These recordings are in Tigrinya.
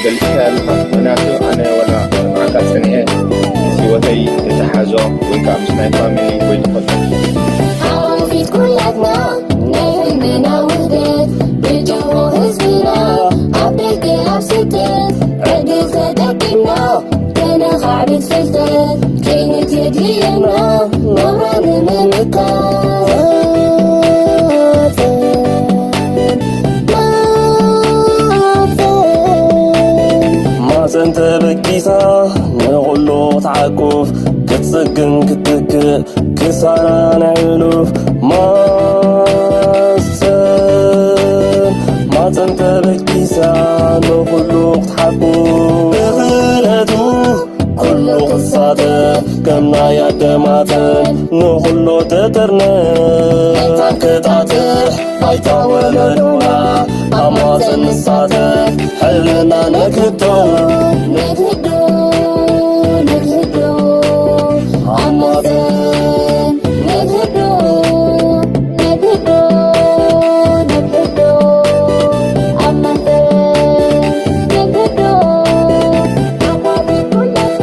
ገሊጽካ ኣለኻ። ምኽንያቱ ኣነ ዋላ መዓካ ጸኒሐ ምስ ህይወተይ ዝተሓዞ ወይ ከዓ ምስ ናይ ፋሚሊ ወይ ተፈጥሮ ኣፊት ኩላትና ናይ ህልምና ውህደት ብጅሆ ህዝብና ኣብ ደገ ኣብ ስደት ዕድል ተጠቂምና ከነኻዕብት ፍልጠት ከይንት የድልየና ናብራ ንምምካት። ማፀን ተበጊሳ ንኹሉ ክትዓቁፍ ክትፅግን ክትክእ ክሳራ ናይ ሕሉፍ ማፀን ማፀን ተበጊሳ ንኹሉ ክትሓቁፍ ብኽእለቱ ኩሉ ክሳተፍ ከም ናይ ኣደ ማፀን ንኹሉ ትጥርነፍ መታን ክጣጥሕ ባይታ ወለዶና ኣብ ማፀን ንሳተፍ ሕልምና ነክቶ ነክዶ ነክዶ ኣብ ማፀን ነክዶ ነክዶ ነክዶ ኣብ ማፀን ነክዶ ኣባቢ ኩለና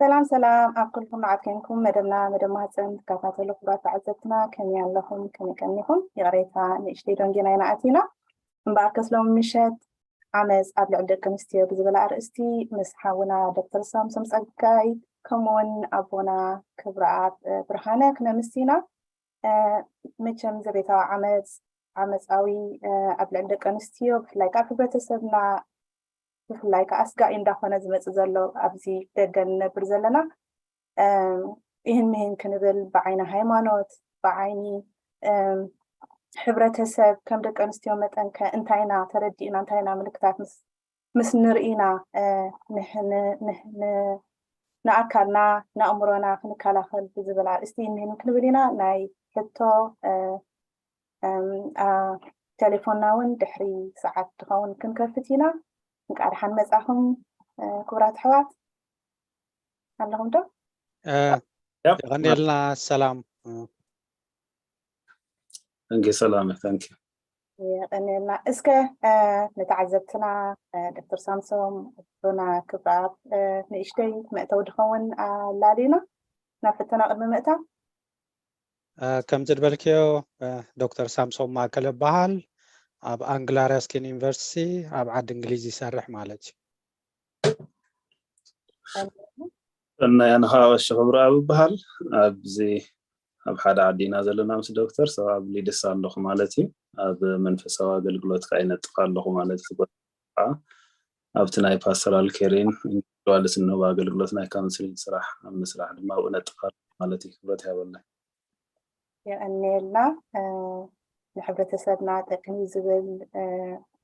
ሰላም ሰላም ኣብ ኩልኩም ንዓት ኮንኩም መደብና መደብ ማህፀን ትከታተሉ ክቡራት ተዓዘብትና ከመይ ኣለኹም? ከመይ ቀኒኹም? ይቕሬታ ንእሽተይ ደንጊና ኢና ኣቲና። እምበኣርከስ ሎሚ ምሸት ዓመፅ ኣብ ልዕሊ ደቂ ኣንስትዮ ብዝብል ኣርእስቲ ምስ ሓውና ዶክተር ሳምሶም ፀጋይ ከምኡውን ኣቦና ክብረኣብ ብርሃነ ክነምስ ኢና። መቸም ዘቤታዊ ዓመፅ ዓመፃዊ ኣብ ልዕሊ ደቂ ኣንስትዮ ብፍላይ ካብ ሕብረተሰብና ብፍላይ ከዓ ኣስጋኢ እንዳኾነ ዝመፅእ ዘሎ ኣብዚ ደገ ንነብር ዘለና ይህን ምሂን ክንብል ብዓይኒ ሃይማኖት ብዓይኒ ሕብረተሰብ ከም ደቂ ኣንስትዮ መጠን ከ እንታይ ኢና ተረዲእና እንታይ ኢና ምልክታት ምስ ንርእና ንኣካልና ንኣእምሮና ክንከላኸል ብዝብል ኣርእስቲ ይህን ምሂን ክንብል ኢና ናይ ሕቶ ቴሌፎንና እውን ድሕሪ ሰዓት ዝኸውን ክንከፍት ኢና። እንቃዕ ደሓን መጻኹም ክቡራት ኣሕዋት። ኣለኹም ዶ? የቐንየልና። ሰላም። እንኪ ሰላም። ታንኪ። የቐንየልና። እስከ ንተዓዘብትና ዶክተር ሳምሶም ቡና ክብረኣብ ንእሽተይ መእተዊ ድኸውን ኣላሊና ናብ ሕቶና ቅድሚ ምእታው ከምቲ ዝበልክዮ ዶክተር ሳምሶም ማእከለ እበሃል። ኣብ ኣንግላ ራስኪን ዩኒቨርሲቲ ኣብ ዓዲ እንግሊዝ ይሰርሕ ማለት እዩ። ሰናይ፣ ኣነ ከዓ ቀሺ ክብረኣብ እበሃል። ኣብዚ ኣብ ሓደ ዓዲ ኢና ዘለና ምስ ዶክተር፣ so ኣብ ሊድስ ኣለኹ ማለት እዩ። ኣብ መንፈሳዊ ኣገልግሎት ከዓ ይነጥፍ ኣለኹ ማለት እዩ። ኣብቲ ናይ ፓስተራል ኬሪን ኢንዲቪድዋልስ እንህቦ ኣገልግሎት ናይ ካውንስሊንግ ስራሕ ኣብ ምስራሕ ድማ ኣብኡ ነጥፍ ኣለኹ ማለት እዩ። ክብረት ይሃበልና። የቐንየልና። ንሕብረተሰብና ጠቅሚ ዝብል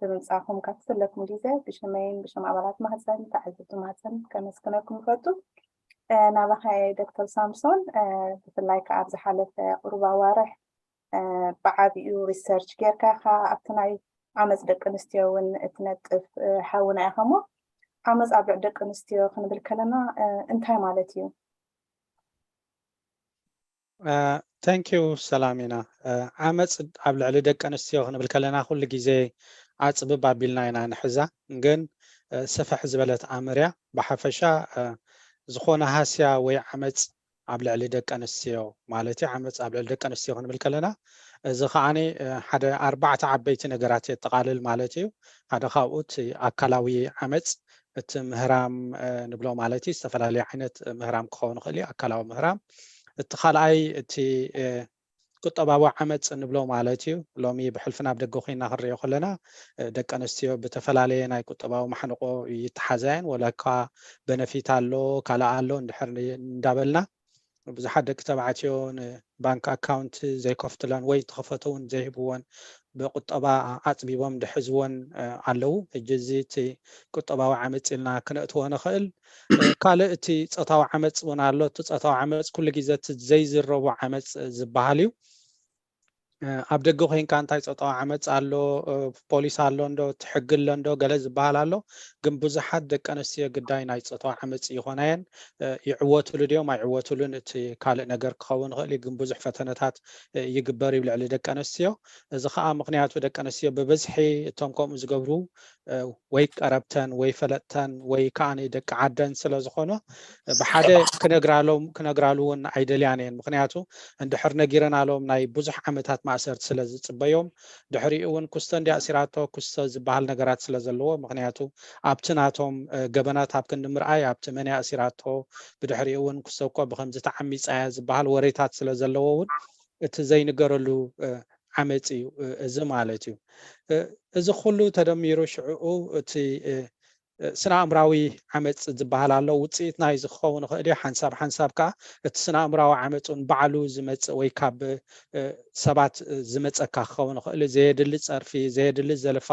ብምምፃእኩም ካብቲ ዘለኩም ግዜ ብሽመይን ብሽም ኣባላት ማህፀን ተዓዘብቲ ማህፀን ከመስግነኩም ይፈቱ። ናባኻ ዶክተር ሳምሶን ብፍላይ ከዓ ኣብ ዝሓለፈ ቁሩብ ኣዋርሕ ብዓቢኡ ሪሰርች ጌርካ ኢኻ ኣብቲ ናይ ዓመፅ ደቂ ኣንስትዮ እውን እትነጥፍ ሓውና ኢኻ እሞ ዓመፅ ኣብ ልዕሊ ደቂ ኣንስትዮ ክንብል ከለና እንታይ ማለት እዩ? Thank you ሰላሚና። ዓመፅ ኣብ ልዕሊ ደቂ ኣንስትዮ ክንብል ከለና ኩሉ ግዜ ዓፅብብ ኣቢልና ኢና ንሕዛ፣ ግን ስፍሕ ዝበለት ኣምር እያ። ብሓፈሻ ዝኾነ ሃስያ ወይ ዓመፅ ኣብ ልዕሊ ደቂ ኣንስትዮ ማለት እዩ። ዓመፅ ኣብ ልዕሊ ደቂ ኣንስትዮ ክንብል ከለና እዚ ከዓ ሓደ ኣርባዕተ ዓበይቲ ነገራት የጠቃልል ማለት እዩ። ሓደ ካብኡ እቲ ኣካላዊ ዓመፅ እቲ ምህራም ንብሎ ማለት እዩ። ዝተፈላለዩ ዓይነት ምህራም ክኸውን ይኽእል እዩ፣ ኣካላዊ ምህራም። እቲ ካልኣይ እቲ ቁጠባዊ ዓመፅ ንብሎ ማለት እዩ። ሎሚ ብሕልፊ ናብ ደገ ኮይና ክንሪኦ ከለና ደቂ ኣንስትዮ ብተፈላለየ ናይ ቁጠባዊ ማሕንቆ ይተሓዛ እየን። ወላ እኳ በነፊት ኣሎ ካልእ ኣሎ እንድሕር እንዳበልና ብዙሓት ደቂ ተባዕትዮ ንባንክ ኣካውንት ዘይከፍቱለን ወይ ተኸፈተ እውን ዘይህብወን ብቁጠባ ኣፅቢቦም ዝሕዝወን ኣለዉ። ሕጂ እዚ እቲ ቁጠባዊ ዓመፅ ኢልና ክነእትዎ ንኽእል። ካልእ እቲ ፆታዊ ዓመፅ እውን ኣሎ። እቲ ፆታዊ ዓመፅ ኩሉ ግዜ እቲ ዘይዝረቡ ዓመፅ ዝበሃል እዩ። ኣብ ደገ ኮይንካ እንታይ ፆታዊ ዓመፅ ኣሎ፣ ፖሊስ ኣሎ እንዶ፣ እቲ ሕጊ ኣሎ እንዶ፣ ገለ ዝበሃል ኣሎ። ግን ብዙሓት ደቂ ኣንስትዮ ግዳይ ናይ ፆታዊ ዓመፅ ይኾናየን፣ ይዕወትሉ ድዮም ኣይዕወትሉን፣ እቲ ካልእ ነገር ክኸውን ይኽእል እዩ። ግን ብዙሕ ፈተነታት ይግበር እዩ ልዕሊ ደቂ ኣንስትዮ። እዚ ከዓ ምክንያቱ ደቂ ኣንስትዮ ብብዝሒ እቶም ከምኡ ዝገብሩ ወይ ቀረብተን ወይ ፈለጥተን ወይ ከዓ ደቂ ዓደን ስለ ዝኾኖ፣ ብሓደ ክነግራሎም ክነግራሉ እውን ኣይደልያን እየን። ምክንያቱ እንድሕር ነጊረናሎም ናይ ብዙሕ ዓመታት ማእሰርቲ ስለ ዝፅበዮም፣ ድሕሪኡ እውን ኩስቶ እንዲ ኣሲራቶ ኩስቶ ዝበሃል ነገራት ስለ ዘለዎ፣ ምክንያቱ ኣብቲ ናቶም ገበናት ኣብ ክንዲ ምርኣይ ኣብቲ መን ኣሲራቶ፣ ብድሕሪኡ እውን ኩስቶ እኮ ብከምዚ ተዓሚፃ እያ ዝበሃል ወሬታት ስለ ዘለዎ እውን እቲ ዘይንገረሉ ዓመፅ እዩ እዚ ማለት እዩ። እዚ ኩሉ ተደሚሩ ሽዕኡ እቲ ስነ ኣእምራዊ ዓመፅ ዝበሃል ኣሎ። ውፅኢት ናይ ዝኸውን ይኽእል እዩ። ሓንሳብ ሓንሳብ ከዓ እቲ ስነ ኣእምራዊ ዓመፅ እውን ባዕሉ ዝመፅእ ወይ ካብ ሰባት ዝመፀካ ክኸውን ይኽእል እዩ። ዘየድሊ ፀርፊ፣ ዘየድሊ ዘልፋ፣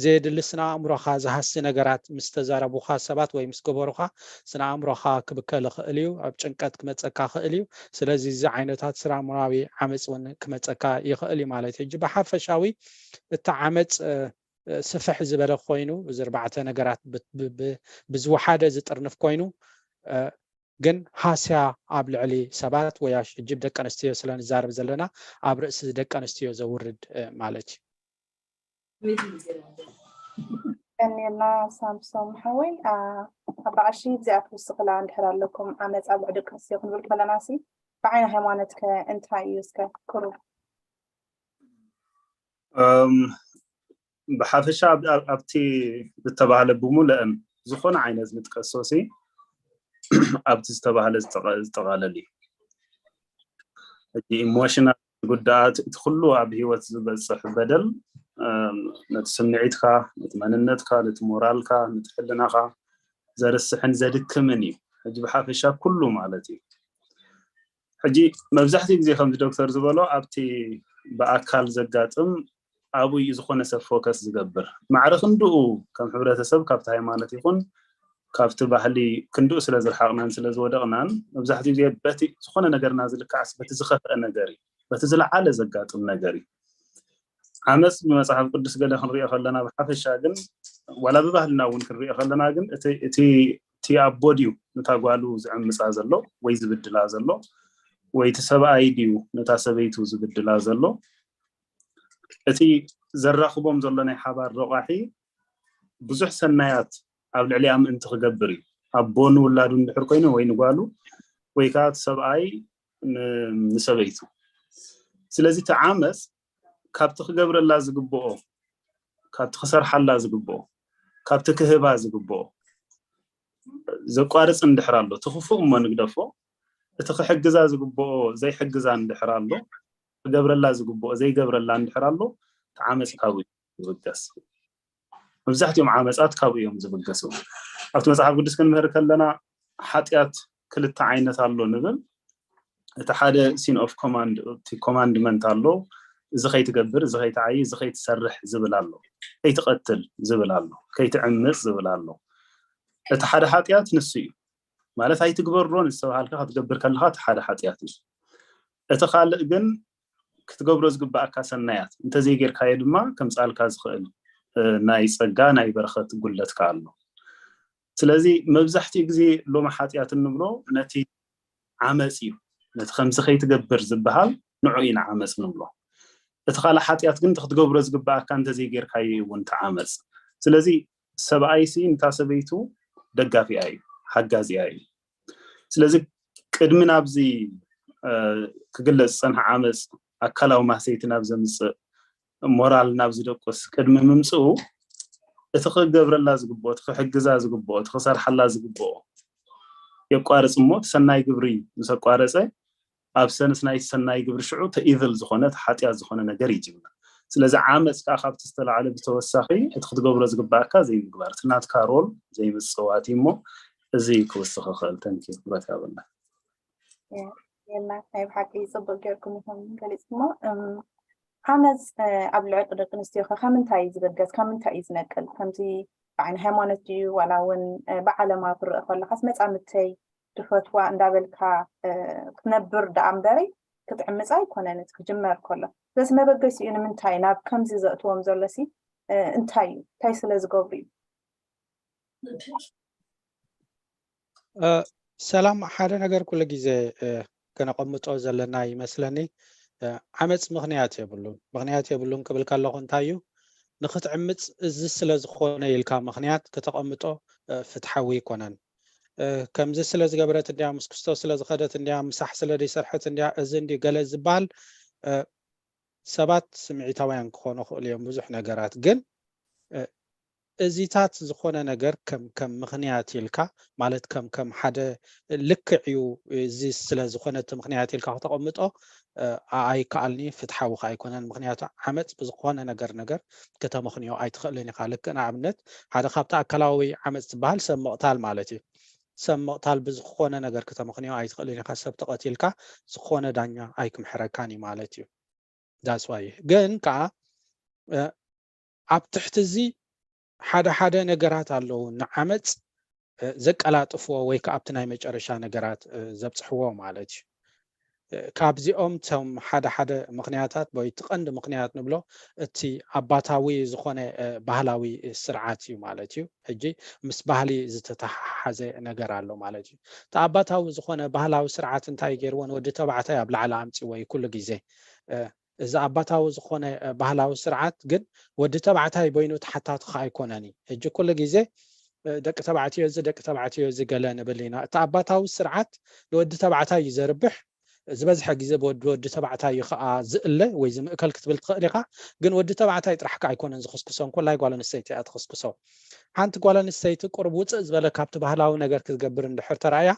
ዘየድሊ ስነ ኣእምሮኻ ዝሃሲ ነገራት ምስ ተዛረቡኻ ሰባት ወይ ምስ ገበሩኻ ስነ ኣእምሮኻ ክብከል ይኽእል እዩ። ኣብ ጭንቀት ክመፀካ ይኽእል እዩ። ስለዚ እዚ ዓይነታት ስነ ኣእምራዊ ዓመፅ እውን ክመፀካ ይኽእል እዩ ማለት እዩ። ሕጂ ብሓፈሻዊ እቲ ዓመፅ ስፍሕ ዝበለ ኮይኑ፣ እዚ ኣርባዕተ ነገራት ብዝወሓደ ዝጥርንፍ ኮይኑ፣ ግን ሃስያ ኣብ ልዕሊ ሰባት ወይ ሕጂ ደቂ ኣንስትዮ ስለ ንዛረብ ዘለና ኣብ ርእሲ ደቂ ኣንስትዮ ዘውርድ ማለት እዩ። ቀኒልና ሳምሶም ሓወይ። ኣባኣሺ ብዚኣ ትውስኽላ እንድሕር ኣለኩም ዓመፃ ብዕ ደቂ ኣንስትዮ ክንብል ከለና ሲ ብዓይኒ ሃይማኖት ከ እንታይ እዩ? እስከ ክሩ ብሓፈሻ ኣብቲ ዝተባህለ ብሙሉአን ዝኾነ ዓይነት ንጥቀሶ ሲ ኣብቲ ዝተባህለ ዝጠቓለል እዩ። ሕጂ ኢሞሽናል ጉዳት እቲ ኩሉ ኣብ ህይወት ዝበፅሕ በደል ነቲ ስምዒትካ፣ ነቲ መንነትካ፣ ነቲ ሞራልካ፣ ነቲ ሕልናኻ ዘርስሕን ዘድክምን እዩ። ሕጂ ብሓፈሻ ኩሉ ማለት እዩ። ሕጂ መብዛሕትኡ ግዜ ከምዚ ዶክተር ዝበሎ ኣብቲ ብኣካል ዘጋጥም ኣብኡ እዩ ዝኾነ ሰብ ፎከስ ዝገብር። ማዕረ ክንድኡ ከም ሕብረተሰብ ካብቲ ሃይማኖት ይኹን ካብቲ ባህሊ ክንድኡ ስለ ዝረሓቕናን ስለ ዝወደቕናን መብዛሕትኡ ግዜ በቲ ዝኾነ ነገርና ዝልካዕስ በቲ ዝኸፍአ ነገር እዩ፣ በቲ ዝለዓለ ዘጋጥም ነገር እዩ። ዓመፅ ብመፅሓፍ ቅዱስ ገለ ክንሪኦ ከለና ብሓፈሻ ግን ዋላ ብባህልና እውን ክንሪኦ ከለና ግን እቲ እቲ እቲ ኣቦ ድዩ ነታ ጓሉ ዝዕምፃ ዘሎ ወይ ዝብድላ ዘሎ ወይ እቲ ሰብኣይ ድዩ ነታ ሰበይቱ ዝብድላ ዘሎ? እቲ ዘራኽቦም ዘሎ ናይ ሓባር ረቋሒ ብዙሕ ሰናያት ኣብ ልዕሊኣ ምእንቲ ክገብር እዩ። ኣቦ ንውላዱ እንድሕር ኮይኑ ወይ ንጓሉ ወይ ከዓ እቲ ሰብኣይ ንሰበይቱ። ስለዚ እቲ ዓመፅ ካብቲ ክገብረላ ዝግብኦ፣ ካብቲ ክሰርሓላ ዝግብኦ፣ ካብቲ ክህባ ዝግብኦ ዘቋርፅ እንድሕር ኣሎ፣ እቲ ክፉእ እሞ ንግደፎ፣ እቲ ክሕግዛ ዝግብኦ ዘይሕግዛ እንድሕር ኣሎ፣ ክገብረላ ዝግብኦ ዘይገብረላ እንድሕር ኣሎ፣ እቲ ዓመፅ ካብኡ እዩ ዝብገስ። መብዛሕትኦም ዓመፃት ካብኡ እዮም ዝብገሱ። ኣብቲ መፅሓፍ ቅዱስ ክንምህር ከለና ሓጢኣት ክልተ ዓይነት ኣሎ ንብል። እቲ ሓደ ሲን ኦፍ ኮማንድ እቲ ኮማንድመንት ኣሎ፣ እዚ ከይትገብር፣ እዚ ከይትዓይ፣ እዚ ከይትሰርሕ ዝብል ኣሎ፣ ከይትቐትል ዝብል ኣሎ፣ ከይትዕምፅ ዝብል ኣሎ። እቲ ሓደ ሓጢኣት ንሱ እዩ ማለት ኣይትግበሮ ንዝተባሃልካ ክትገብር ከለካ እቲ ሓደ ሓጢኣት እዩ። እቲ ካልእ ግን ክትገብሮ ዝግባኣካ ሰናያት እንተዘይጌርካዮ ድማ ከምፃልካ ዝኽእል ናይ ፀጋ ናይ በረኸት ጉለትካ ኣሎ። ስለዚ መብዛሕትኡ ግዜ ሎሚ ሓጢኣት እንብሎ ነቲ ዓመፅ እዩ። ነቲ ከምዚ ከይትገብር ዝበሃል ንዑ ኢና ዓመፅ ንብሎ። እቲ ካልእ ሓጢኣት ግን እቲ ክትገብሮ ዝግባኣካ እንተዘይጌርካዮ እዩ እውን እቲ ዓመፅ። ስለዚ ሰብኣይሲ ንታ ሰበይቱ ደጋፊኣ እዩ፣ ሓጋዚኣ እዩ። ስለዚ ቅድሚ ናብዚ ክግለፅ ዝፀንሐ ዓመፅ ኣካላዊ ማህሰይቲ ናብ ዘምፅእ ሞራል ናብ ዝደቁስ ቅድሚ ምምፅኡ እቲ ክገብረላ ዝግብኦ፣ እቲ ክሕግዛ ዝግብኦ፣ እቲ ክሰርሓላ ዝግብኦ የቋርፅ እሞ እቲ ሰናይ ግብሪ ምስ ኣቋረፀ ኣብ ሰንስ ናይቲ ሰናይ ግብሪ ሽዑ እቲ ኢቭል ዝኾነ እቲ ሓጢኣት ዝኾነ ነገር ይጅምር። ስለዚ ዓመፅ ከዓ ካብቲ ዝተላዕለ ብተወሳኺ እቲ ክትገብሮ ዝግባእካ ዘይምግባር እቲ ናትካ ሮል ዘይምፅዋት እዩ እሞ እዚ ክውስኽ ይኽእል። ተንኪ ክብረት ያበልና። የላ ናይ ብሓቂ ፅቡቅ ጌርኩም ኢኹም ገሊፅኩሞ። ዓመፅ ኣብ ልዕሊ ደቂ ኣንስትዮ ከ ካብ ምንታይ እዩ ዝብገስ? ካብ ምንታይ እዩ ዝነቅል? ከምቲ ብዓይኒ ሃይማኖት ድዩ ዋላ እውን ብዓለማዊ ክረአ ከለካስ መፃምድተይ ድፈትዋ እንዳበልካ ክትነብር ደኣ እምበሪ ክትዕምፃ ኣይኮነን እቲ ክጅመር ከሎ። ስለዚ መበገሲኡ ንምንታይ ናብ ከምዚ ዘእትዎም ዘሎሲ እንታይ እዩ? እንታይ ስለ ዝገብሩ እዩ? ሰላም፣ ሓደ ነገር ኩሉ ግዜ ከነቐምጦ ዘለና ይመስለኒ። ዓመፅ ምኽንያት የብሉን። ምኽንያት የብሉን ክብል ከለኹ እንታይ እዩ? ንክትዕምፅ እዚ ስለ ዝኾነ ኢልካ ምኽንያት ከተቐምጦ ፍትሓዊ ኣይኮነን። ከምዚ ስለ ዝገበረት እንድያ፣ ምስ ክስቶ ስለ ዝኸደት እንድያ፣ ምሳሕ ስለ ዘይሰርሐት እንድያ፣ እዚ እንዲ ገለ ዝበሃል ሰባት ስምዒታውያን ክኾኑ ክእሉ እዮም ብዙሕ ነገራት። ግን እዚታት ዝኾነ ነገር ከም ከም ምኽንያት ኢልካ፣ ማለት ከም ከም ሓደ ልክዕ እዩ፣ እዚ ስለ ዝኾነ እቲ ምኽንያት ኢልካ ክተቐምጦ ኣይከኣልኒ፣ ፍትሓዊ ከ ኣይኮነን። ምኽንያቱ ዓመፅ ብዝኾነ ነገር ነገር ከተመኽንዮ ኣይትኽእልን ኢኻ። ልክዕ ንኣብነት ሓደ ካብቲ ኣካላዊ ዓመፅ ዝበሃል ሰብ ምቕታል ማለት እዩ። ሰብ ምቕታል ብዝኾነ ነገር ከተመኽንዮ ኣይትኽእልን ኢኻ። ሰብ ተቐቲልካ ዝኾነ ዳኛ ኣይክምሕረካን እዩ ማለት እዩ። ዳስዋይ ግን ከዓ ኣብ ትሕቲ እዚ ሓደ ሓደ ነገራት ኣለዉ ንዓመፅ ዘቀላጥፍዎ ወይ ከዓ ኣብቲ ናይ መጨረሻ ነገራት ዘብፅሕዎ ማለት እዩ። ካብዚኦም ቶም ሓደ ሓደ ምኽንያታት ወይ እቲ ቀንዲ ምኽንያት ንብሎ እቲ ኣባታዊ ዝኾነ ባህላዊ ስርዓት እዩ ማለት እዩ። ሕጂ ምስ ባህሊ ዝተተሓሓዘ ነገር ኣሎ ማለት እዩ። እቲ ኣባታዊ ዝኾነ ባህላዊ ስርዓት እንታይ ገይርዎ ንወዲ ተባዕታይ ኣብ ላዕሊ ኣምፅዎ እዩ ኩሉ ግዜ። እዚ ኣባታዊ ዝኾነ ባህላዊ ስርዓት ግን ወዲ ተባዕታይ በይኑ ተሓታቲ ከ ኣይኮነን እዩ። ሕጂ ኩሉ ግዜ ደቂ ተባዕትዮ እዚ ደቂ ተባዕትዮ እዚ ገለ ንብል ኢና። እቲ ኣባታዊ ስርዓት ንወዲ ተባዕታይ እዩ ዘርብሕ። ዝበዝሐ ግዜ ብወዲ ወዲ ተባዕታይ እዩ ከዓ ዝእለ ወይ ዝምእከል ክትብል ትኽእል ኢኻ። ግን ወዲ ተባዕታይ ጥራሕ ከ ኣይኮነን ዝኽስክሶ፣ እንኮላይ ጓል ኣንስተይቲ እያ ትኽስክሶ። ሓንቲ ጓል ኣንስተይቲ ቁሩብ ውፅእ ዝበለ ካብቲ ባህላዊ ነገር ክትገብር እንድሕር ተራእያ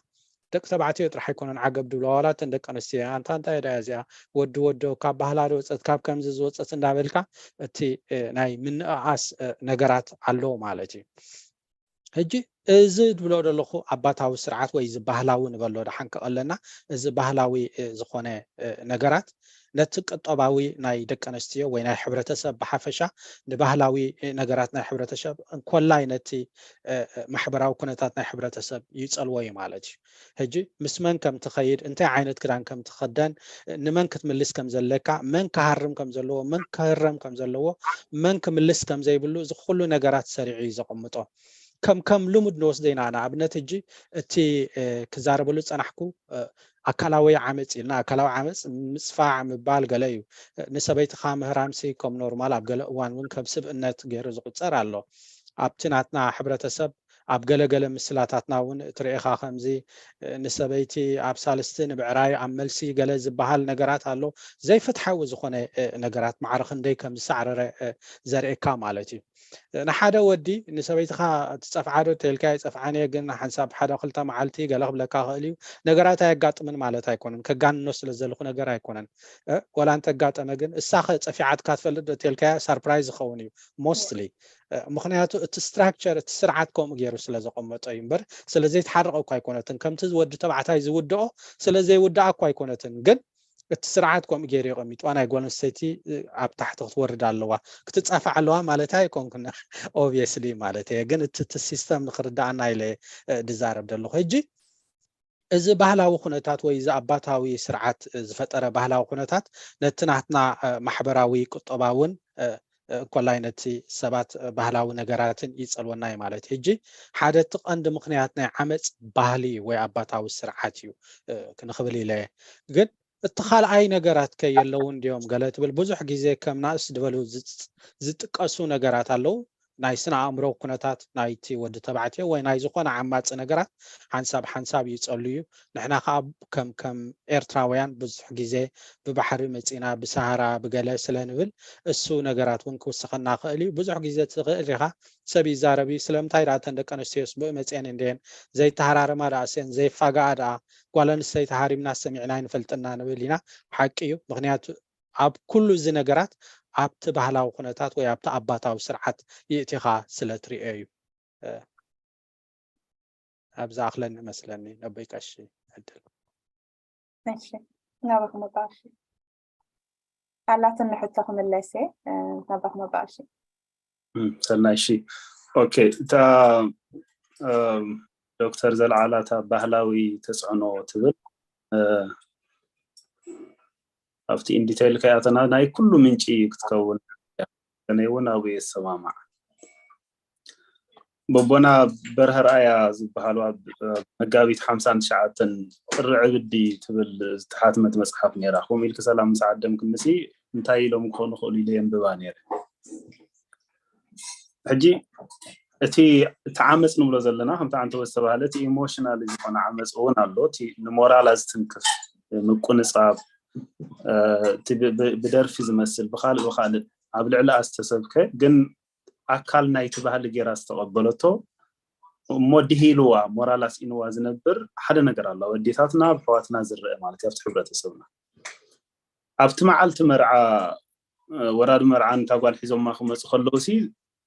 ደቂ ተባዕትዮ ጥራሕ ኣይኮነን ዓገብ ድብሎ፣ ዋላ እተን ደቂ ኣንስትዮ ኣንታ እንታይ ዳ እዚኣ ወዲ ወዶ ካብ ባህላ ዝወፀት ካብ ከምዚ ዝወፀት እንዳበልካ እቲ ናይ ምንእኣስ ነገራት ኣለዎ ማለት እዩ። ሕጂ እዚ ድብሎ ዘለኹ ኣባታዊ ስርዓት ወይ እዚ ባህላዊ ንበሎ ደሓን ከቐለና እዚ ባህላዊ ዝኾነ ነገራት ነቲ ቁጠባዊ ናይ ደቂ ኣንስትዮ ወይ ናይ ሕብረተሰብ ብሓፈሻ ንባህላዊ ነገራት ናይ ሕብረተሰብ እንኮላይ ነቲ ማሕበራዊ ኩነታት ናይ ሕብረተሰብ ይፀልዎ እዩ ማለት እዩ። ሕጂ ምስ መን ከም ትኸይድ፣ እንታይ ዓይነት ክዳን ከም ትኸደን፣ ንመን ክትምልስ ከም ዘለካ፣ መን ክሃርም ከም ዘለዎ፣ መን ክህረም ከም ዘለዎ፣ መን ክምልስ ከም ዘይብሉ እዚ ኩሉ ነገራት ሰሪዑ እዩ ዘቐምጦ። ከም ከም ልሙድ ንወስዶ ኢና። ንኣብነት ሕጂ እቲ ክዛረበሉ ዝፀናሕኩ ኣካላዊ ዓመፅ ኢልና ኣካላዊ ዓመፅ ምፅፋዕ ምባል ገለ እዩ። ንሰበይትኻ ምህራምሲ ከም ኖርማል ኣብ ገለ እዋን እውን ከም ስብእነት ገይሩ ዝቁፀር ኣሎ። ኣብቲ ናትና ሕብረተሰብ ኣብ ገለገለ ምስላታትና እውን እትርእኻ ከምዚ ንሰበይቲ ኣብ ሳልስቲ ንብዕራይ ኣብ መልሲ ገለ ዝበሃል ነገራት ኣሎ። ዘይፍትሓዊ ዝኾነ ነገራት ማዕረ ክንደይ ከም ዝሳዕረረ ዘርእካ ማለት እዩ። ንሓደ ወዲ ንሰበይትኻ ትፀፍዓ ዶ ተልካ ይፀፍዓን እየ ግን ሓንሳብ ሓደ ክልተ መዓልቲ ገለ ክብለካ ክእል እዩ። ነገራት ኣየጋጥምን ማለት ኣይኮነን። ከጋንኖ ስለ ዘለኹ ነገር ኣይኮነን። ወላ እንተጋጠመ ግን እሳ ኸ ፀፊዓትካ ትፈልጥ ዶ ተልካያ ሳርፕራይዝ ዝኸውን እዩ ሞስትሊ። ምክንያቱ እቲ ስትራክቸር እቲ ስርዓት ከምኡ ገይሩ ስለ ዘቐመጦ እዩ እምበር ስለ ዘይትሓርቕ እኳ ኣይኮነትን። ከምቲ ወዲ ተባዕታይ ዝውድኦ ስለ ዘይውድኣ እኳ ኣይኮነትን። ግን እቲ ስርዓት ከምኡ ገይሩ የቐሚጥዋ። ናይ ጓል ኣንስተይቲ ኣብ ታሕቲ ክትወርድ ኣለዋ ክትፃፋዕ ኣለዋ ማለት ኣይኮንኩን ኦብየስሊ ማለት እየ። ግን እቲ እቲ ሲስተም ንክርዳኣና ኢለ ድዛረብ ዘለኹ ሕጂ እዚ ባህላዊ ኩነታት ወይ እዚ ኣባታዊ ስርዓት ዝፈጠረ ባህላዊ ኩነታት ነቲ ናትና ማሕበራዊ ቁጠባውን እንኮላይ ነቲ ሰባት ባህላዊ ነገራትን ይፀልወና እዩ ማለት። ሕጂ ሓደ እቲ ቀንዲ ምክንያት ናይ ዓመፅ ባህሊ ወይ ኣባታዊ ስርዓት እዩ ክንክብል ኢለ። ግን እቲ ካልኣይ ነገራት ከ የለውን ድዮም ገለ ትብል ብዙሕ ግዜ ከም ናእስ ዝበሉ ዝጥቀሱ ነገራት ኣለዉ። ናይ ስነ ኣእምሮ ኩነታት ናይቲ ወዲ ተባዕትዮ ወይ ናይ ዝኾነ ዓማፂ ነገራት ሓንሳብ ሓንሳብ ይፀሉ እዩ። ንሕና ከዓ ከም ከም ኤርትራውያን ብዙሕ ግዜ ብባሕሪ መፂና ብሰሃራ ብገለ ስለ ንብል እሱ ነገራት እውን ክውስኸና ክእል እዩ። ብዙሕ ግዜ ትኽእል ኢኻ ሰብ ይዛረብ እዩ ስለምንታይ ደኣ እተን ደቂ ኣንስትዮስ ብኡ መፅአን እንድየን ዘይተሃራረማ ደኣ ስየን ዘይፋጋኣ ደኣ ጓል ኣንስተይቲ ሃሪምና ሰሚዕና ኣይንፈልጥና ንብል ኢና። ሓቂ እዩ። ምክንያቱ ኣብ ኩሉ እዚ ነገራት ኣብቲ ባህላዊ ኩነታት ወይ ኣብቲ ኣባታዊ ስርዓት ይእቲኻ ስለ ትሪኦ እዩ። ኣብ ዝኣኽለኒ መስለኒ ነቦይ ቀሺ ዕድል። እሺ ናባኹም ኣባ ቀሺ ኣላትኒ ሕቶ ክምለስ እየ። ናባኹም ኣባ ቀሺ። ሰናይ እሺ ኦኬ እታ ዶክተር ዘልዓላ እታ ባህላዊ ተፅዕኖ ትብል ኣብቲ ኢንዲቴይል ከይኣተና ናይ ኩሉ ምንጪ ክትከውን እያ። ከነይ እውን ኣብኡ የሰማማዕ። በቦና በርሀ ርኣያ ዝበሃሉ ኣብ መጋቢት ሓምሳን ትሽዓተን ጥሪ ዕብዲ ትብል ዝተሓትመት መፅሓፍ ነይራ። ከምኡ ኢልክ ሰላም ምስ ዓደምክንሲ እንታይ ኢሎም ክኾኑ ክእሉ ኢለ የንብባ ነይረ። ሕጂ እቲ እቲ ዓመፅ ንብሎ ዘለና ከምቲ ዓንተወ ዝተባሃለ እቲ ኢሞሽናል ዝኾነ ዓመፅ እውን ኣሎ። እቲ ንሞራላ ዝትንክፍ ምቁንፃብ ብደርፊ ዝመስል ብካልእ ብካልእ ኣብ ልዕሊ ዝተሰብከ ግን ኣካል ናይቲ ባህሊ ገይራ ዝተቐበለቶ እሞ ድሂልዋ ሞራላ ስኢንዋ ዝነብር ሓደ ነገር ኣሎ። ኣዴታትና ብሕዋትና ዝረአ ማለት ኣብቲ ሕብረተሰብና ኣብቲ መዓልቲ መርዓ ወራዲ መርዓ ንታ ጓል ሒዞማ ክመፁ ከለውሲ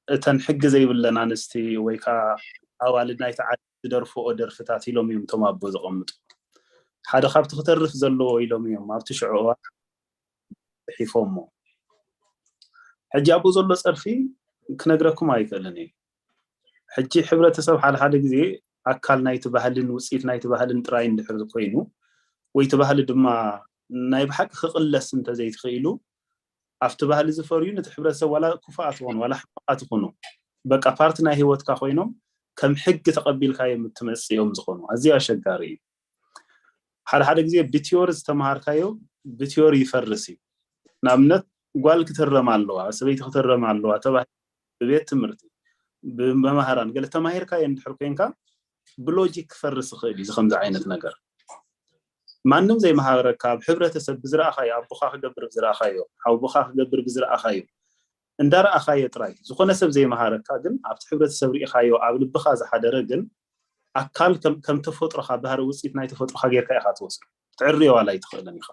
እተን ሕጊ ዘይብለን ኣንስቲ ወይ ከዓ ኣዋልድ ናይቲ ዓዲ ዝደርፍኦ ደርፍታት ኢሎም እዮም እቶም ኣቦ ዘቐምጡ። ሓደ ካብቲ ክተርፍ ዘለዎ ኢሎም እዮም ኣብቲ ሽዑ እዋን ፅሒፎሞ። ሕጂ ኣብኡ ዘሎ ፀርፊ ክነግረኩም ኣይክእልን እዩ። ሕጂ ሕብረተሰብ ሓደ ሓደ ግዜ ኣካል ናይቲ ባህልን ውፅኢት ናይቲ ባህልን ጥራይ እንድሕር ኮይኑ ወይ እቲ ባህሊ ድማ ናይ ብሓቂ ክቕለስ እንተዘይትኽኢሉ ኣብቲ ባህሊ ዝፈርዩ ነቲ ሕብረተሰብ ዋላ ክፉኣት ይኾኑ ዋላ ሕማቓት ይኾኑ በቃ ፓርቲ ናይ ህይወትካ ኮይኖም ከም ሕጊ ተቐቢልካዮም እትመፅእ እዮም ዝኾኑ። ኣዝዩ ኣሸጋሪ እዩ። ሓደ ሓደ ግዜ ብቲዮሪ ዝተምሃርካዮ ብቲዮሪ ይፈርስ እዩ። ንኣብነት ጓል ክትህረም ኣለዋ፣ ሰበይቲ ክትህረም ኣለዋ ተባሂሉ ብቤት ትምህርቲ ብመማህራን ገለ ተማሂርካዮ እንድሕር ኮይንካ ብሎጂክ ክፈርስ ይኽእል እዩ። ከምዚ ዓይነት ነገር ማንም ዘይመሃረካ ኣብ ሕብረተሰብ ብዝረኣኻዮ ኣቦኻ ክገብር ብዝረኣኻዮ ሓውቦኻ ክገብር ብዝረኣኻዮ እንዳረኣኻዮ ጥራይ ዝኾነ ሰብ ዘይመሃረካ ግን ኣብቲ ሕብረተሰብ ርኢኻዮ ኣብ ልብኻ ዝሓደረ ግን ኣካል ከም ተፈጥሮኻ ባህሪ ውፅኢት ናይ ተፈጥሮኻ ጌርካ ኢኻ ትወስዶ። ክትዕርዮ ዋላ ኣይትኽእልን ኢኻ።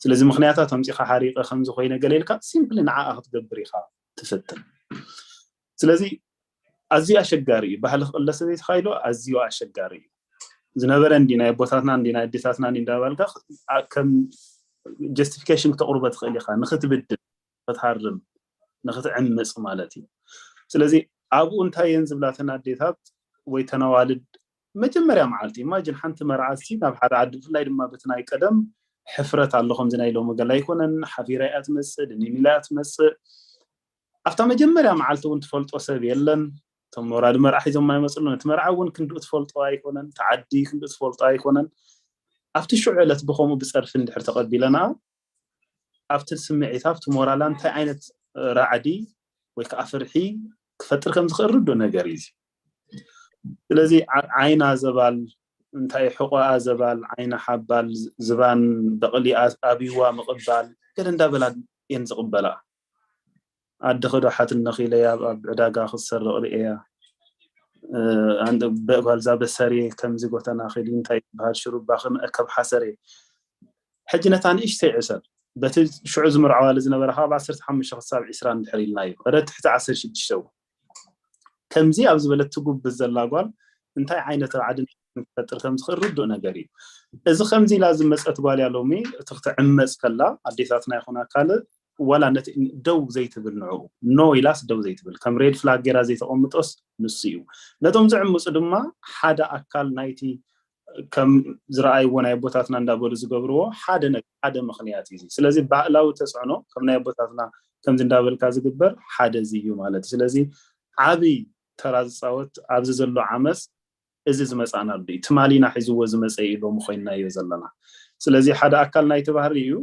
ስለዚ ምኽንያታት ኣምፂኻ ሓሪቐ ከምዚ ኮይነ ገለ ኢልካ ሲምፕሊ ንዓኣ ክትገብር ኢኻ ትፍትን። ስለዚ ኣዝዩ ኣሸጋሪ እዩ። ባህሊ ክቕለስ ዘይተኻይሎ ኣዝዩ ኣሸጋሪ እዩ። ዝነበረ እንዲ ናይ ኣቦታትና እንዲ ናይ ኣዴታትና እንዲ እንዳባልካ ከም ጀስቲፊኬሽን ክተቕርቦ ትኽእል ኢኻ። ንክትብድል፣ ንክትሃርም፣ ንክትዕምፅ ማለት እዩ። ስለዚ ኣብኡ እንታይ እየን ዝብላ ተን ኣዴታት ወይ ተን ኣዋልድ መጀመርያ መዓልቲ ኢማጅን ሓንቲ መርዓት ናብ ሓደ ዓዲ ብፍላይ ድማ በቲ ናይ ቀደም ሕፍረት ኣሎ ከምዚ ናይ ሎሚ ገላ ኣይኮነን። ሓፊራ እያ ትመፅእ፣ ድኒን ኢላ እያ ትመፅእ። ኣብታ መጀመርያ መዓልቲ እውን ትፈልጦ ሰብ የለን። እቶም ወራዲ መርዓ ሒዞም ኣይመፅሉን። እቲ መርዓ እውን ክንድኡ ትፈልጦ ኣይኮነን። እቲ ዓዲ ክንድኡ ትፈልጦ ኣይኮነን። ኣብቲ ሽዑ ዕለት ብከምኡ ብፀርፊ እንድሕር ተቐቢለና ኣብቲ ስምዒታ ኣብቲ ሞራላ እንታይ ዓይነት ራዕዲ ወይ ከዓ ፍርሒ ክፈጥር ከም ዝኽእል ርዱእ ነገር እዩ። ስለዚ ዓይና ዘባል እንታይ ሕቆኣ ዘባል ዓይና ሓባል ዝባን በቕሊ ኣብይዋ ምቕባል ገለ እንዳበላ እየን ዝቕበላ። ኣድኺ ዶ ሓትነኺ ኢለያ ኣብ ዕዳጋ ክትሰርቕ ርእየያ። ጓልዛ በሰሪ ከምዚ ጎተናኺ ድዩ እንታይ ይበሃል ሽሩባኺ መእከብ ሓሰሪ። ሕጂ ነታ ንእሽተይ ዕሰብ በቲ ሽዑ ዝምርዓዋሉ ዝነበረ ካብ ዓሰርተ ሓሙሽተ ክሳብ ዒስራ እንድሕር ኢልናዮ ረ ትሕቲ ዓሰርተ ሽዱሽተ እውን ከምዚ ኣብ ዝበለት ትጉብዝ ዘላ ጓል እንታይ ዓይነት ራዕዲ ክፈጥር ከም ዝኽእል ርዱእ ነገር እዩ። እዚ ከምዚ ኢላ ዝመፀት ጓል እያ ሎሚ እቲ ክትዕመፅ ከላ ኣዴታትና ይኹና ካልእ ዋላ ነቲ ደው ዘይትብል ንዕኡ ኖ ኢላስ ደው ዘይትብል ከም ሬድ ፍላግ ገይራ ዘይተቐምጦስ ንሱ እዩ። ነቶም ዝዕምፁ ድማ ሓደ ኣካል ናይቲ ከም ዝረኣይዎ ናይ ኣቦታትና እንዳበሉ ዝገብርዎ ሓደ ነገር ሓደ ምኽንያት እዩ። ስለዚ ባህላዊ ተፅዕኖ ከም ናይ ኣቦታትና ከምዚ እንዳበልካ ዝግበር ሓደ እዚ እዩ ማለት እዩ። ስለዚ ዓብይ ተራ ዝፃወት ኣብዚ ዘሎ ዓመፅ እዚ ዝመፃናሉ እዩ። ትማሊና ሒዝዎ ዝመፀ እዩ ሎሚ ኮይንናዮ ዘለና። ስለዚ ሓደ ኣካል ናይቲ ባህሪ እዩ።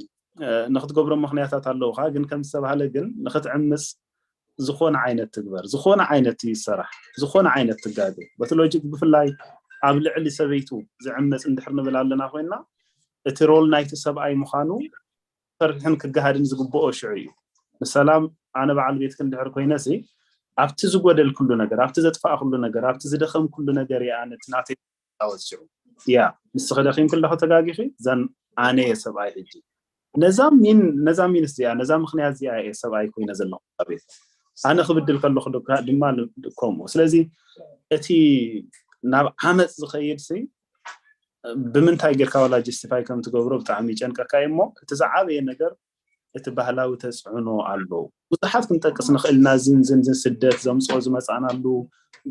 ንክትገብሮ ምኽንያታት ኣለውካ ግን ከም ዝተባህለ ግን ንክትዕምፅ ዝኾነ ዓይነት ትግበር ዝኾነ ዓይነት ይሰራሕ ዝኾነ ዓይነት ትጋገ በቲ ሎጂክ ብፍላይ ኣብ ልዕሊ ሰበይቱ ዝዕመፅ እንድሕር ንብል ኣለና ኮይንና እቲ ሮል ናይቲ ሰብኣይ ምዃኑ ክሰርሕን ክገሃድን ዝግብኦ ሽዑ እዩ። ንሰላም ኣነ በዓል ቤትክ እንድሕር ኮይነሲ ኣብቲ ዝጎደል ኩሉ ነገር ኣብቲ ዘጥፋእ ኩሉ ነገር ኣብቲ ዝደኸም ኩሉ ነገር እየ ኣነ እቲ ናተይ ፃወት ሽዑ ያ ንስኺ ደኺምኪ ኣለኺ ተጋጊኺ ዘን ኣነ እየ ሰብኣይ ሕጂ ነዛ ሚን ነዛ ሚንስ እዚኣ ነዛ ምኽንያት እዚኣ እየ ሰብኣይ ኮይነ ዘለኹ ቤት ኣነ ክብድል ከለኹ ድማ ከምኡ ስለዚ እቲ ናብ ዓመፅ ዝኸይድ ሲ ብምንታይ ጌርካ ዋላ ጀስቲፋይ ከም ትገብሮ ብጣዕሚ ይጨንቀካ እዩ እሞ እቲ ዝዓበየ ነገር እቲ ባህላዊ ተፅዕኖ ኣሎ ብዙሓት ክንጠቅስ ንኽእል ናዝን ዝንዝን ስደት ዘምፅኦ ዝመፃእናሉ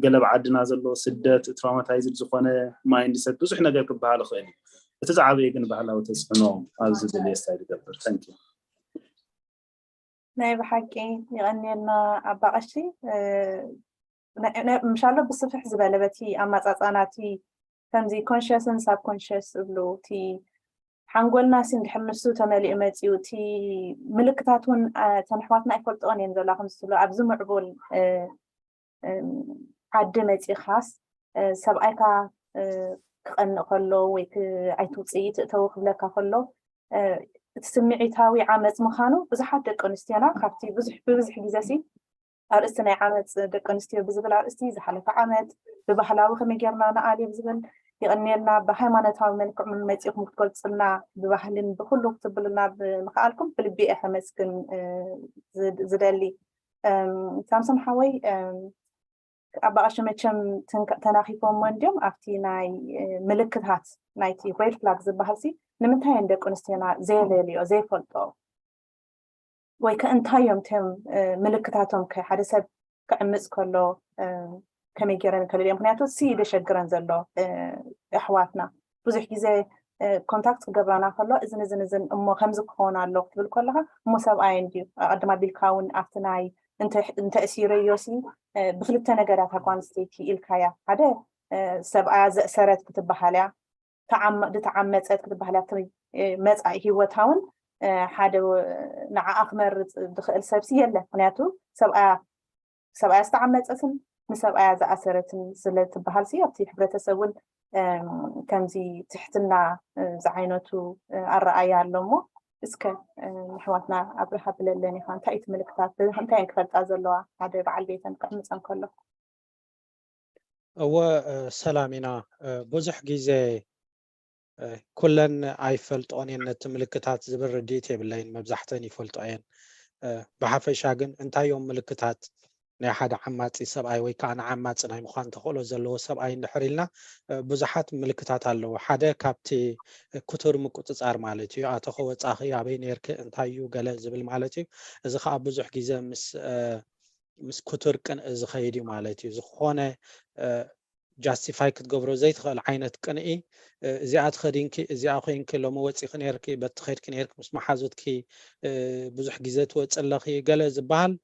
ገለብ ዓድና ዘሎ ስደት ትራውማታይዝድ ዝኾነ ማይንድሰት ብዙሕ ነገር ክበሃል ይኽእል እዩ እቲ ዝዓበየ ግን ባህላዊ ተፅዕኖ ኣብ ዝብል የስታይ ዝገብር ተንኪ ናይ ብሓቂ ይቐንየልና ኣባ ቀሺ። ምሻሎ ብስፍሕ ዝበለ በቲ ኣማፃፃናቲ ከምዚ ኮንሽስን ሳብ ኮንሽስ እብሉ እቲ ሓንጎልና ሲ እንድሕር ንሱ ተመሊኡ መፂኡ እቲ ምልክታት እውን ተንሕዋትና ኣይፈልጥኦን እየን ዘላ ከምዚ ትብሎ ኣብዚ ምዕቡል ዓዲ መፂኻስ ሰብኣይካ ክቐንእ ከሎ ወይ ኣይትውፅኢ ትእተዊ ክብለካ ከሎ እቲ ስምዒታዊ ዓመፅ ምዃኑ ብዙሓት ደቂ ኣንስትዮና ካብቲ ብዙሕ ብብዝሒ ግዜ ሲ ኣርእስቲ ናይ ዓመፅ ደቂ ኣንስትዮ ብዝብል ኣርእስቲ ዝሓለፈ ዓመት ብባህላዊ ከመይ ጌርና ንኣልዮ ብዝብል ይቕንየልና ብሃይማኖታዊ መልክዕ እውን መፂኹም ክትገልፅልና ብባህልን ብኩሉ ክትብሉና ብምኽኣልኩም ብልቢ እየ ከመስግን ዝደሊ። ሳምሶም ሓወይ ኣባቐሺ መቸም ተናኺፎሞ እንዲዮም ኣብቲ ናይ ምልክታት ናይቲ ሬድ ፍላግ ዝበሃል ሲ ንምንታይ እየን ደቂ ኣንስትዮና ዘየለልዮ ዘይፈልጦ ወይ ከ እንታይ እዮም ቶም ምልክታቶም ከ ሓደ ሰብ ክዕምፅ ከሎ ከመይ ገይረን ከለልዮ ምክንያቱ ሲ ደሸግረን ዘሎ ኣሕዋትና ብዙሕ ግዜ ኮንታክት ክገብራና ከሎ እዝን እዝን እዝን እሞ ከምዚ ክኸውን ኣሎ ክትብል ከለካ እሞ ሰብኣይ እንድዩ ኣቀድም ኣቢልካ እውን ኣብቲ ናይ እንተእሲረዮ ሲ ብክልተ ነገራት ኣጓ ኣንስተይቲ ኢልካያ ሓደ ሰብኣያ ዘእሰረት ክትበሃል እያ ዝተዓመፀት ክትበሃል እያ መፃኢ ሂወታ እውን ሓደ ንዓኣ ክመርፅ ዝኽእል ሰብሲ የለ ምክንያቱ ሰብኣያ ሰብኣያ ዝተዓመፀትን ንሰብኣያ ዝኣሰረትን ስለትበሃል ሲ ኣብቲ ሕብረተሰብ እውን ከምዚ ትሕትና ዝዓይነቱ ኣረኣያ ኣሎ እሞ እስከ ንሕዋትና ኣብርሃ ብለለን ኢኻ እንታይ እቲ ምልክታት እንታይ እየን ክፈልጣ ዘለዋ ሓደ በዓል ቤተን ክዕምፀን ከሎ እወ ሰላም ኢና ብዙሕ ግዜ ኩለን ኣይፈልጥኦን እየን ነቲ ምልክታት ዝብል ርድኢት የብለይን መብዛሕተን ይፈልጦ እየን ብሓፈሻ ግን እንታይ እዮም ምልክታት ናይ ሓደ ዓማፂ ሰብኣይ ወይ ከዓ ንዓማፂ ናይ ምዃን ተኽእሎ ዘለዎ ሰብኣይ እንድሕር ኢልና ብዙሓት ምልክታት ኣለዎ ሓደ ካብቲ ክቱር ምቁፅፃር ማለት እዩ ኣተኸ ወፃኺ ኣበይ ነርክ እንታይ እዩ ገለ ዝብል ማለት እዩ እዚ ከዓ ብዙሕ ግዜ ምስ ምስ ክቱር ቅንኢ ዝኸይድ እዩ ማለት እዩ ዝኾነ ጃስቲፋይ ክትገብሮ ዘይትኽእል ዓይነት ቅንኢ እዚኣ ትኸዲንኪ እዚኣ ኮይንኪ ሎሚ ወፂኺ ነርኪ በቲ ከድኪ ነርኪ ምስ መሓዙትኪ ብዙሕ ግዜ ትወፂ ኣለኺ ገለ ዝበሃል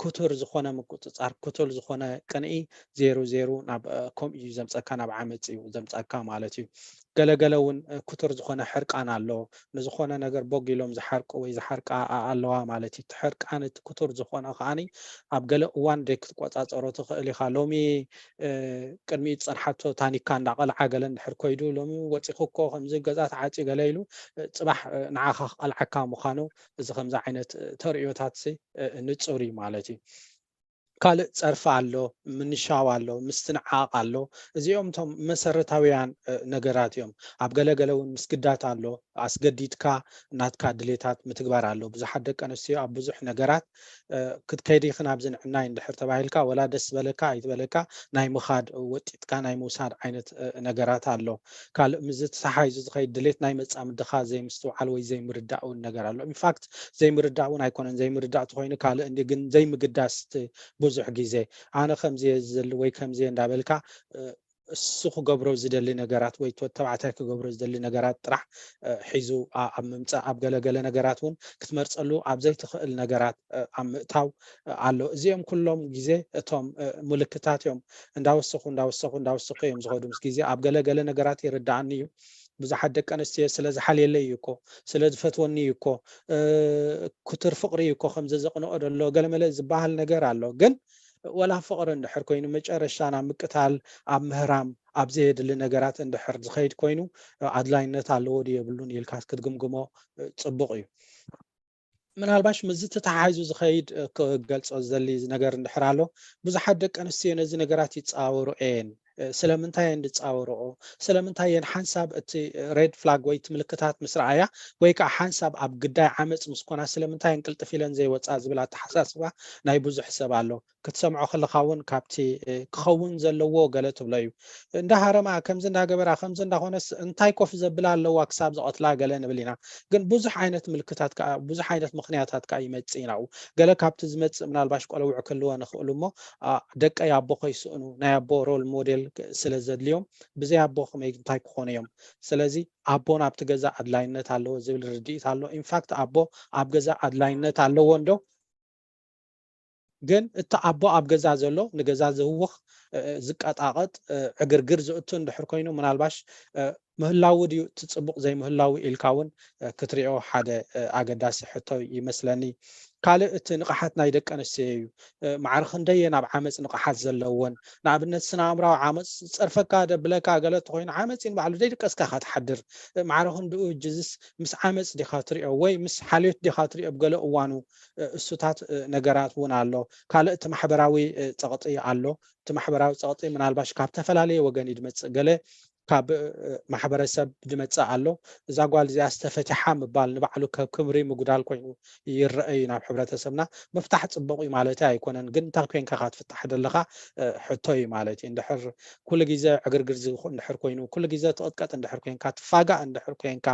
ክቱር ዝኾነ ምቁፅፃር ክቱር ዝኾነ ቅንኢ ዜሩ ዜሩ ናብ ከምኡ እዩ ዘምፀካ ናብ ዓመፅ እዩ ዘምፀካ ማለት እዩ ገለገለ እውን ክቱር ዝኾነ ሕርቃን ኣሎ ንዝኾነ ነገር ቦግ ኢሎም ዝሓርቁ ወይ ዝሓርቃ ኣለዋ ማለት እዩ እቲ ሕርቃን እቲ ክቱር ዝኾነ ከዓኒ ኣብ ገለ እዋን ደይ ክትቆፃፀሮ ትኽእል ኢኻ ሎሚ ቅድሚኡ ዝፀንሓቶ ታኒካ እንዳቐልዓ ገለ እንድሕር ኮይዱ ሎሚ ወፂኹ እኮ ከምዚ ገዛ ተዓፅዩ ገለ ኢሉ ፅባሕ ንዓኻ ክቐልዓካ ምዃኑ እዚ ከምዚ ዓይነት ተርእዮታት ንፁር እዩ ማለት እዩ ካልእ ፀርፊ ኣሎ ምንሻው ኣሎ ምስትንዓቕ ኣሎ እዚኦም ቶም መሰረታውያን ነገራት እዮም ኣብ ገለገለ እውን ምስግዳት ኣሎ ኣስገዲድካ ናትካ ድሌታት ምትግባር ኣሎ ብዙሓት ደቂ ኣንስትዮ ኣብ ብዙሕ ነገራት ክትከይዲ ይኽን ኣብዚ ንዕናይ እንድሕር ተባሂልካ ወላ ደስ ዝበለካ ኣይትበለካ ናይ ምኻድ ወጢጥካ ናይ ምውሳድ ዓይነት ነገራት ኣሎ ካልእ ምዚ ተተሓይዙ ዝኸይድ ድሌት ናይ መፃምድኻ ዘይምስትውዓል ወይ ዘይምርዳእ እውን ነገር ኣሎ ኢንፋክት ዘይምርዳእ እውን ኣይኮነን ዘይምርዳእ ተኮይኑ ካልእ እንዲ ግን ዘይምግዳስ ብዙሕ ግዜ ኣነ ከምዚ ዝደሊ ወይ ከምዚ እንዳበልካ እሱ ክገብሮ ዝደሊ ነገራት ወይ ተባዕታይ ክገብሮ ዝደሊ ነገራት ጥራሕ ሒዙ ኣብ ምምፃእ ኣብ ገለገለ ነገራት እውን ክትመርፀሉ ኣብ ዘይትኽእል ነገራት ኣብ ምእታው ኣሎ እዚኦም ኩሎም ግዜ እቶም ምልክታት እዮም እንዳወሰኹ እንዳወሰኹ እንዳወሰኹ እዮም ዝኸዱ ምስ ግዜ ኣብ ገለገለ ነገራት ይርዳኣኒ እዩ ብዙሓት ደቂ ኣንስትዮ ስለ ዝሓልየለይ እዩ እኮ ስለ ዝፈትወኒ እዩ እኮ ክቱር ፍቕሪ እዩ እኮ ከምዚ ዘቕንኦ ዘሎ ገለመለ ዝበሃል ነገር ኣሎ ግን ወላ ፍቕሪ እንድሕር ኮይኑ መጨረሻ ናብ ምቅታል ኣብ ምህራም ኣብ ዘየድሊ ነገራት እንድሕር ዝኸይድ ኮይኑ ኣድላይነት ኣለዎ ዶ የብሉን ኢልካ ክትግምግሞ ፅቡቕ እዩ ምናልባሽ ምስዚ ተተሓሒዙ ዝኸይድ ክገልፆ ዝደሊ ነገር እንድሕር ኣሎ ብዙሓት ደቂ ኣንስትዮ ነዚ ነገራት ይፃወሩ እየን ስለምንታይ እየን ዝፃወርኦ ስለምንታይ እየን ሓንሳብ እቲ ሬድ ፍላግ ወይ እቲ ምልክታት ምስ ረኣያ ወይ ከዓ ሓንሳብ ኣብ ግዳይ ዓመፅ ምስ ኮና ስለምንታይ እየን ቅልጥፍ ኢለን ዘይወፃ ዝብል ኣተሓሳስባ ናይ ብዙሕ ሰብ ኣሎ ክትሰምዖ ከለካ እውን ካብቲ ክኸውን ዘለዎ ገለ ትብሎ እዩ እንዳ ሃረማ ከምዚ እንዳገበራ ከምዚ እንዳኮነስ እንታይ ኮፍ ዘብላ ኣለዋ ክሳብ ዝቐትላ ገለ ንብል ኢና ግን ብዙሕ ዓይነት ምልክታት ብዙሕ ዓይነት ምክንያታት ከዓ ይመፅእ ኢና ገለ ካብቲ ዝመፅእ ምናልባሽ ቆልውዕ ክህልወን ይኽእሉ እሞ ደቀይ ኣቦ ከይስእኑ ናይ ኣቦ ሮል ሞዴል ስለ ዘድልዮም፣ ብዘይ ኣቦ ከመይ እንታይ ክኾኑ እዮም? ስለዚ ኣቦ ናብቲ ገዛ ኣድላይነት ኣለዎ ዝብል ርድኢት ኣሎ። ኢንፋክት ኣቦ ኣብ ገዛ ኣድላይነት ኣለዎ እንዶ፣ ግን እቲ ኣቦ ኣብ ገዛ ዘሎ ንገዛ ዝህውኽ፣ እ፣ ዝቀጣቐጥ፣ እ፣ ዕግርግር ዝእቱ እንድሕር ኮይኑ፣ ምናልባሽ፣ እ፣ ምህላው ድዩ እቲ ጽቡቕ ዘይምህላው ኢልካ እውን፣ እ፣ ክትሪኦ ሓደ፣ እ፣ ኣገዳሲ ሕቶ ይመስለኒ። ካልእ እቲ ንቕሓት ናይ ደቂ ኣንስትዮ እዩ። እ፣ ማዕረ ክንደየን ኣብ ዓመጽ ንቕሓት ዘለወን? ንኣብነት ስነ ኣእምራዊ ዓመጽ ዝጸርፈካ ደብለካ ገለ እንተኾይኑ ዓመጽ እዩ ንባዕሉ ዘይድቀስካ ኢኻ ትሓድር። እ፣ ማዕረ ክንድኡ እጅዝስ ምስ ዓመጽ ዲኻ ትሪኦ ወይ ምስ ሓልዮት ዲኻ ትሪኦ ብገለ እዋኑ? እ፣ እሱታት፣ እ፣ ነገራት እውን ኣሎ። ካልእ እቲ ማሕበራዊ፣ እ፣ ጸቕጢ ኣሎ። እቲ ማሕበራዊ ጸቕጢ ምናልባሽ ካብ ዝተፈላለየ ወገን እዩ ዝመጽእ። ገለ ካብ፣ እ፣ ማሕበረሰብ ዝመጽእ ኣሎ። እዛ ጓል እዚኣ ዝተፈትሓ ምባል ንባዕሉ ከም ክብሪ ምጉዳል ኮይኑ ይረአ እዩ ናብ ሕብረተሰብና። ምፍታሕ ጽቡቕ እዩ ማለት ኣይኮነን፣ ግን እንታይ ኮንካ ኢኻ ትፍታሕ ዘለኻ፣ እ፣ ሕቶ እዩ ማለት እዩ። እንድሕር ኩሉ ግዜ ዕግርግር ዝኹ-፣ እንድሕር ኮይኑ፣ ኩሉ ግዜ ትቕጥቀጥ እንድሕር ኮንካ፣ ትፋጋእ እንድሕር ኮንካ፣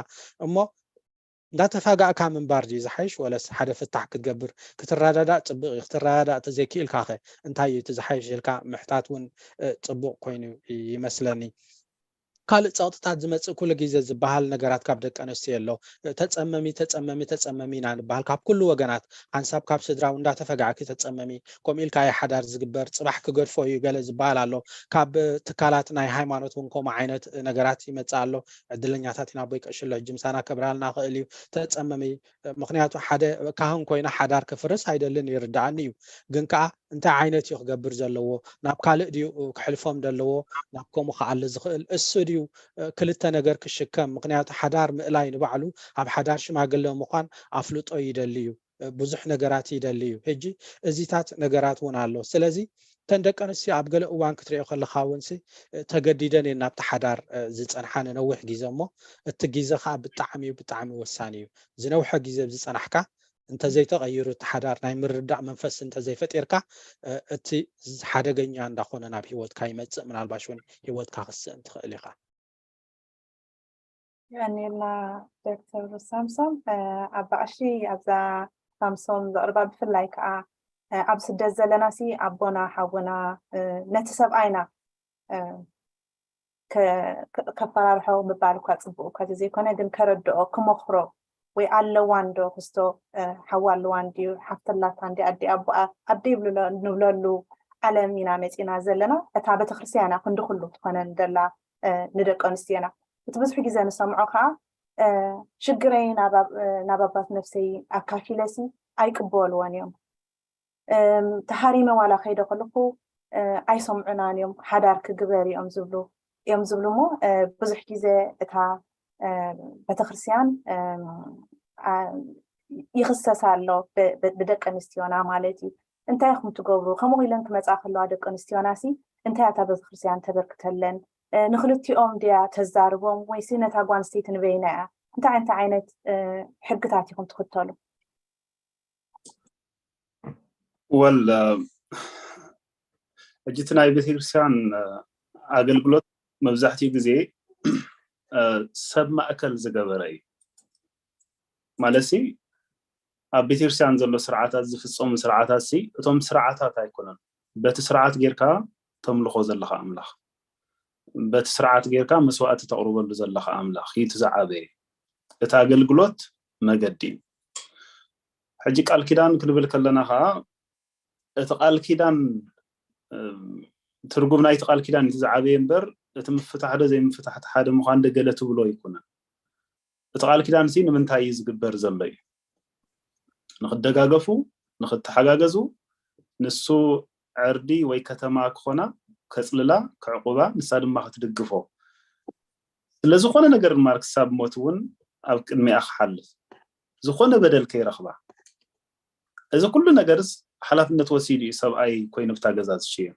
እሞ እንዳተፋጋእካ ምንባር ድዩ ዝሓይሽ፣ ወለስ ሓደ ፍታሕ ክትገብር፣ ክትረዳዳእ ጽቡቕ እዩ፣ ክትረዳዳእ ተዘይክኢልካ ኸ እንታይ እዩ እቲ ዝሓይሽ ኢልካ ምሕታት እውን፣ እ፣ ጽቡቕ ኮይኑ ይመስለኒ። ካልእ ጸቕጥታት ዝመጽእ ኩሉ ግዜ ዝበሃል ነገራት ካብ ደቂ ኣንስትዮ ኣሎ። እ፣ ተጸመሚ፣ ተጸመሚ፣ ተጸመሚ ኢና ንበሃል ካብ ኩሉ ወገናት። ሓንሳብ ካብ ስድራ እውን እንዳተፈጋዕኪ ተጸመሚ፣ ከምኡ ኢልካ እዩ ሓዳር ዝግበር፣ ጽባሕ ክገድፎ እዩ ገለ ዝበሃል ኣሎ። ካብ ትካላት ናይ ሃይማኖት እውን ከምኡ ዓይነት ነገራት ይመጽእ ኣሎ። ዕድለኛታት ኢና፣ ኣቦይ ቀሽሎ ሕጂ ምሳና ከብርሃልና ክእል እዩ። ተጸመሚ፣ ምኽንያቱ ሓደ ካህን ኮይነ ሓዳር ክፍርስ ኣይደልን፣ ይርድኣኒ እዩ። ግን ከኣ እንታይ ዓይነት እዩ ክገብር ዘለዎ? ናብ ካልእ ድዩ ክሕልፎም ዘለዎ? ናብ ከምኡ ክኣሊ ዝኽእል እሱ ድዩ ክልተ ነገር ክሽከም? ምኽንያቱ ሓዳር ምእላይ ንባዕሉ ኣብ ሓዳር ሽማግለ ምዃን ኣፍልጦ ይደሊ እዩ። ብዙሕ ነገራት ይደሊ እዩ። ሕጂ እዚታት ነገራት እውን ኣሎ። ስለዚ እተን ደቂ ኣንስትዮ ኣብ ገለ እዋን ክትሪኦ ከለኻ እውን ሲ፣ ተገዲደን እየን ናብቲ ሓዳር፣ እ፣ ዝጸንሓ ንነዊሕ ግዜ እሞ፣ እቲ ግዜ ኸኣ ብጣዕሚ እዩ፣ ብጣዕሚ ወሳኒ እዩ። ዝነውሐ ግዜ ዝጸናሕካ እንተዘይተቐይሩ እቲ ሓዳር ናይ ምርዳእ መንፈስ እንተዘይፈጢርካ፣ እ፣ እቲ ሓደገኛ እንዳኾነ ናብ ህይወትካ ይመጽእ፣ ምናልባሽ እውን ህይወትካ ክስእን ትኽእል ኢኻ። የቐንየልና ዶክተር ሳምሶም። እ፣ ኣባ ቀሺ ኣብዛ ሳምሶም ዘቕርባ ብፍላይ ከዓ፣ እ፣ ኣብ ስደት ዘለና ሲ ኣቦና ሓውና፣ እ፣ ነቲ ሰብኣይና፣ እ፣ ከ-፣ ከ-፣ ከፈራርሖ ምባል እኳ ጽቡቅ እኳ ተዘይኮነ፣ ግን ከረድኦ፣ ክመኽሮ ወይ ኣለዋ እንዶ ክስቶ፣ እ፣ ሓዋ ኣለዋ እንድዩ፣ ሓፍቲ ኣላታ እንዲ ኣዲ ኣቦኣ፣ ኣደ ይብልሎ-፣ ንብለሉ ዓለም ኢና መጺና ዘለና። እታ ቤተክርስትያን እያ ክንዲ ኩሉ ትኾነን ደላ፣ እ፣ ንደቂ ኣንስትዮና። እቲ ብዙሕ ግዜ ንሰምዖ ከኣ፣ እ፣ ሽግረይ ናብ ኣብ-፣ እ፣ ናብ ኣባት ነፍሰይ ኣካፊለሲ ኣይቅበልዎን እዮም። እም፣ ተሃሪመ ዋላ ከይደ ከለኹ፣ እ፣ ኣይሰምዑናን እዮም፣ ሓዳር ክግበር እዮም ዝብሉ፣ እዮም ዝብሉ እሞ፣ እ፣ ብዙሕ ግዜ እታ፣ እ፣ ቤተክርስትያን፣ እም፣ ኣ-፣ ይኽሰስ ኣሎ ብ-፣ ብ-፣ ብደቂ ኣንስትዮና ማለት እዩ። እንታይ ኢኹም ትገብሩ? ከምኡ ኢለን ክመጻ ከለዋ ደቂ ኣንስትዮና ሲ እንታይ እያ እታ ቤተክርስትያን ተበርክተለን? እ፣ ንክልቲኦም ድያ ተዛርቦም ወይሲ ነታ ጓል ኣንስተይቲ ንበይና እያ? እንታይ እንታይ ዓይነት፣ እ፣ ሕግታት ኢኹም ትኽተሉ? ወል፣ እ፣ ሕጂ እቲ ናይ ቤተክርስትያን፣ እ፣ ኣገልግሎት መብዛሕትኡ ግዜ፣ እ፣ ሰብ ማእከል ዝገበረ እዩ። ማለትሲ ኣብ ቤተክርስትያን ዘሎ ስርዓታት፣ ዝፍጸሙ ስርዓታት ሲ እቶም ስርዓታት ኣይኮነን። በቲ ስርዓት ጌርካ ተምልኾ ዘለኻ ኣምላኽ፣ በቲ ስርዓት ጌርካ መስዋእቲ ተቕርበሉ ዘለኻ ኣምላኽ እዩ እቲ ዝዓበየ። እቲ ኣገልግሎት መገዲ እዩ። ሕጂ ቃል ኪዳን ክንብል ከለና ኸዓ እቲ ቃል ኪዳን፣ እም፣ ትርጉም ናይቲ ቃል ኪዳን እቲ ዝዓበየ እምበር እቲ ምፍታሕ ዶ ዘይምፍታሕ እቲ ሓደ ምዃን ዶ ገለ ትብሎ ኣይኮነን። እቲ ቃል ኪዳን ሲ ንምንታይ እዩ ዝግበር ዘሎ እዩ? ንክደጋገፉ፣ ንክተሓጋገዙ፣ ንሱ ዕርዲ ወይ ከተማ ክኾና፣ ከጽልላ፣ ከዕቁባ፣ ንሳ ድማ ክትድግፎ። ስለ ዝኾነ ነገር ድማ ክሳብ ሞት እውን ኣብ ቅድሚኣ ክሓልፍ፣ ዝኾነ በደል ከይረኽባ። እዚ ኩሉ ነገርስ ሓላፍነት ወሲዱ እዩ ሰብኣይ ኮይኑ ብታ ገዛ ዝሽየም።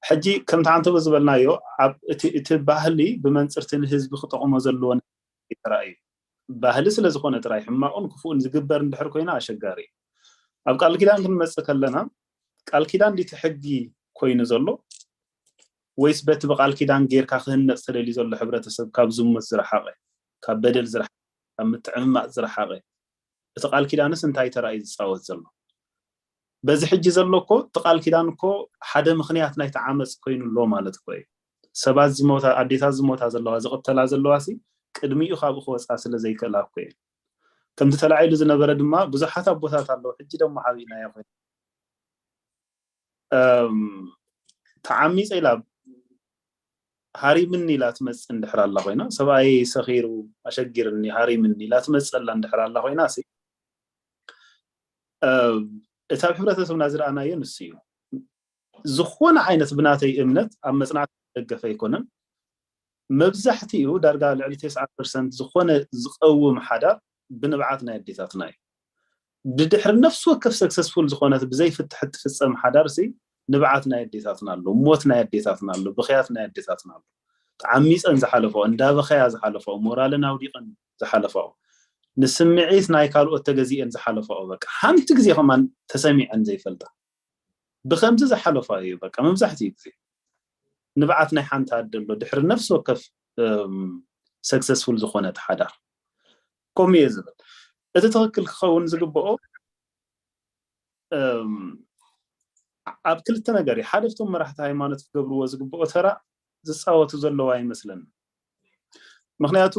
ሕጂ ከምቲ ዓንተቦ ዝበልናዮ ኣብ እቲ፣ እቲ ባህሊ ብመንጽርቲ ንህዝቢ ክጠቕሞ ዘለዎ ነገር ተራእዩ። ባህሊ ስለ ዝኾነ ጥራይ ሕማቕን ክፉእን ዝግበር እንድሕር ኮይና ኣሸጋሪ እዩ። ኣብ ቃል ኪዳን ክንመጽእ ከለና ቃል ኪዳን ድቲ ሕጊ ኮይኑ ዘሎ ወይስ በቲ ብቃል ኪዳን ጌርካ ክህነጽ ተደልዩ ዘሎ ሕብረተሰብ ካብ ዝሙት ዝረሓቐ፣ ካብ በደል ዝረሓቐ፣ ካብ ምትዕምማጽ ዝረሓቐ፣ እቲ ቃል ኪዳንስ እንታይ ተራ እዩ ዝጻወት ዘሎ? በዚ ሕጂ ዘሎ እኮ እቲ ቃል ኪዳን እኮ ሓደ ምኽንያት ናይቲ ዓመፅ ኮይኑ ኣሎ ማለት እኮ እዩ። ሰባት ዝሞታ ኣዴታት ዝሞታ ዘለዋ ዝቕተላ ዘለዋ ሲ ቅድሚኡ ካብኡ ክወፃ ስለ ዘይክእላ እኮ እዩ። ከምቲ ተላዒሉ ዝነበረ ድማ ብዙሓት ኣቦታት ኣለዉ። ሕጂ ደሞ ሓቢእናዮ ኮይኑ ተዓሚፀ ኢላ ሃሪምኒ ኢላ ትመፅእ እንድሕር ኣላ ኮይና፣ ሰብኣይ ሰኺሩ ኣሸጊርኒ ሃሪምኒ ኢላ ትመፅእ ኣላ እንድሕር ኣላ ኮይና ሲ እታ ኣብ ሕብረተሰብና ዝረኣናዮ ንሱ እዩ። ዝኾነ ዓይነት ብናተይ እምነት ኣብ መፅናዕቲ ደገፈ ኣይኮነን። መብዛሕትኡ ዳርጋ ልዕሊ ተስዓ ፐርሰንት ዝኾነ ዝቀውም ሓዳር ብንብዓት ናይ ኣዴታትና እዩ። ብድሕሪ ነፍሲ ወከፍ ሰክሰስፉል ዝኾነት ብዘይ ፍትሒ እትፍፀም ሓዳር ሲ ንብዓት ናይ ኣዴታትና ኣሎ፣ ሞት ናይ ኣዴታትና ኣሎ፣ ብኽያት ናይ ኣዴታትና ኣሎ። ተዓሚፀን ዝሓለፈኦ፣ እንዳበኸያ ዝሓለፈኦ፣ ሞራለን ኣውዲቐን ዝሓለፈኦ፣ ንስምዒት ናይ ካልኦት ተገዚኤን ዝሓለፈኦ፣ በቃ ሓንቲ ግዜ ከማን ተሰሚዐን ዘይፈልጣ ብከምዚ ዝሓለፋ እዩ። በቃ መብዛሕትኡ ግዜ ንብዓት ናይ ሓንቲ ኣደ ኣሎ ድሕሪ ነፍሲ ወከፍ ሰክሰስፉል ዝኾነት ሓዳር ከምኡ እየ ዝብል። እቲ ትኽክል ክኸውን ዝግብኦ ኣብ ክልተ ነገር እዩ። ሓደ፣ እቶም መራሕቲ ሃይማኖት ክገብርዎ ዝግብኦ ተራ ዝፃወቱ ዘለዉ ኣይመስለኒ። ምክንያቱ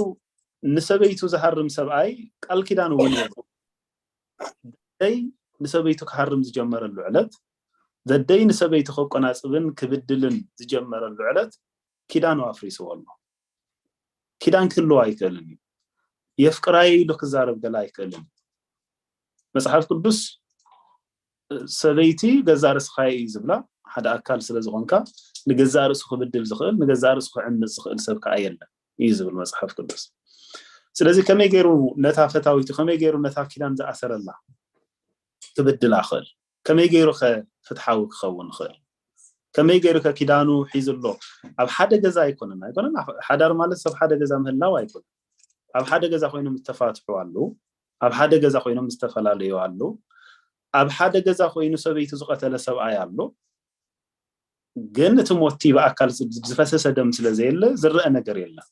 ንሰበይቱ ዝሃርም ሰብኣይ ቃል ኪዳን እውን የብሉ። ደይ ንሰበይቱ ክሃርም ዝጀመረሉ ዕለት፣ ዘደይ ንሰበይቱ ከቆናፅብን ክብድልን ዝጀመረሉ ዕለት ኪዳኑ ኣፍሪስዎ ኣሎ። ኪዳን ክህልዎ ኣይክእልን እዩ። የፍቅራይ ኢሉ ክዛረብ ገለ ኣይክእልን እዩ። መፅሓፍ ቅዱስ ሰበይቲ ገዛ ርእስኻ እዩ ዝብላ። ሓደ ኣካል ስለ ዝኾንካ ንገዛ ርእሱ ክብድል ዝኽእል፣ ንገዛ ርእሱ ክዕምፅ ዝኽእል ሰብ ከዓ የለን እዩ ዝብል መፅሓፍ ቅዱስ። ስለዚ ከመይ ገይሩ ነታ ፈታዊቱ፣ ከመይ ገይሩ ነታ ኪዳን ዝኣሰረላ ክብድላ ክእል? ከመይ ገይሩ ከ ፍትሓዊ ክኸውን ይኽእል? ከመይ ገይሩ ከ ኪዳኑ ሒዙ ኣሎ? ኣብ ሓደ ገዛ ኣይኮነን፣ ኣይኮነን። ሓዳር ማለት ሰብ ሓደ ገዛ ምህላው ኣይኮነን። ኣብ ሓደ ገዛ ኮይኖም ዝተፋትሑ ኣለዉ። ኣብ ሓደ ገዛ ኮይኖም ዝተፈላለዩ ኣለዉ። ኣብ ሓደ ገዛ ኮይኑ ሰበይቱ ዝቐተለ ሰብኣይ ኣሎ። ግን እቲ ሞቲ ብኣካል ዝፈሰሰ ደም ስለ ዘየለ ዝረአ ነገር የለን።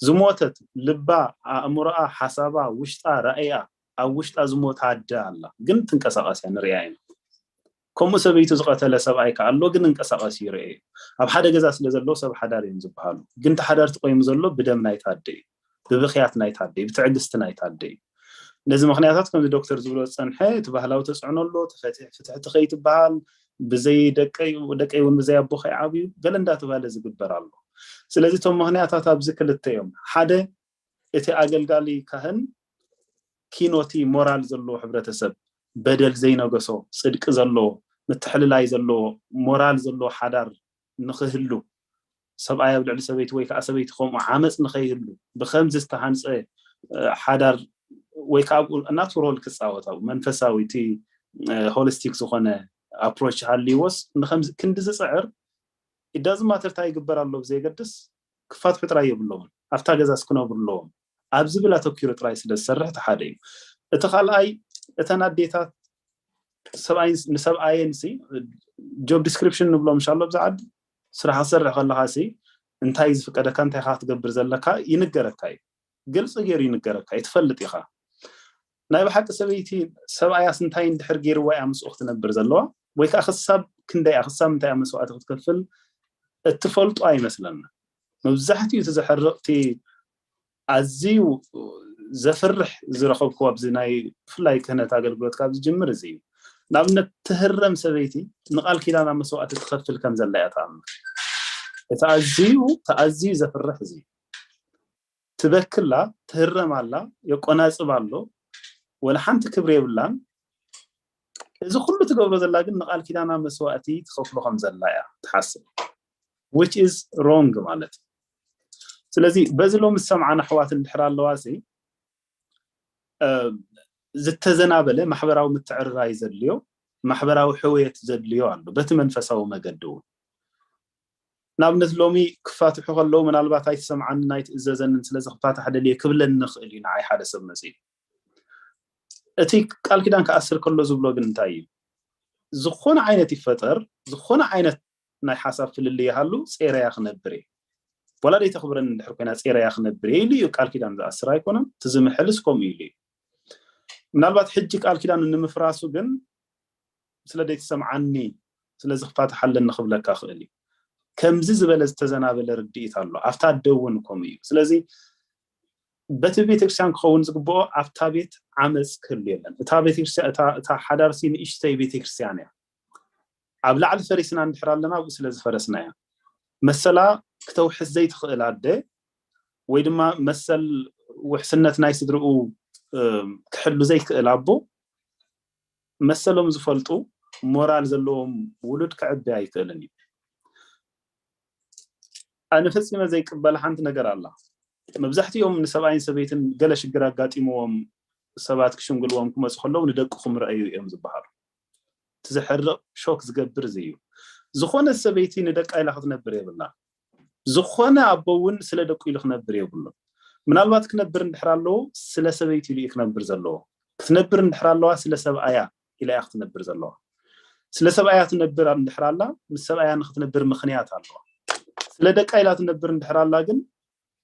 ዝሞተት ልባ፣ ኣእምሮኣ፣ ሓሳባ፣ ውሽጣ፣ ራእያ ኣብ ውሽጣ ዝሞት ኣደ ኣላ። ግን ትንቀሳቐስ እያ፣ ንሪኣ ኢና። ከምኡ ሰበይቱ ዝቐተለ ሰብኣይ ከኣ ኣሎ፣ ግን እንቀሳቐስ ይረአ እዩ። ኣብ ሓደ ገዛ ስለ ዘለዉ ሰብ ሓዳር እዮም ዝበሃሉ። ግን እቲ ሓዳር ተቆይሙ ዘሎ ብደም ናይታ ኣደ እዩ፣ ብብኽያት ናይታ ኣደ እዩ፣ ብትዕግስቲ ናይታ ኣደ እዩ። ነዚ ምኽንያታት ከምዚ ዶክተር ዝብሎ ዝጸንሐ እቲ ባህላዊ ተጽዕኖ ኣሎ፣ ተፈቲሕ ፍትሕቲ ከይትበሃል፣ ብዘይ ደቀይ ደቀይ እውን ብዘይ ኣቦ ከይዓብዩ ገለ እንዳተባለ ዝግበር ኣሎ። ስለዚ እቶም ምኽንያታት ኣብዚ ክልተ እዮም። ሓደ እቲ ኣገልጋሊ ካህን ኪኖቲ ሞራል ዘለዎ ሕብረተሰብ፣ በደል ዘይነገሶ፣ ጽድቂ ዘለዎ፣ ምትሕልላይ ዘለዎ፣ ሞራል ዘለዎ ሓዳር ንኽህሉ፣ ሰብኣይ ኣብ ልዕሊ ሰበይቲ ወይ ከዓ ሰበይቲ ከምኡ ዓመፅ ንኸይህሉ ብከምዚ ዝተሃንፀ ሓዳር ወይ ከዓ ኣብኡ እናቱ ሮል ክፃወት ኣብኡ መንፈሳዊ እቲ ሆሊስቲክ ዝኾነ ኣፕሮች ሃልይዎስ ንከምዚ ክንዲ ዝፅዕር ኢዳዝ ማተር እንታይ ይግበር ኣሎ ብዘየገድስ ክፋትሑ ጥራይ የብሎምን። ኣብታ ገዛስ ክነብሩ ኣለዎም ኣብ ዝብል ኣተኪሩ ጥራይ ስለ ዝሰርሕ እቲ ሓደ እዩ። እቲ ካልኣይ እተን ኣዴታት ሰብኣይን ንሰብኣየን ሲ ጆብ ዲስክሪፕሽን ንብሎ ምሻሎ ብዛ ዓዲ ስራሕ ክሰርሕ ከለካ ሲ እንታይ ዝፍቀደካ እንታይ ካ ክትገብር ዘለካ ይንገረካ እዩ። ግልፂ ገይሩ ይንገረካ እዩ፣ ትፈልጥ ኢካ። ናይ ብሓቂ ሰበይቲ ሰብኣያስ እንታይ እንድሕር ገይርዋ እያ ምስኡ ክትነብር ዘለዋ? ወይ ከዓ ክሳብ ክንደይ እያ ክሳብ ምንታይ እያ መስዋእቲ ክትከፍል እትፈልጦ ኣይመስለና። መብዛሕትኡ እቲ ዘሕርቕ እቲ ኣዝዩ ዘፍርሕ ዝረኸብክዎ ኣብዚ ናይ ብፍላይ ክህነት ኣገልግሎት ካብ ዝጅምር እዚ እዩ። ንኣብነት ትህረም ሰበይቲ ንቓል ኪዳና መስዋእቲ ትኸፍል ከም ዘላ እያ ትኣምር። እቲ ኣዝዩ እቲ ኣዝዩ ዘፍርሕ እዚ እዩ። ትበክላ፣ ትህረም ኣላ፣ የቆናጽብ ኣሎ፣ ወላ ሓንቲ ክብሪ የብላን። እዚ ኩሉ ትገብሮ ዘላ ግን ንቓል ኪዳና መስዋእቲ ትኸፍሎ ከም ዘላ እያ ትሓስብ። Which is wrong ማለት እዩ። ስለዚ በዚ ሎሚ ዝሰምዓና ኣሕዋት እንድሕር ኣለዋ ሲ ዝተዘናበለ ማሕበራዊ ምትዕርራይ ዘድልዮ ማሕበራዊ ሕውየት ዘድልዮ ኣሎ በቲ መንፈሳዊ መገዲ እውን። ንኣብነት ሎሚ ክፋትሑ ከለዉ ምናልባት ኣይትሰምዓንን ኣይትእዘዘንን ስለዚ ክፋታሕ ደልየ ክብለኒ ንኽእል እዩ ንዓይ ሓደ ሰብ መፅኡ። እቲ ቃል ኪዳን ክኣስር ከሎ ዝብሎ ግን እንታይ እዩ? ዝኾነ ዓይነት ይፈጠር ዝኾነ ዓይነት ናይ ሓሳብ ፍልልይ ይሃሉ ጼረያ ክነብር እየ ዋላ ደይተኽብረኒ እንድሕር ኮይና ጼረያ ክነብር እየ ኢሉ እዩ ቃል ኪዳን ዝኣስር ኣይኮነን። እቲ ዝምሕልስ ከምኡ ኢሉ እዩ። ምናልባት ሕጂ ቃል ኪዳኑ ንምፍራሱ ግን ስለ ዘይትሰምዓኒ ስለዚ ክፋታሕ ኣለኒ ክብለካ ክእል እዩ። ከምዚ ዝበለ ዝተዘናበለ ርድኢት ኣሎ። ኣብታ ኣደ እውን ከምኡ እዩ። ስለዚ በቲ ቤተክርስትያን ክኸውን ዝግብኦ ኣብታ ቤት ዓመፅ ክህሉ የለን። እታ ቤተክርስትያን እታ እታ ሓዳርሲ ንእሽተይ ቤተክርስትያን እያ። ኣብ ላዕሊ ፈሪስና እንድሕር ኣለና ኣብኡ ስለ ዝፈረስና እያ። መሰላ ክተውሕስ ዘይትኽእል ኣደ ወይ ድማ መሰል ውሕስነት ናይ ስድርኡ ክሕሉ ዘይክእል ኣቦ መሰሎም ዝፈልጡ ሞራል ዘለዎም ውሉድ ክዕቢ ኣይክእልን እዩ። ኣነ ፈፂመ ዘይቅበል ሓንቲ ነገር ኣላ። መብዛሕትኦም ንሰብኣይን ሰበይትን ገለ ሽግር ኣጋጢምዎም ሰባት ክሽምግልዎም ክመፁ ከለዉ ንደቅኹም ረኣዩ እዮም ዝበሃሉ። እቲ ዘሕርቕ ሾክ ዝገብር እዚ እዩ። ዝኾነ ሰበይቲ ንደቃ ኢላ ክትነብር የብላ። ዝኾነ ኣቦ እውን ስለ ደቁ ኢሉ ክነብር የብሉን። ምናልባት ክነብር እንድሕር ኣለዎ ስለ ሰበይቲ ኢሉ እዩ ክነብር ዘለዎ። ክትነብር እንድሕር ኣለዋ ስለ ሰብኣያ ኢላ እያ ክትነብር ዘለዋ። ስለ ሰብኣያ ትነብር እንድሕር ኣላ ምስ ሰብኣያ ንክትነብር ምኽንያት ኣለዋ። ስለ ደቃ ኢላ ትነብር እንድሕር ኣላ ግን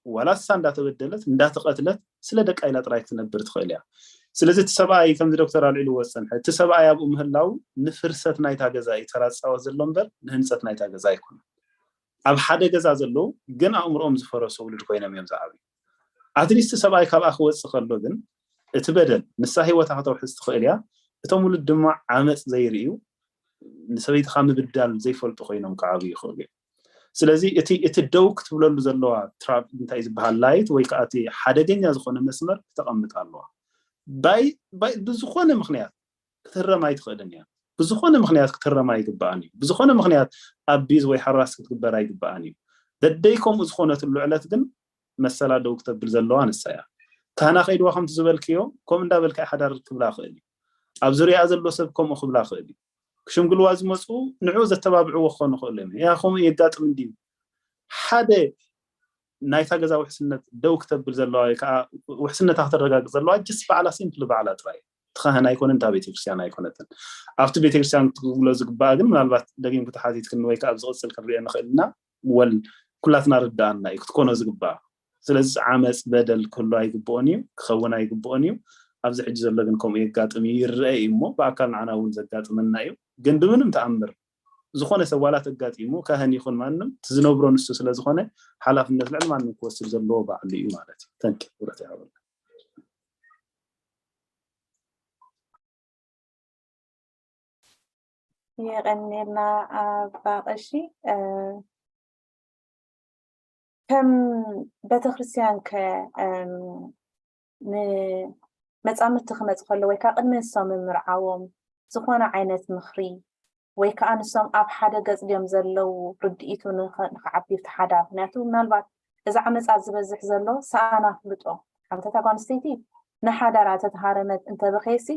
ዋላ እሳ እንዳተበደለት እንዳተቐትለት ስለ ደቃ ኢላ ጥራይ ክትነብር ትኽእል እያ። ስለዚ እቲ ሰብኣይ ከምዚ ዶክተር ኣልዒልዎ ዝፀንሐ እቲ ሰብኣይ ኣብኡ ምህላው ንፍርሰት ናይታ ገዛ እዩ ተራ ዝፃወት ዘሎ እምበር ንህንፀት ናይታ ገዛ ኣይኮነን። ኣብ ሓደ ገዛ ዘለዉ ግን ኣእምሮኦም ዝፈረሱ ውሉድ ኮይኖም እዮም ዝዓብዩ። ኣትሊስት ሰብኣይ ካብኣ ክወፅእ ከሎ ግን እቲ በደል ንሳ ሂወታ ከተውሕስ ትኽእል እያ። እቶም ውሉድ ድማ ዓመፅ ዘይርእዩ ንሰበይትኻ ምብዳል ዘይፈልጡ ኮይኖም ክዓብዩ ይኽእሉ እዮም። ስለዚ እቲ እቲ ደው ክትብለሉ ዘለዋ ትራፕ እንታይ ዝበሃል ላይት ወይ ከዓ እቲ ሓደገኛ ዝኾነ መስመር ክተቐምጥ ኣለዋ። ባይ ባይ ብዝኾነ ምኽንያት ክትህረም ኣይትኽእልን እያ። ብዝኾነ ምኽንያት ክትህረም ኣይግባኣን እዩ። ብዝኾነ ምኽንያት ኣቢዝ ወይ ሓራስ ክትግበር ኣይግባኣን እዩ። ደደይ ከምኡ ዝኾነትሉ ዕለት ግን መሰላ ደው ክተብል ዘለዋ ንሳ እያ። ካህና ከይድዋ ከምቲ ዝበልክዮ ከምኡ እንዳበልካ ሓዳር ክብላ ክእል እዩ። ኣብ ዙሪያ ዘሎ ሰብ ከምኡ ክብላ ክእል እዩ። ክሽምግልዋ ዝመፁ ንዑ ዘተባብዕዎ ክኾኑ ክእሉ እዮም። ያ ከምኡ የጋጥም እንድዩ። ሓደ ናይታ ገዛ ውሕስነት ደው ክተብል ዘለዋ ወይ ከዓ ውሕስነታ ክተረጋግፅ ዘለዋ ጅስ ባዕላ ሲምፕሊ ባዕላ ጥራይ ትኻህን ኣይኮነን እታ ቤተክርስትያን ኣይኮነትን። ኣብቲ ቤተክርስትያን ክትብሎ ዝግባኣ ግን ምናልባት ደጊም ክትሓቲትክኒ ወይ ከዓ ኣብ ዝቕፅል ክንሪኦ ንኽእል ኢና። ወል ኩላትና ርዳኣና እዩ ክትኮኖ ዝግባኣ። ስለዚ ዓመፅ በደል ክህሉ ኣይግብኦን እዩ ክኸውን ኣይግብኦን እዩ። ኣብዚ ሕጂ ዘሎ ግን ከምኡ የጋጥም እዩ ይረአ እዩ እሞ ብኣካል ንዓና እውን ዘጋጥመና እዩ። ግን ብምንም ተኣምር ዝኾነ ሰብ ዋላ ተጋጢሙ ካህን ይኹን ማንም እቲ ዝነብሮ ንሱ ስለ ዝኾነ ሓላፍነት ልዕሊ ማንም ክወስድ ዘለዎ ባዕሉ እዩ ማለት እዩ። ተንኪ ክብረት ይሃበልና። የቐንየልና ኣባ ቀሺ። ከም ቤተክርስትያን ከ ንመጻምድቲ ክመጽእ ከሎ ወይ ከዓ ቅድሚ ንሶም ምምርዓዎም ዝኾነ ዓይነት ምኽሪ ወይ ከዓ ንሶም ኣብ ሓደ ገጽ ድዮም ዘለዉ ርድኢቱ ንኸ- ንኽዓቢ እቲ ሓዳር። ምክንያቱ ምናልባት እዚ ዓመጻ ዝበዝሕ ዘሎ ሰኣን ኣፍልጦ ሓብተታ ጓል ኣንስተይቲ ንሓዳራ ተተሃረመት እንተበኸየሲ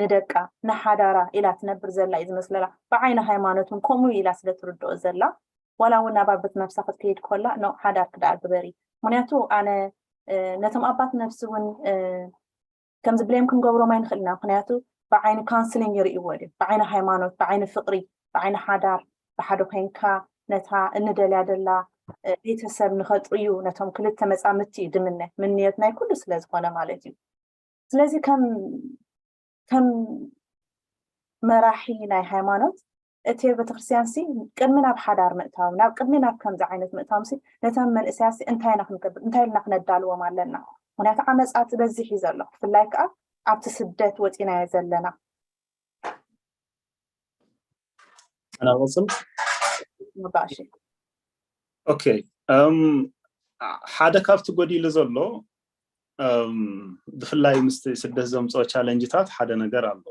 ንደቃ ንሓዳራ ኢላ ትነብር ዘላ እዩ ዝመስለላ። ብዓይኒ ሃይማኖት እውን ከምኡ ኢላ ስለ ትርድኦ ዘላ ዋላ እውን ናብ ኣበት ነብሳ ክትከይድ ኮላ ኖ ሓዳር ክደኣ ግበሪ። ምክንያቱ ኣነ ነቶም ኣባት ነብሲ እውን ከምዚ ብሌም ክንገብሮም ኣይንኽእል ኢና። ምክንያቱ ብዓይኒ ካውንስሊንግ ይርእይዎ ድዮም? ብዓይኒ ሃይማኖት፣ ብዓይኒ ፍቅሪ፣ ብዓይኒ ሓዳር፣ ብሓደ ኮይንካ ነታ እንደልያ ደላ ቤተሰብ ንኸጥርዩ ነቶም ክልተ መጻምድቲ እዩ ድምነ ምንዮት ናይ ኩሉ ስለ ዝኾነ ማለት እዩ። ስለዚ ከም ከም መራሒ ናይ ሃይማኖት እቲ ቤተክርስትያን ሲ ቅድሚ ናብ ሓዳር ምእታው ናብ ቅድሚ ናብ ከምዚ ዓይነት ምእታው ሲ ነቶም መንእሰያት ሲ እንታይ ኢና ክንገብር እንታይ ኢልና ክነዳልዎም ኣለና። ምክንያቱ ዓመፃ ትበዝሕ እዩ ዘሎ ብፍላይ ከዓ ኣብቲ ስደት ወፂናዮ ዘለና። ኣናቆፅል መባእሺ ኦኬ ሓደ ካብቲ ጎዲሉ ዘሎ ብፍላይ ምስቲ ስደት ዘምፅኦ ቻለንጅታት ሓደ ነገር ኣሎ።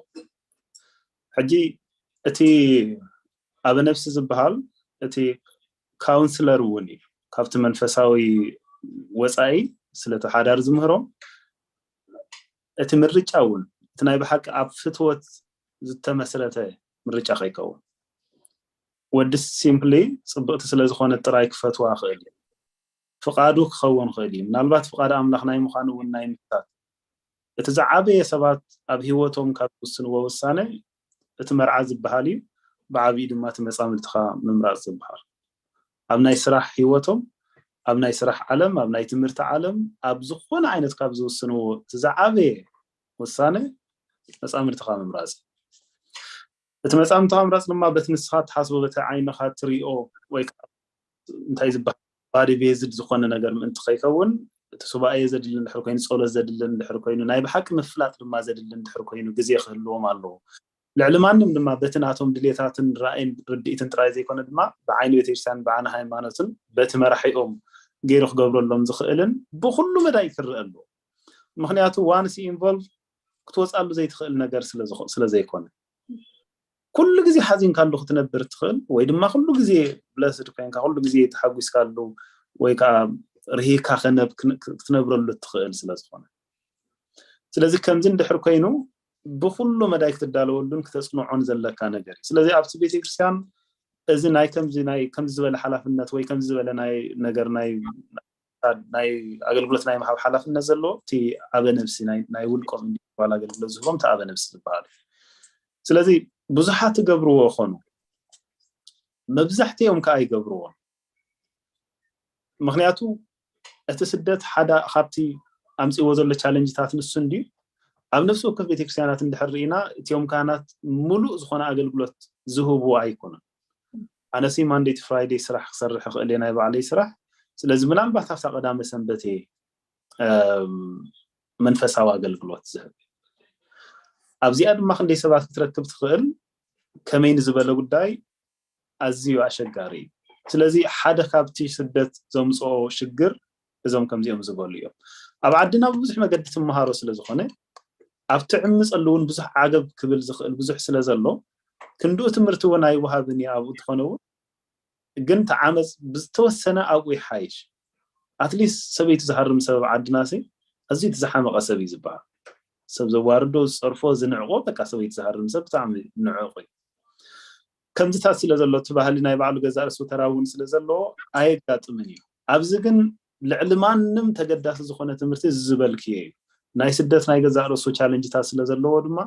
ሕጂ እቲ ኣበነብሲ ዝበሃል እቲ ካውንስለር እውን እዩ ካብቲ መንፈሳዊ ወፃኢ ስለቲ ሓዳር ዝምህሮ እቲ ምርጫ እውን እቲ ናይ ብሓቂ ኣብ ፍትወት ዝተመስረተ ምርጫ ከይከውን ወዲ ሲምፕሊ ፅብቕቲ ስለዝኾነት ጥራይ ክፈትዋ ክእል እዩ። ፍቓዱ ክኸውን ክእል እዩ። ምናልባት ፍቓድ ኣምላኽ ናይ ምዃኑ እውን ናይ ምታት እቲ ዝዓበየ ሰባት ኣብ ህይወቶም ካብ ዝውስንዎ ውሳነ እቲ መርዓ ዝበሃል እዩ። ብዓብዩ ድማ እቲ መፃምድትኻ ምምራፅ ዝበሃል ኣብ ናይ ስራሕ ህይወቶም ኣብ ናይ ስራሕ ዓለም ኣብ ናይ ትምህርቲ ዓለም ኣብ ዝኾነ ዓይነት ካብ ዝውስንዎ እቲ ዝዓበየ ውሳነ መፃምድትኻ ምምራፅ እዩ። እቲ መጻምድኻ ምምራጽ ድማ በቲ ንስኻ ትሓስቦ፣ በቲ ዓይንኻ ትሪኦ ወይ ከዓ እንታይ ዝበሃል ባዲ ቤዝድ ዝኾነ ነገር ምእንቲ ከይከውን፣ እቲ ሱባኤ ዘድልን ድሕር ኮይኑ፣ ጸሎት ዘድልን ድሕር ኮይኑ፣ ናይ ብሓቂ ምፍላጥ ድማ ዘድልን ድሕር ኮይኑ ግዜ ክህልዎም ኣለዎ። ልዕሊ ማንም ድማ በቲ ናቶም ድሌታትን ራእይን ርድኢትን ጥራይ ዘይኮነ ድማ ብዓይኒ ቤተክርስትያን ብዓይኒ ሃይማኖትን በቲ መራሒኦም ገይሩ ክገብረሎም ዝኽእልን ብኩሉ መዳይ ክረአ ኣለዎ። ምክንያቱ ዋንስ ኢንቮልቭ ክትወፃሉ ዘይትኽእል ነገር ስለ ዘይኮነ ኩሉ ግዜ ሓዚንካሉ ክትነብር ትኽእል ወይ ድማ ኩሉ ግዜ ብለስድ ኮይንካ ኩሉ ግዜ ተሓጒስካሉ ወይ ከዓ ርሂካ ክትነብረሉ ትኽእል ስለ ዝኾነ። ስለዚ ከምዚ እንድሕር ኮይኑ ብኩሉ መዳይ ክትዳለወሉን ክተፅንዖን ዘለካ ነገር እዩ። ስለዚ ኣብቲ ቤተክርስትያን እዚ ናይ ከምዚ ናይ ከምዚ ዝበለ ሓላፍነት ወይ ከምዚ ዝበለ ናይ ነገር ናይ ናይ ኣገልግሎት ናይ ምሃብ ሓላፍነት ዘለዎ እቲ ኣበ ነብሲ ናይ ውልቆም ኢንዲቪድዋል ኣገልግሎት ዝህቦም እቲ ኣበ ነብሲ ዝበሃል እዩ። ስለዚ ብዙሓት ይገብርዎ ይኾኑ፣ መብዛሕትኦም ከዓ ይገብርዎ። ምክንያቱ እቲ ስደት ሓደ ካብቲ ኣምፅዎ ዘሎ ቻለንጅታት ንሱ እንድዩ። ኣብ ነፍሲ ወከፍ ቤተክርስትያናት እንድሕር ርኢና እቲኦም ካህናት ሙሉእ ዝኾነ ኣገልግሎት ዝህቡ ኣይኮኑን። ኣነሲ ማንዴ ቱ ፍራይዴ ስራሕ ክሰርሕ ይኽእል እየ ናይ ባዕለይ ስራሕ። ስለዚ ምናልባት ኣብታ ቀዳመ ሰንበት እየ መንፈሳዊ ኣገልግሎት ዝህብ። ኣብዚኣ ድማ ክንደይ ሰባት ክትረክብ ትኽእል ከመይ ንዝበለ ጉዳይ ኣዝዩ ኣሸጋሪ እዩ። ስለዚ ሓደ ካብቲ ስደት ዘምፅኦ ሽግር እዞም ከምዚኦም ዝበሉ እዮም። ኣብ ዓድና ብብዙሕ መገዲ ትመሃሮ ስለ ዝኾነ ኣብቲ ዕምፀሉ እውን ብዙሕ ዓገብ ክብል ዝኽእል ብዙሕ ስለ ዘሎ ክንድኡ ትምህርቲ እውን ኣይወሃብን እዩ ኣብኡ እንትኾነ እውን ግን እቲ ዓመፅ ብዝተወሰነ ኣብኡ ይሓይሽ። ኣትሊስት ሰበይቲ ዝሃርም ሰብ ኣብ ዓድና ሲ ኣዝዩ እቲ ዝሓመቐ ሰብ እዩ ዝበሃል። ሰብ ዘዋርዶ ዝፀርፎ ዝንዕቆ በቃ ሰበይቲ ዝሃርም ሰብ ብጣዕሚ ንዕቕ እዩ። ከምዚታት ስለ ዘሎ እቲ ባህሊ ናይ ባዕሉ ገዛእ ርእሱ ተራ እውን ስለ ዘለዎ ኣየጋጥምን እዩ። ኣብዚ ግን ልዕሊ ማንም ተገዳሲ ዝኾነ ትምህርቲ እዚ ዝበልክዮ እዩ። ናይ ስደት ናይ ገዛእ ርእሱ ቻለንጅታት ስለ ዘለዎ ድማ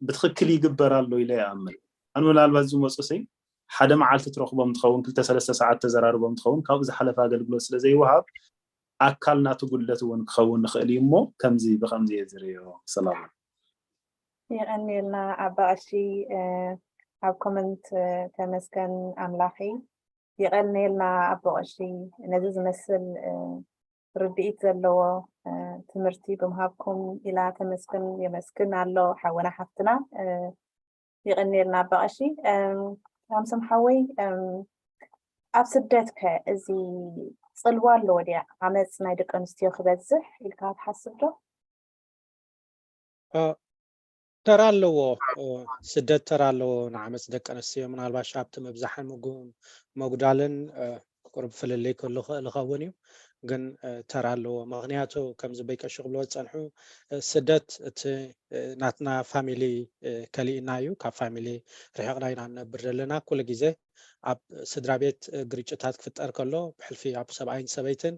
ብትኽክል ይግበር ኣሎ ኢለ ይኣምን። ኣነ ምናልባት ዝመፁ ሲ ሓደ መዓልቲ ትረኽቦም ትኸውን፣ ክልተ ሰለስተ ሰዓት ተዘራርቦም ትኸውን፣ ካብኡ ዝሓለፈ ኣገልግሎት ስለ ዘይወሃብ ኣካል ናቱ ጉድለት እውን ክኸውን ንኽእል እዩ እሞ ከምዚ ብከምዚ እየ ዝርእዮ። ሰላም። የቐንየልና ኣባ ቀሺ። ኣብ ኮመንት ተመስገን ኣምላኸይ። የቐንየልና ኣቦ ቀሺ ነዚ ዝመስል ርድኢት ዘለዎ ትምህርቲ ብምሃብኩም ኢላ ተመስግን የመስግን ኣሎ ሓወና ሓፍትና። የቐንየልና ኣባ ቀሺ። ሳምሶም ሓወይ፣ ኣብ ስደት ከ እዚ ፅልዋ ኣለዎ ድያ ዓመፅ ናይ ደቂ ኣንስትዮ ክበዝሕ ኢልካ ትሓስብ ዶ? ተራ ኣለዎ። ስደት ተራ ኣለዎ ንዓመፅ ደቂ ኣንስትዮ። ምናልባሽ ኣብቲ ምብዛሕን ምጉ- መጉዳልን ቁሩብ ፍልልይ ክህሉ ይኽእል ይኸውን እዩ፣ ግን ተራ ኣለዎ። ምኽንያቱ ከምዚ በይቀሹ ክብልዎ ዝፀንሑ ስደት እቲ ናትና ፋሚሊ ከሊእና እዩ። ካብ ፋሚሊ ርሒቕና ኢና ንነብር ዘለና። ኩሉ ግዜ ኣብ ስድራ ቤት ግርጭታት ክፍጠር ከሎ ብሕልፊ ኣብ ሰብኣይን ሰበይትን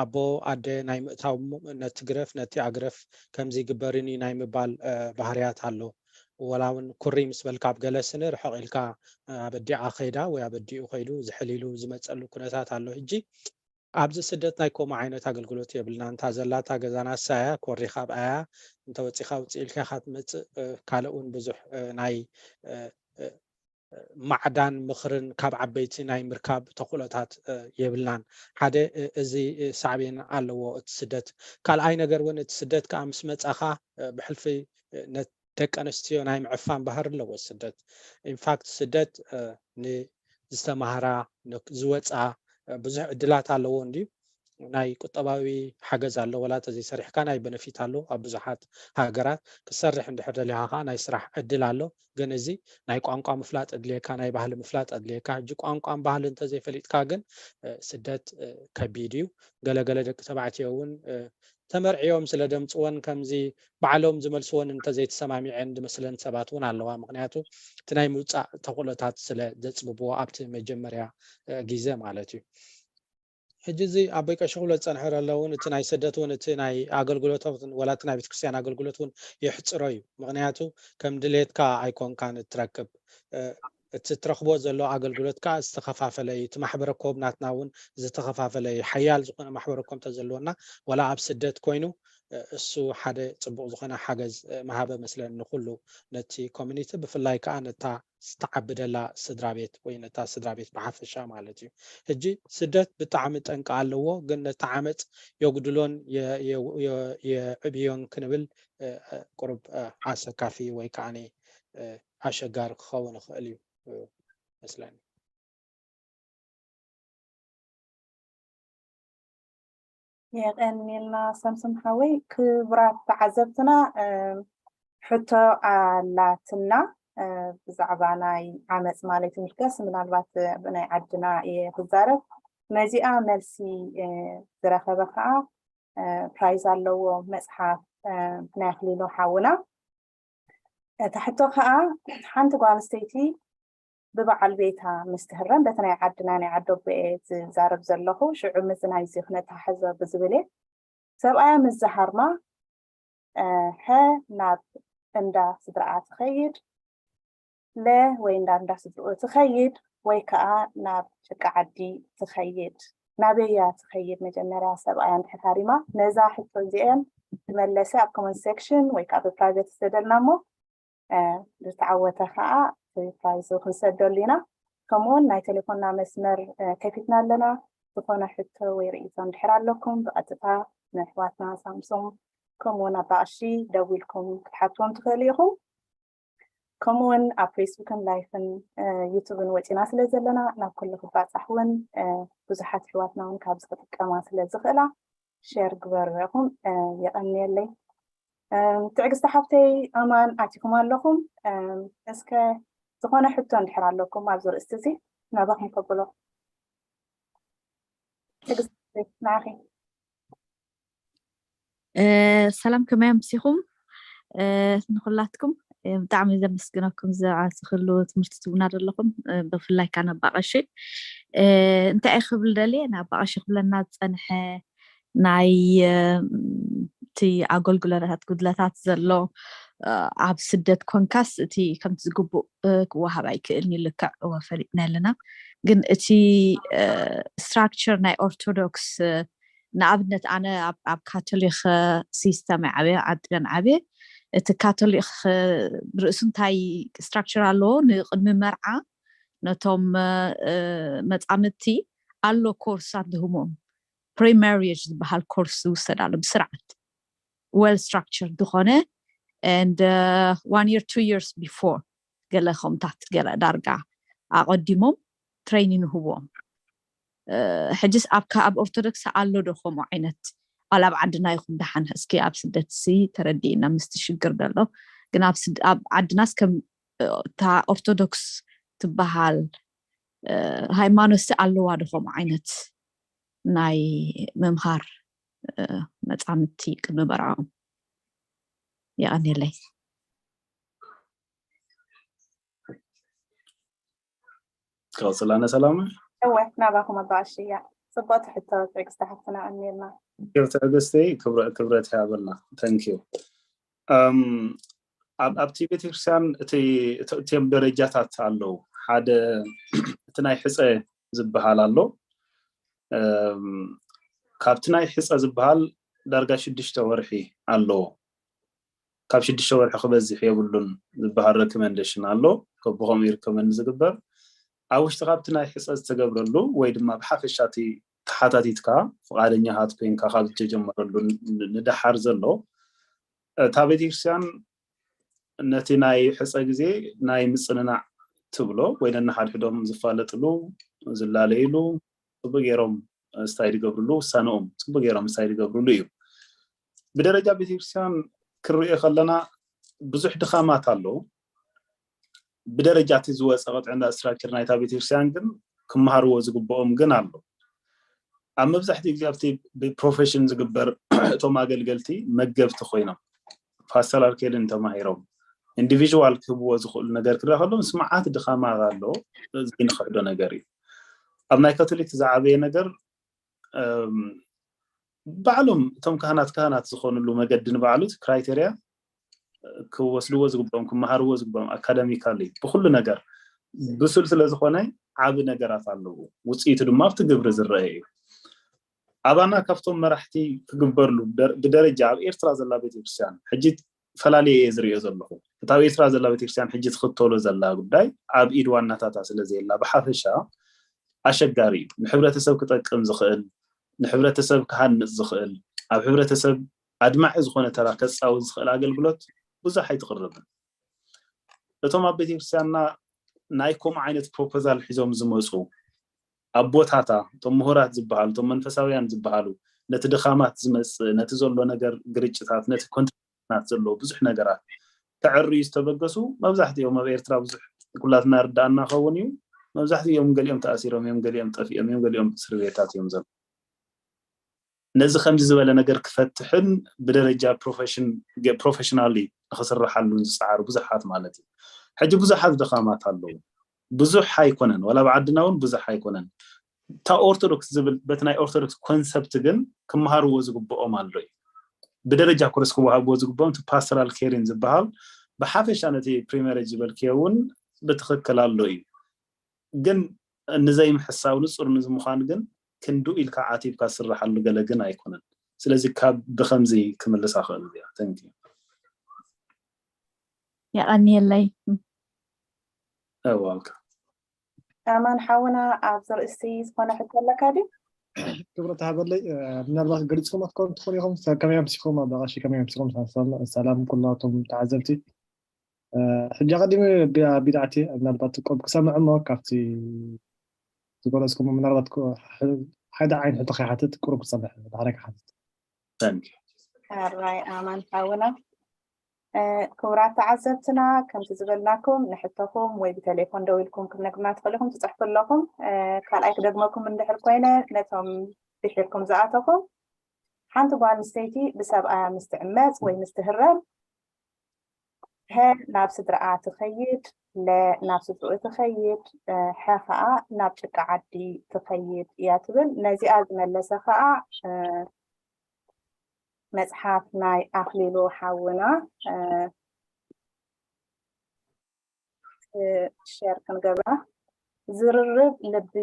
ኣቦ ኣደ ናይ ምእታው ነቲ ግረፍ ነቲ ኣግረፍ ከምዚ ይግበርን እዩ ናይ ምባል ባህርያት ኣሎ። ወላ እውን ኩሪ ምስ በልካ ኣብ ገለ ስኒ ርሕቕ ኢልካ ኣብ ኣዲኣ ከይዳ ወይ ኣብ ኣዲኡ ከይዱ ዝሕል ኢሉ ዝመፀሉ ኩነታት ኣሎ። ሕጂ ኣብዚ ስደት ናይ ከምኡ ዓይነት ኣገልግሎት የብልና። እንታ ዘላታ ገዛ ናሳ እያ፣ ኮሪኻ ኣብኣ እያ፣ እንተወፂኻ ውፅእ ኢልካ ኢኻ ትመፅእ። ካልእ እውን ብዙሕ ናይ ማዕዳን ምኽርን ካብ ዓበይቲ ናይ ምርካብ ተኽእሎታት የብልናን። ሓደ እዚ ሳዕቤን ኣለዎ እቲ ስደት። ካልኣይ ነገር እውን እቲ ስደት ከዓ ምስ መፃኻ ብሕልፊ ደቂ ኣንስትዮ ናይ ምዕፋን ባህሪ ኣለዎ ስደት። ኢንፋክት ስደት ንዝተማህራ ዝወፃ ብዙሕ ዕድላት ኣለዎ እንድዩ። ናይ ቁጠባዊ ሓገዝ ኣሎ። ወላ ተዘይሰሪሕካ ናይ በነፊት ኣሎ። ኣብ ብዙሓት ሃገራት ክትሰርሕ እንድሕር ደሊኻ ከዓ ናይ ስራሕ ዕድል ኣሎ። ግን እዚ ናይ ቋንቋ ምፍላጥ ኣድልየካ፣ ናይ ባህሊ ምፍላጥ ኣድልየካ። ሕጂ ቋንቋን ባህሊ እንተዘይፈሊጥካ ግን ስደት ከቢድ እዩ። ገለገለ ደቂ ተባዕትዮ እውን ተመርዕዮም ስለ ደምፅወን ከምዚ ባዕሎም ዝመልስወን እንተዘይተሰማሚዐን ዝመስለን ሰባት እውን ኣለዋ። ምክንያቱ እቲ ናይ ምውፃእ ተኽእሎታት ስለ ዘፅብብዎ ኣብቲ መጀመርያ ግዜ ማለት እዩ። ሕጂ እዚ ኣቦይ ቀሺ ክብሎ ዝፀንሐ ዘሎ እውን እቲ ናይ ስደት እውን እቲ ናይ ኣገልግሎት ወላ እቲ ናይ ቤተክርስትያን ኣገልግሎት እውን የሕፅሮ እዩ። ምክንያቱ ከም ድሌትካ ኣይኮንካን እትረክብ፣ እቲ ትረክቦ ዘሎ ኣገልግሎት ከዓ ዝተኸፋፈለ እዩ። እቲ ማሕበረ ኮብ ናትና እውን ዝተኸፋፈለ እዩ። ሓያል ዝኾነ ማሕበረ ኮብ እንተዘለወና ወላ ኣብ ስደት ኮይኑ እሱ ሓደ ጽቡቕ ዝኾነ ሓገዝ ምሃበ መስለኒ ንኹሉ ነቲ ኮሚኒቲ፣ ብፍላይ ከዓ ነታ ዝተዓብደላ ስድራ ቤት ወይ ነታ ስድራ ቤት ብሓፈሻ ማለት እዩ። ሕጂ ስደት ብጣዕሚ ጠንቂ ኣለዎ፣ ግን ነቲ ዓመፅ የጉድሎን የዕብዮን ክንብል ቁሩብ ኣሰካፊ ወይ ከዓ ኣሸጋሪ ክኸውን ይኽእል እዩ መስለኒ። የቐንየልና ሰምሰም ሓወይ። ክቡራት ተዓዘብትና፣ ሕቶ ኣላትና ብዛዕባ ናይ ዓመፅ ማለት ይምልከስ። ምናልባት ብናይ ዓድና እየ ክዛረብ። ነዚኣ መልሲ ዝረኸበ ከዓ ፕራይዝ ኣለዎ መፅሓፍ ናይ ኣኽሊሉ ሓውና። እታ ሕቶ ከዓ ሓንቲ ጓል ኣንስተይቲ ብበዓል ቤታ ምስ ትህረም፣ በቲ ናይ ዓድና ናይ ዓዲ ኣቦ እየ ዝዛረብ ዘለኹ፣ ሽዑ ምስዚ ናይዚ ክነተሓሕዞ ብዝብል እየ። ሰብኣያ ምስ ዝሃርማ፣ ሀ ናብ እንዳ ስድራኣ ትኸይድ፣ ለ ወይ እንዳ እንዳ ስድርኡ ትኸይድ፣ ወይ ከዓ ናብ ጭቃ ዓዲ ትኸይድ። ናበያ ትኸይድ? መጀመርያ ሰብኣያ እንድሕር ሃሪማ፣ ነዛ ሕቶ እዚአን ዝመለሰ ኣብ ኮመንት ሴክሽን ወይ ከዓ ብፕራይቬት ዝሰደልና እሞ ዝተዓወተ ከዓ ፕራይዙ ክንሰደሉ ኢና። ከምኡውን ናይ ቴሌፎንና መስመር ከፊትና ኣለና። ዝኾነ ሕቶ ወይ ርእይቶ እንድሕር ኣለኩም ብቐጥታ ንኣሕዋትና ሳምሶም ከምኡውን ኣባቕሺ ደዊልኩም ክትሓትዎም ትኽእሉ ኢኹም። ከምኡውን ኣብ ፌስቡክን ላይፍን ዩቱብን ወፂና ስለ ዘለና ናብ ኩሉ ክባፃሕ እውን ብዙሓት ኣሕዋትና እውን ካብዚ ክጥቀማ ስለ ዝኽእላ ሸር ግበሩ ኢኹም። የቐንየለይ። ትዕግስቲ ሓፍተይ ኣማን ኣቲኩም ኣለኹም። እስከ ዝኾነ ሕቶ እንድሕር ኣለኩም ኣብዚ ርእስቲ እዚ ናባኹም ከብሎ። ትዕግስቲ ንዓኺ። ሰላም፣ ከመይ ኣምሲኹም ንኩላትኩም? ብጣዕሚ ዘመስግነኩም፣ ዝኣስክሉ ትምህርቲ ትቡና ዘለኹም፣ ብፍላይ ካነባቐሺ እንታይ ክብል ደልየ፣ ናባቐሺ ክብለና ዝፀንሐ ናይ እቲ ኣገልግሎታት ጉድለታት ዘሎ ኣብ ስደት ኮንካስ እቲ ከምቲ ዝግቡእ ክወሃብ ኣይክእልን እዩ። ልክዕ እወ ፈሊጥና ኣለና፣ ግን እቲ ስትራክቸር ናይ ኦርቶዶክስ ንኣብነት ኣነ ኣብ ካቶሊክ ሲስተም ዓብየ ዓድን ዓብየ እቲ ካቶሊክ ርእሱ እንታይ ስትራክቸር ኣለዎ? ንቅድሚ መርዓ ነቶም መፃምድቲ ኣሎ ኮርሳት ዝህቦም፣ ፕሪማሪጅ ዝበሃል ኮርስ ዝውሰድ ኣሎ ብስርዓት well structured ዝኾነ and one year two years before ገለ ከምታት ገለ ዳርጋ ኣቐዲሞም ትሬኒን ይህብዎም። ሕጅስ ኣብ ኣብ ኦርቶዶክስ ኣሎ ዶ ከምኡ ዓይነት? ኣላ ኣብ ዓድና ይኹን ደሓን እስኪ ኣብ ስደት ሲ ተረዲእና ምስቲ ሽግር ዘሎ ግን ኣብ ዓድናስ ከም እታ ኦርቶዶክስ ትበሃል ሃይማኖት ሲ ኣለዋ ዶ ከምኡ ዓይነት ናይ ምምሃር መፃምድቲ ቅድሚ መርዓኦም? የቐንየለይ። ክቕፅል ኣነ ሰላም። እወ ናባኹም ኣባኣሽያ። ፅቡቕቲ ሕቶ ትዕግስቲ ሓፍትና ኣሚርና። ትዕግስተይ ክብረት ይሃበልና። Thank you። ኣብቲ ቤተክርስትያን እቲም ደረጃታት ኣለዉ። ሓደ እቲ ናይ ሕፀ ዝበሃል ኣሎ። ካብቲ ናይ ሕፀ ዝበሃል ዳርጋ ሽዱሽተ ወርሒ ኣለዎ። ካብ ሽዱሽተ ወርሒ ክበዝሕ የብሉን ዝበሃል ረኮመንደሽን ኣሎ። ከብኸምኡ እዩ ሪኮመንድ ዝግበር። ኣብ ውሽጢ ካብቲ ናይ ሕፀ ዝተገብረሉ ወይ ድማ ብሓፈሻ እቲ ተሓታቲትካ ፍቓደኛታት ኮይንካ ካብ ዝተጀመረሉ ንደሓር ዘሎ እታ ቤተክርስትያን ነቲ ናይ ሕፀ ግዜ ናይ ምፅንናዕ ትብሎ ወይ ነንሓድሕዶም ዝፋለጥሉ ዝላለይሉ ፅቡቅ ገይሮም ስታይ ዝገብርሉ ውሳነኦም ፅቡቅ ገይሮም ስታይ ዝገብርሉ እዩ። ብደረጃ ቤተክርስትያን ክንሪኦ ከለና ብዙሕ ድኻማት ኣለዉ። ብደረጃ እቲ ዝወፀ ቅጥዕና ስትራክቸር ናይታ ቤተክርስትያን ግን ክመሃርዎ ዝግብኦም ግን ኣሎ። ኣብ መብዛሕትኡ ግዜ ኣብቲ ብፕሮፌሽን ዝግበር እቶም ኣገልገልቲ መገብቲ ኮይኖም ፓስተራል ኬርን ተማሂሮም ኢንዲቪዥዋል ክህብዎ ዝኽእሉ ነገር ክረአ ከሎ ምስ መዓት ድኻማት ኣሎ። ዘይንኽሕዶ ነገር እዩ። ኣብ ናይ ካቶሊክ ዝዓበየ ነገር ባዕሎም እቶም ካህናት ካህናት ዝኾኑሉ መገዲ ንባዕሉ እቲ ክራይቴርያ ክወስድዎ ዝግብኦም ክመሃርዎ ዝግብኦም ኣካደሚካሊ ብኩሉ ነገር ብሱል ስለ ዝኾነ ዓቢ ነገራት ኣለዎ። ውፅኢቱ ድማ ኣብቲ ግብሪ ዝረአ እዩ። ኣባና ካብቶም መራሕቲ ክግበርሉ ብደረጃ ኣብ ኤርትራ ዘላ ቤተክርስትያን ሕጂ ፈላልየ እየ ዝሪኦ ዘለኹ። እታ ኣብ ኤርትራ ዘላ ቤተክርስትያን ሕጂ ትኽተሎ ዘላ ጉዳይ ኣብ ኢድ ዋናታታ ስለ ዘየላ ብሓፈሻ ኣሸጋሪ እዩ። ንሕብረተሰብ ክጠቅም ዝኽእል፣ ንሕብረተሰብ ክሃንፅ ዝኽእል፣ ኣብ ሕብረተሰብ ኣድማዒ ዝኾነ ተራ ከፃወት ዝኽእል ኣገልግሎት ብዙሕ ኣይትቕርብን። እቶም ኣብ ቤተክርስትያንና ናይ ከምኡ ዓይነት ፕሮፖዛል ሒዞም ዝመፁ ኣቦታታ፣ እቶም ምሁራት ዝበሃሉ፣ እቶም መንፈሳውያን ዝበሃሉ፣ ነቲ ድኻማት ዝመፅእ፣ ነቲ ዘሎ ነገር ግርጭታት፣ ነቲ ኮንትናት ዘለዎ ብዙሕ ነገራት ከዕርዩ ዝተበገሱ መብዛሕትኦም ኣብ ኤርትራ ብዙሕ ኩላትና ርዳእና ኸውን እዩ። መብዛሕትኦም ገሊኦም ተኣሲሮም እዮም፣ ገሊኦም ጠፊኦም እዮም፣ ገሊኦም እስር ቤታት እዮም ዘለዉ። ነዚ ከምዚ ዝበለ ነገር ክፈትሕን ብደረጃ ፕሮፌሽናሊ ንክስርሓሉን ዝፀዓሩ ብዙሓት ማለት እዩ። ሕጂ ብዙሓት ድኻማት ኣለዉ። ብዙሕ ኣይኮነን፣ ዋላ ብዓድና እውን ብዙሕ ኣይኮነን። እታ ኦርቶዶክስ ዝብል በቲ ናይ ኦርቶዶክስ ኮንሰፕት ግን ክመሃርዎ ዝግብኦም ኣሎ እዩ። ብደረጃ ኮርስ ክወሃብዎ ዝግብኦም እቲ ፓስተራል ኬሪን ዝበሃል ብሓፈሻ ነቲ ፕሪመሬጅ ዝበልክዮ እውን ብትኽክል ኣሎ እዩ። ግን ንዘይምሕሳው ንፁር ንዝምዃን ግን ክንዱ ኢልካ ዓቲብካ ዝስርሓሉ ገለ ግን ኣይኮነን። ስለዚ ካብ ብከምዚ ክምልሳ ክእል እዚኣ። Thank you። የቐንየለይ። You're welcome። ኣማን ሓውና ኣብዚ ርእሲ ዝኾነ ሕቶ ኣለካ ድዩ? ክብረት ሃበለይ። ምናልባት ገሊፅኩም ኣትኮን ትኾኑ ኢኹም። ከመይ ኣምሲኹም? ኣባ ቀሺ ከመይ ኣምሲኹም? ሰላም ኩላቶም ተዓዘብቲ። ሕጂ ኣቐዲመ ቢድዓቲ ምናልባት ቆብ ክሰምዕ እሞ ካብቲ ዝገለፅኩም ምናልባት ሓደ ዓይነት ሕቶ ከይሓትት ቁሩብ ክፀንሕ ሓደ ክሓትት። ሕራይ ኣማን ሓውና። ክቡራት ተዓዘብትና፣ ከምቲ ዝበልናኩም ንሕቶኹም ወይ ብቴሌፎን ደው ኢልኩም ክትነግሩና ትኽእሉ ኢኹም፣ ትፅሕፉ ኣለኹም። ካልኣይ ክደግመኩም እንድሕር ኮይነ፣ ነቶም ድሒርኩም ዝኣተኹም፣ ሓንቲ ጓል ኣንስተይቲ ብሰብኣያ ምስ ትዕመፅ ወይ ምስ ትህረም፣ ሀ ናብ ስድራኣ ትኸይድ፣ ለ ናብ ስድርኡ ትኸይድ፣ ሐ ከዓ ናብ ጭቃ ዓዲ ትኸይድ እያ ትብል። ነዚኣ ዝመለሰ ከዓ መፅሓፍ ናይ ኣኽሊሉ ሓውና ሸር ክንገብራ። ዝርርብ ልቢ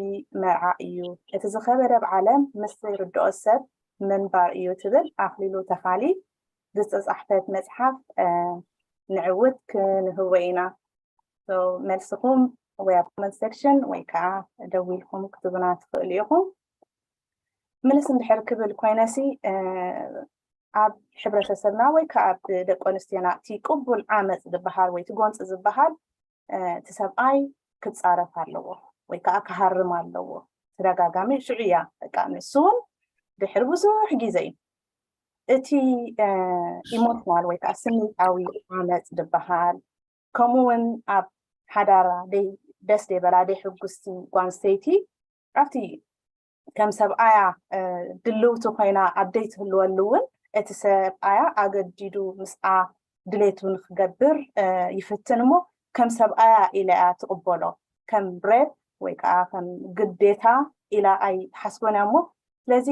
መርዓ እዩ። እቲ ዝኸበደ ዓለም ምስ ዘይርድኦ ሰብ ምንባር እዩ ትብል ኣኽሊሉ ተኻሊ ዝተፃሕፈት መፅሓፍ ንዕውት ክንህቦ ኢና። መልስኹም ወይ ኣብ ኮመንት ሴክሽን ወይ ከዓ ደዊልኩም ክትብና ትኽእሉ ኢኹም። ምልስ እንድሕር ክብል ኮይነሲ ኣብ ሕብረተሰብና ወይ ከዓ ኣብ ደቂ ኣንስትዮና እቲ ቅቡል ዓመፅ ዝበሃል ወይ እቲ ጎንፂ ዝበሃል እቲ ሰብኣይ ክፃረፍ ኣለዎ ወይ ከዓ ክሃርም ኣለዎ። ተደጋጋሚ ሽዑ እያ በቃ ንሱ እውን ድሕሪ ብዙሕ ግዜ እዩ እቲ ኢሞሽናል ወይ ከዓ ስሜታዊ ዓመፅ ዝበሃል ከምኡ እውን ኣብ ሓዳራ ደስ ደይበላ ደይሕጉስቲ ጓንስተይቲ ኣብቲ ከም ሰብኣያ ድልውቲ ኮይና ኣብ ደይትህልወሉ እውን እቲ ሰብኣያ ኣገዲዱ ምስኣ ድሌቱ ንክገብር ይፍትን እሞ ከም ሰብኣያ ኢላ እያ ትቕበሎ። ከም ሬፕ ወይ ከዓ ከም ግዴታ ኢላ ኣይትሓስቦን እያ እሞ ስለዚ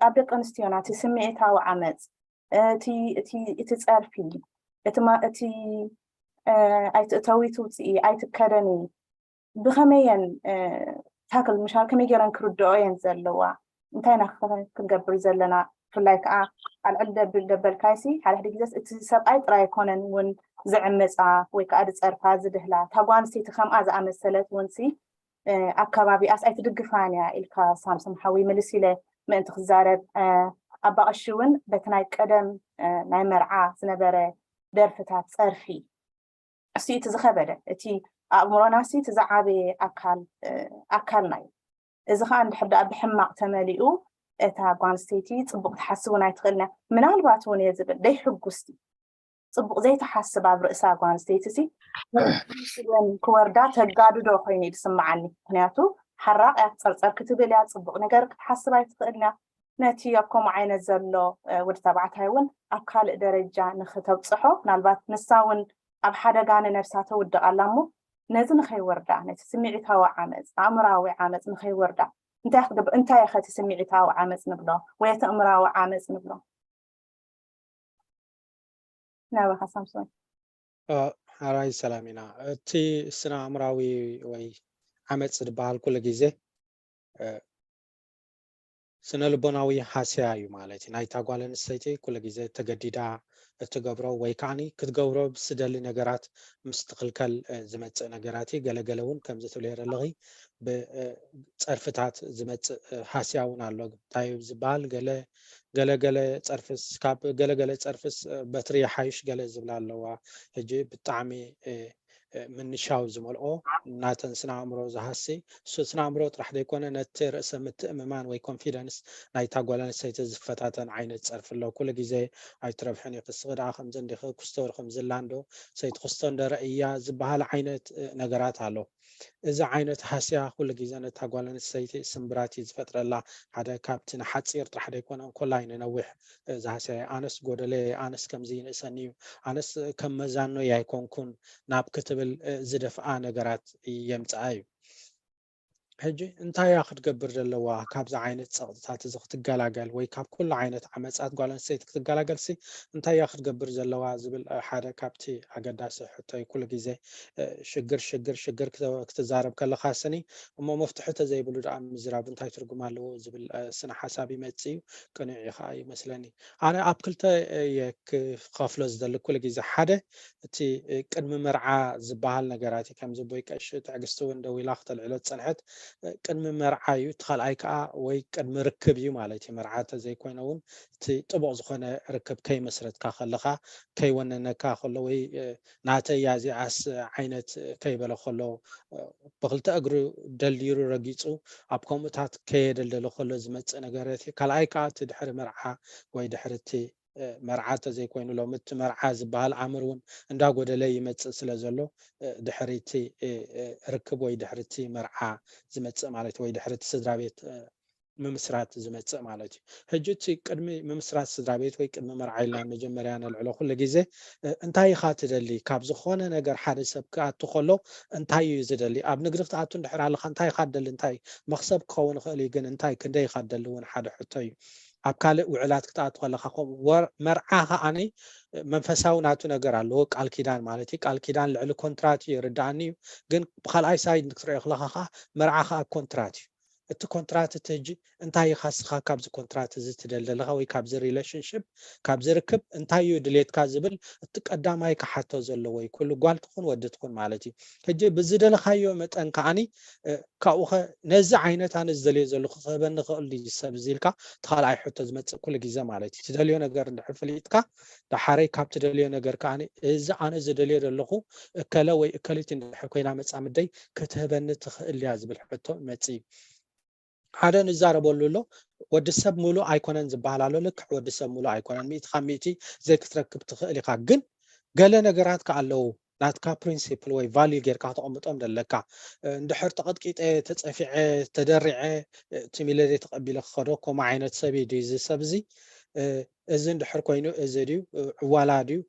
ኣብ ደቂ ኣንስትዮና እቲ ስምዒታዊ ዓመፅ እቲ ጸርፊ እቲ ኣይትእተዊ ትውፅኢ ኣይትከደኒ ብኸመይ እየን ታክል ምሻል ከመይ ገይረን ክርድኦ እየን ዘለዋ እንታይ ኢና ክንገብር ዘለና ብፍላይ ከዓ ኣልዕል ደብል ደበልካይሲ ሓደ ሓደ ግዜስ እቲ ሰብኣይ ጥራይ ኣይኮነን እውን ዝዕምፃ ወይ ከዓ ዝፀርፋ ዝድህላ እታ ጓል ኣንስተይቲ ከምኣ ዝኣመሰለት እውን ሲ ኣብ ከባቢኣስ ኣይትድግፋን እያ ኢልካ ሳምሶም ሓወይ ምልስ ኢለ ምእንቲ ክዛረብ ኣባ ቀሺ እውን በቲ ናይ ቀደም ናይ መርዓ ዝነበረ ደርፍታት ፀርፊ እሱ እቲ ዝኸበደ እቲ ኣእምሮና ሲ እቲ ዝዓበየ ኣካል ኣካልና እዩ እዚ ከዓ እንድሕር ደኣ ብሕማቕ ተመሊኡ እታ ጓንስተይቲ ፅቡቕ ትሓስብ እውን ኣይትኽእልን እያ ምናልባት እውን እየ ዝብል ደይሕጉስቲ ፅቡቕ ዘይትሓስብ ኣብ ርእሳ ጓንስተይቲ ሲ ክወርዳ ተጋድዶ ኮይኑ እዩ ዝስምዓኒ ምክንያቱ ሓራቕ እያ ክፀርፀር ክትብል እያ ፅቡቕ ነገር ክትሓስብ ኣይትኽእልን እያ ነቲ ኣብ ከምኡ ዓይነት ዘሎ ወዲ ተባዕታይ እውን ኣብ ካልእ ደረጃ ንክተብፅሖ ምናልባት ንሳ እውን ኣብ ሓደጋ ንነብሳ ተውድቕ ኣላ እሞ ነዚ ንኸይወርዳ ነቲ ስምዒታዊ ዓመፅ ኣእምራዊ ዓመፅ ንኸይወርዳ እንታይ ክትገብር እንታይ ኢኸ እቲ ስምዒታዊ ዓመፅ ንብሎ ወይ እቲ ኣእምራዊ ዓመፅ ንብሎ ናባኻ ሳምሶን ሓራይ ሰላም ኢና እቲ ስነ ኣእምራዊ ወይ ዓመፅ ዝበሃል ኩሉ ግዜ ስነ ልቦናዊ ሃስያ እዩ ማለት እዩ። ናይታ ጓል ኣንስተይቲ ኩሉ ግዜ ተገዲዳ እትገብሮ ወይ ከዓኒ ክትገብሮ ብስደሊ ነገራት ምስ ትኽልከል ዝመጽእ ነገራት እዩ። ገለገለ እውን ከምዚ ትብልዮ ዘለኺ ብጸርፍታት ዝመጽእ ሃስያ እውን ኣሎ። እንታይ እዩ ዝበሃል? ገለ ገለገለ ጸርፍስ ካብ ገለገለ ጸርፍስ በትሪ ይሓይሽ ገለ ዝብላ ኣለዋ። ሕጂ ብጣዕሚ ምንሻው ዝመልኦ ናተን ስነ ኣእምሮ ዝሃሲ፣ እሱ ስነ ኣእምሮ ጥራሕ ዘይኮነ ነቲ ርእሰ ምትእምማን ወይ ኮንፊደንስ ናይታ ጓል ኣንስተይቲ ዝፈታተን ዓይነት ጸርፊ ኣሎ። ኩሉ ግዜ ኣይትረብሕን ኢኺ፣ እስኺ ደኣ ከምዚ እንዲኺ፣ ክስቶ ከምዚ ኣላ እንዶ፣ ሰይቲ ክስቶ እንዶ ረእያ ዝበሃል ዓይነት ነገራት ኣሎ። እዚ ዓይነት ሃስያ ኩሉ ግዜ ነታ ጓል ኣንስተይቲ ስምብራት እዩ ዝፈጥረላ። ሓደ ካብቲ ንሓጺር ጥራሕ ዘይኮነ እንኮላይ ንነዊሕ ዝሃስያ፣ ኣነስ ጎደለ፣ ኣነስ ከምዚ ይንእሰኒ እዩ፣ ኣነስ ከም መዛኖ ኣይኮንኩን ናብ ክትብል ዝደፍኣ ነገራት የምጽኣ እዩ። ሕጂ እንታይ እያ ክትገብር ዘለዋ? ካብዚ ዓይነት ጸቕጥታት እዚ ክትገላገል ወይ ካብ ኩሉ ዓይነት ዓመጻት ጓል ኣንስተይቲ ክትገላገል ሲ እንታይ እያ ክትገብር ዘለዋ ዝብል ሓደ ካብቲ ኣገዳሲ ሕቶ እዩ። ኩሉ ግዜ ሽግር ሽግር ሽግር ክትዛረብ ከለኻ ስኒ እሞ መፍትሒ ተዘይብሉ ደኣ ምዝራብ እንታይ ትርጉም ኣለዎ ዝብል ስነ ሓሳብ ይመጽእ እዩ። ቅኑዕ እዩ ከዓ ይመስለኒ። ኣነ ኣብ ክልተ እየ ክኸፍሎ ዝደሊ ኩሉ ግዜ። ሓደ እቲ ቅድሚ መርዓ ዝበሃል ነገራት እዩ። ከምዚ ቦይ ቀሺ ትዕግስቲ እውን ደው ኢላ ክተልዕሎ ዝጸንሐት ቅድሚ መርዓ እዩ። እቲ ካልኣይ ከዓ ወይ ቅድሚ ርክብ እዩ ማለት እዩ። መርዓ እንተዘይኮይነ እውን እቲ ጥቡቕ ዝኾነ ርክብ ከይመስረትካ ከለኻ ከይወነነካ ከሎ ወይ ናተይ እያ እዚኣስ ዓይነት ከይበለ ከሎ ብክልተ እግሩ ደልዲሩ ረጊፁ ኣብ ከምኡታት ከየደልደለ ከሎ ዝመፅእ ነገረት እዩ። ካልኣይ ከዓ እቲ ድሕሪ መርዓ ወይ ድሕሪ እቲ መርዓ እንተዘይኮይኑ ሎሚ እቲ መርዓ ዝበሃል ኣምር እውን እንዳጎደለ ይመፅእ ስለ ዘሎ ድሕሪ እቲ ርክብ ወይ ድሕሪ እቲ መርዓ ዝመፅእ ማለት ወይ ድሕሪ እቲ ስድራ ቤት ምምስራት ዝመፅእ ማለት እዩ። ሕጂ እቲ ቅድሚ ምምስራት ስድራ ቤት ወይ ቅድሚ መርዓ ኢልና መጀመርያ ነልዕሎ ኩሉ ግዜ እንታይ ኢኻ ትደሊ? ካብ ዝኾነ ነገር ሓደ ሰብ ክኣቱ ከሎ እንታይ እዩ ዝደሊ? ኣብ ንግዲ ክትኣቱ እንድሕር ኣለኻ እንታይ ኢኻ ትደሊ? እንታይ መኽሰብ ክኸውን ይኽእል እዩ፣ ግን እንታይ ክንደይ ኢኻ ትደሊ እውን ሓደ ሕቶ እዩ። ኣብ ካልእ ውዕላት ክትኣቱ ከለኻ ከምኡ መርዓ ከዓኒ መንፈሳዊ ናቱ ነገር ኣለዎ። ቃል ኪዳን ማለት እዩ። ቃል ኪዳን ልዕሊ ኮንትራት እዩ፣ ይርድኣኒ እዩ። ግን ብካልኣይ ሳይድ ክትሪኦ ከለኻ ከዓ መርዓ ከዓ ኮንትራት እዩ። እቲ ኮንትራት እቲ ሕጂ እንታይ ኢኻ እስኻ ካብዚ ኮንትራት እዚ ትደሊ ዘለኻ ወይ ካብዚ ሪሌሽንሽፕ ካብዚ ርክብ እንታይ እዩ ድሌትካ ዝብል እቲ ቀዳማይ ክሓቶ ዘለዎ እዩ። ኩሉ ጓል ትኹን ወዲ ትኹን ማለት እዩ። ሕጂ ብዝደለኻዮ መጠን ከዓኒ ካብኡኸ ነዚ ዓይነት ኣነ ዝደልዮ ዘለኹ ክህበኒ ክእል ድዩ ሰብ እዚ ኢልካ እቲ ካልኣይ ሕቶ ዝመፅእ ኩሉ ግዜ ማለት እዩ። ትደልዮ ነገር እንድሕር ፍሊጥካ ደሓረይ ካብ ትደልዮ ነገር ከዓኒ እዚ ኣነ ዝደልዮ ዘለኹ እከለ ወይ እከሊት እንድሕር ኮይና መፃምደይ ክትህበኒ ትኽእል ድያ ዝብል ሕቶ ይመፅእ እዩ። ሓደ ንዛረበሉ ኣሎ። ወዲ ሰብ ሙሉእ ኣይኮነን ዝበሃል ኣሎ። ልክዕ ወዲ ሰብ ሙሉእ ኣይኮነን፣ ሚእቲ ካብ ሚእቲ ዘይክትረክብ ትኽእል ኢኻ። ግን ገለ ነገራት ከ ኣለዉ ናትካ ፕሪንሲፕል ወይ ቫልዩ ጌርካ ክተቐምጦም ደለካ። እንድሕር ተቐጥቂጠ፣ ተጸፊዐ፣ ተደሪዐ፣ ትም ኢለ ዘይተቐቢለ ክኸዶ ከምኡ ዓይነት ሰብ እዩ ድዩ እዚ ሰብ እዚ? እዚ እንድሕር ኮይኑ እዚ ድዩ ዕዋላ ድዩ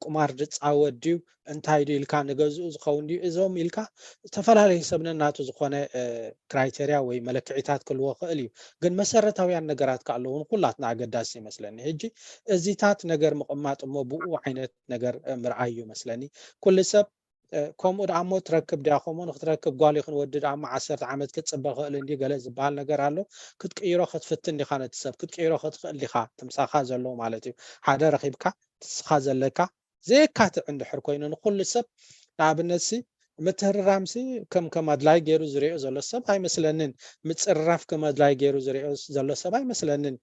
ቁማር ድፃወት ድዩ እንታይ ድዩ ኢልካ ንገዝኡ ዝኸውን ድዩ እዞም ኢልካ ዝተፈላለዩ ሰብ ነናቱ ዝኾነ ክራይቴርያ ወይ መለክዒታት ክልዎ ክእል እዩ። ግን መሰረታውያን ነገራት ከ ኣለውን ኩላትና ኣገዳሲ ይመስለኒ። ሕጂ እዚታት ነገር ምቕማጥ እሞ ብኡ ዓይነት ነገር ምርኣይ እዩ መስለኒ። ኩሉ ሰብ ከምኡ ደኣ እሞ ትረክብ ድያ ከምኡ ንክትረክብ ጓል ይኹን ወዲ ደኣ እሞ ዓሰርተ ዓመት ክትፅበ ክእል እንዲ ገለ ዝበሃል ነገር ኣሎ። ክትቅይሮ ክትፍትን ዲኻ ነቲ ሰብ ክትቅይሮ ክትክእል ዲኻ ትምሳኻ ዘሎ ማለት እዩ። ሓደ ረኺብካ ትስኻ ዘለካ ዘየካትዕ እንድሕር ኮይኑ ንኩሉ ሰብ ንኣብነት ሲ ምትህርራም ሲ ከም ከም ኣድላይ ገይሩ ዝሪኦ ዘሎ ሰብ ኣይመስለንን። ምፅርራፍ ከም ኣድላይ ገይሩ ዝሪኦ ዘሎ ሰብ ኣይመስለንን።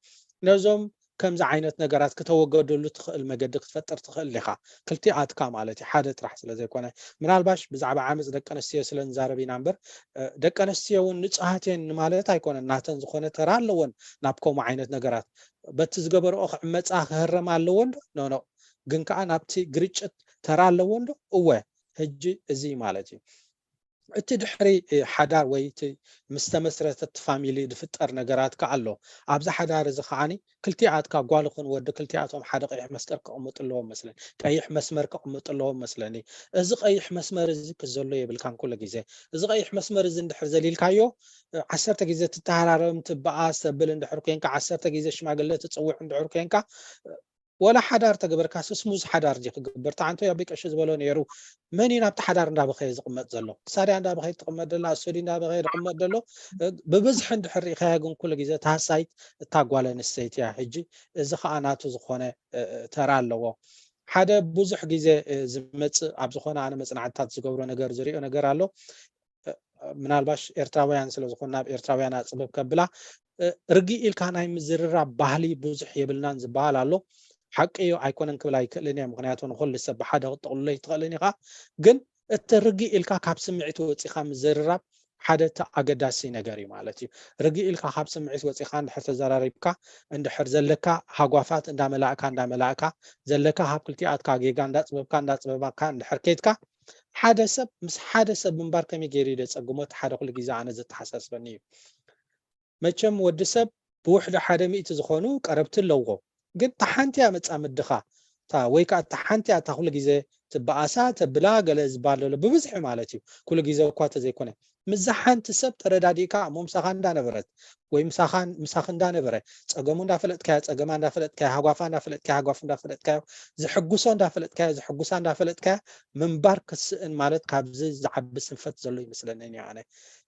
ነዞም ከምዚ ዓይነት ነገራት ክተወገደሉ ትኽእል መገዲ ክትፈጥር ትኽእል ኢኻ። ክልቲኣትካ ማለት እዩ፣ ሓደ ጥራሕ ስለ ዘይኮነ። ምናልባሽ ብዛዕባ ዓመፅ ደቂ ኣንስትዮ ስለ ንዛረብ ኢና እምበር ደቂ ኣንስትዮ እውን ንፁሃት እየን ንማለት ኣይኮነን። ናተን ዝኾነ ተራ ኣለወን ናብ ከምኡ ዓይነት ነገራት። በቲ ዝገበርኦ ክዕመፃ ክህረማ ኣለወን ዶ? ኖ ኖ። ግን ከዓ ናብቲ ግርጭት ተራ ኣለወን ዶ? እወ። ሕጂ እዚ ማለት እዩ። እቲ ድሕሪ ሓዳር ወይ እቲ ምስ ተመስረተ እቲ ፋሚሊ ዝፍጠር ነገራት ከኣ ኣሎ። ኣብዚ ሓዳር እዚ ከዓኒ ክልቲኣትካ ጓል ይኹን ወዲ ክልቲኣቶም ሓደ ቀይሕ መስቀል ከቕምጡ ኣለዎም መስለኒ። ቀይሕ መስመር ከቕምጡ ኣለዎም መስለኒ። እዚ ቀይሕ መስመር እዚ ክዘሎ የብልካን ኩሉ ግዜ። እዚ ቀይሕ መስመር እዚ እንድሕር ዘሊልካዮ ዓሰርተ ግዜ ትተሃራረም ትበኣስ ተብል እንድሕር ኮንካ ዓሰርተ ግዜ ሽማግለ ትፅውዕ እንድሕር ኮንካ ወላ ሓዳር ተገበርካ ስስሙዝ ሓዳር ዲ ክግበር ተዓንቶ ያቢ ቀሺ ዝበሎ ነይሩ። መን እዩ ናብቲ ሓዳር እንዳበኸየ ዝቕመጥ ዘሎ? እሳ ድያ እንዳበኸየ ትቕመጥ ደላ? እሱ ድዩ እንዳበኸየ ዝቕመጥ ዘሎ? ብብዝሒ እንድሕር ርኢኻያ ግን ኩሉ ግዜ ታህሳይት እታ ጓል ኣንስተይቲ እያ። ሕጂ እዚ ከዓ ናቱ ዝኾነ ተራ ኣለዎ። ሓደ ብዙሕ ግዜ ዝመፅእ ኣብ ዝኾነ ኣነ መፅናዕትታት ዝገብሮ ነገር ዝሪኦ ነገር ኣሎ። ምናልባሽ ኤርትራውያን ስለ ዝኾንና ኣብ ኤርትራውያን ኣፅብብ ከብላ ርግእ ኢልካ ናይ ምዝርራብ ባህሊ ብዙሕ የብልናን ዝበሃል ኣሎ። ሓቂ እዩ ኣይኮነን ክብል ኣይክእልን እየ፣ ምክንያቱ ንኩሉ ሰብ ብሓደ ክትጥቕልሎ ኣይትኽእልን ኢኻ። ግን እቲ ርግእ ኢልካ ካብ ስምዒት ወፂኻ ምዝርራብ ሓደ እቲ ኣገዳሲ ነገር እዩ ማለት እዩ። ርግእ ኢልካ ካብ ስምዒት ወፂኻ እንድሕር ተዘራሪብካ እንድሕር ዘለካ ሃጓፋት እንዳመላእካ እንዳመላእካ ዘለካ ካብ ክልቲኣትካ ጌጋ እንዳፅበብካ እንዳፅበባካ እንድሕር ከይድካ ሓደ ሰብ ምስ ሓደ ሰብ ምንባር ከመይ ገይሩ እዩ ዘጸግሞ? እቲ ሓደ ኩሉ ግዜ ኣነ ዘተሓሳስበኒ እዩ። መቸም ወዲ ሰብ ብውሕዱ ሓደ ሚእቲ ዝኾኑ ቀረብቲ ኣለዎ። ግን እታ ሓንቲ እያ መጻምድኻ እታ ወይ ከዓ እታ ሓንቲ እያ እታ ኩሉ ግዜ ትበኣሳ ተብላ ገለ ዝበሃል ዘሎ ብብዝሒ ማለት እዩ። ኩሉ ግዜ እኳ ተዘይኮነ ምስዛ ሓንቲ ሰብ ተረዳዲእካ እሞ ምሳኻ እንዳነበረት ወይ ምሳኻ ምሳኺ እንዳነበረ ጸገሙ እንዳፈለጥካዮ ጸገማ እንዳፈለጥካዮ ሃጓፋ እንዳፈለጥካዮ ሃጓፍ እንዳፈለጥካዮ ዝሕጉሶ እንዳፈለጥካዮ ዝሕጉሳ እንዳፈለጥካዮ ምንባር ክስእን ማለት ካብዚ ዝዓቢ ስንፈት ዘሎ ይመስለኒ እኔ ኣነ።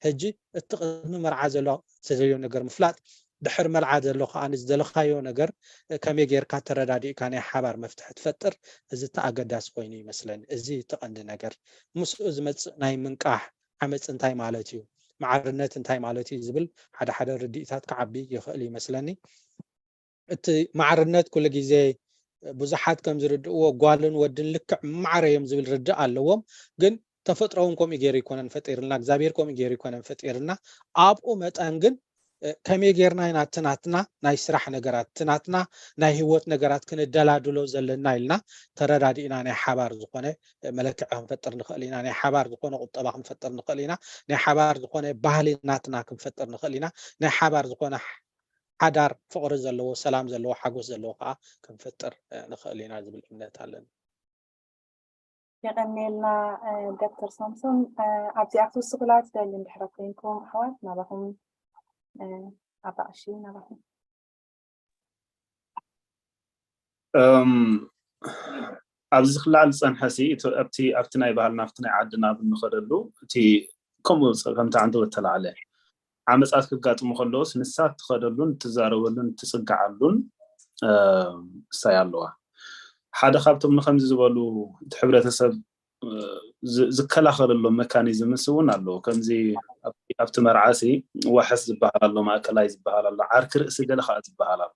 ሕጂ እቲ ቅድሚ መርዓ ዘሎ ተዘዮ ነገር ምፍላጥ ድሕር መርዓ ዘሎ ከዓ ዝደለኻዮ ነገር ከመይ ጌርካ ተረዳዲእካ ናይ ሓባር መፍትሒ ትፈጥር እዚ እቲ ኣገዳሲ ኮይኑ ይመስለኒ። እዚ እቲ ቀንዲ ነገር ምስኡ ዝመፅእ ናይ ምንቃሕ ዓመፅ እንታይ ማለት እዩ፣ ማዕርነት እንታይ ማለት እዩ ዝብል ሓደ ሓደ ርድኢታት ክዓቢ ይኽእል ይመስለኒ። እቲ ማዕርነት ኩሉ ግዜ ብዙሓት ከም ዝርድእዎ ጓልን ወድን ልክዕ ማዕረ እዮም ዝብል ርድእ ኣለዎም። ግን ተፈጥሮ እውን ከምኡ ገይሩ ይኮነን ፈጢርልና፣ እግዚኣብሔር ከምኡ ገይሩ ይኮነን ፈጢርና። ኣብኡ መጠን ግን ከመይ ጌርና ኢና እቲ ናትና ናይ ስራሕ ነገራት እቲ ናትና ናይ ህይወት ነገራት ክንደላድሎ ዘለና ኢልና ተረዳዲእና ናይ ሓባር ዝኾነ መለክዒ ክንፈጥር ንኽእል ኢና። ናይ ሓባር ዝኾነ ቁጠባ ክንፈጥር ንኽእል ኢና። ናይ ሓባር ዝኾነ ባህሊ ናትና ክንፈጥር ንኽእል ኢና። ናይ ሓባር ዝኾነ ሓዳር ፍቕሪ ዘለዎ ሰላም ዘለዎ ሓጎስ ዘለዎ ከዓ ክንፈጥር ንኽእል ኢና ዝብል እምነት ኣለኒ። የቐንየልና ዶክተር ሳምሶን። ኣብዚኣ ክትውስኹላ ትደሊ እንድሕረ ኮይንኩም ኣሕዋት ናባኹም ኣባእሺ ናባኹም። ኣብዚ ክላዓል ዝፀንሐ ሲ ኣብቲ ኣብቲ ናይ ባህልና ኣብቲ ናይ ዓድና ብንኸደሉ እቲ ከምኡ ከምቲ ዓንተ ወተላዕለ ዓመፃት ክጋጥሙ ከለውስ ንሳ እትኸደሉን እትዛረበሉን እትፅግዓሉን እሳይ ኣለዋ። ሓደ ካብቶም ንከምዚ ዝበሉ እቲ ሕብረተሰብ ዝከላኸለሎም መካኒዝምስ እውን ኣለዎ። ከምዚ ኣብቲ መርዓሲ ዋሕስ ዝበሃል ኣሎ፣ ማእከላይ ዝበሃል ኣሎ፣ ዓርኪ ርእሲ ገለ ከዓ ዝበሃል ኣሎ።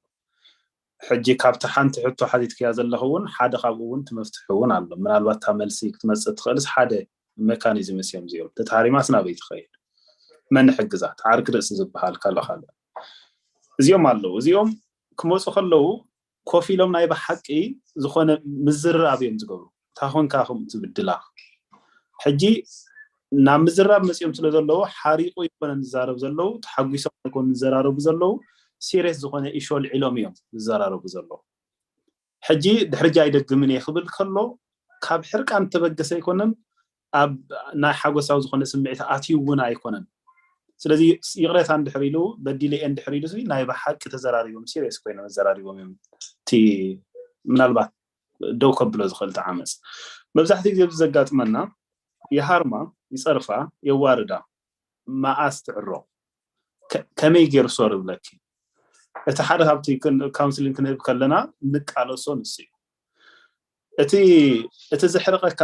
ሕጂ ካብቲ ሓንቲ ሕቶ ሓቲትክያ ዘለኹ እውን ሓደ ካብኡ እውን ትመፍትሒ እውን ኣሎ። ምናልባት እታ መልሲ ክትመፅእ ትኽእልስ ሓደ መካኒዝምስ እዮም እዚኦም። ተታሃሪማስ ናበይ ትኸይድ? መን ሕግዛት? ዓርኪ ርእሲ ዝበሃል ካልእ ካልእ እዚኦም ኣለዉ። እዚኦም ክመፁ ከለዉ ኮፍ ኢሎም ናይ ብሓቂ ዝኾነ ምዝርራብ እዮም ዝገብሩ። እታ ኮንካ ከምኡ ትብድላ። ሕጂ ናብ ምዝራብ መፂኦም ስለ ዘለዉ ሓሪቑ ይኮነን ዝዛረብ ዘለዉ፣ ተሓጒሶም ኣይኮኑ ዝዘራረቡ ዘለዉ፣ ሲሪየስ ዝኾነ ኢሹ ኣልዒሎም እዮም ዝዘራረቡ ዘለዉ። ሕጂ ድሕርጃ ኣይደግምን እየ ክብል ከሎ ካብ ሕርቃን ተበገሰ ኣይኮነን፣ ኣብ ናይ ሓጎሳዊ ዝኾነ ስምዒት ኣትዩ እውን ኣይኮነን። ስለዚ ይቕሬታ እንድሕር ኢሉ በዲለ እየ እንድሕር ኢሉ ናይ ብሓቂ ተዘራሪቦም ሲሪየስ ኮይኖም ኣዘራሪቦም እዮም እቲ ምናልባት ደው ከብሎ ዝኽእል እቲ ዓመፅ። መብዛሕትኡ ግዜ ዘጋጥመና ይሃርማ፣ ይፀርፋ፣ የዋርዳ፣ መኣስ ትዕሮ፣ ከመይ ገይሩ ሶሪ ይብለኪ። እቲ ሓደ ካብቲ ካውንስሊንግ ክንህብ ከለና እንቃለሶ ንሱ እዩ። እቲ እቲ ዘሕርቐካ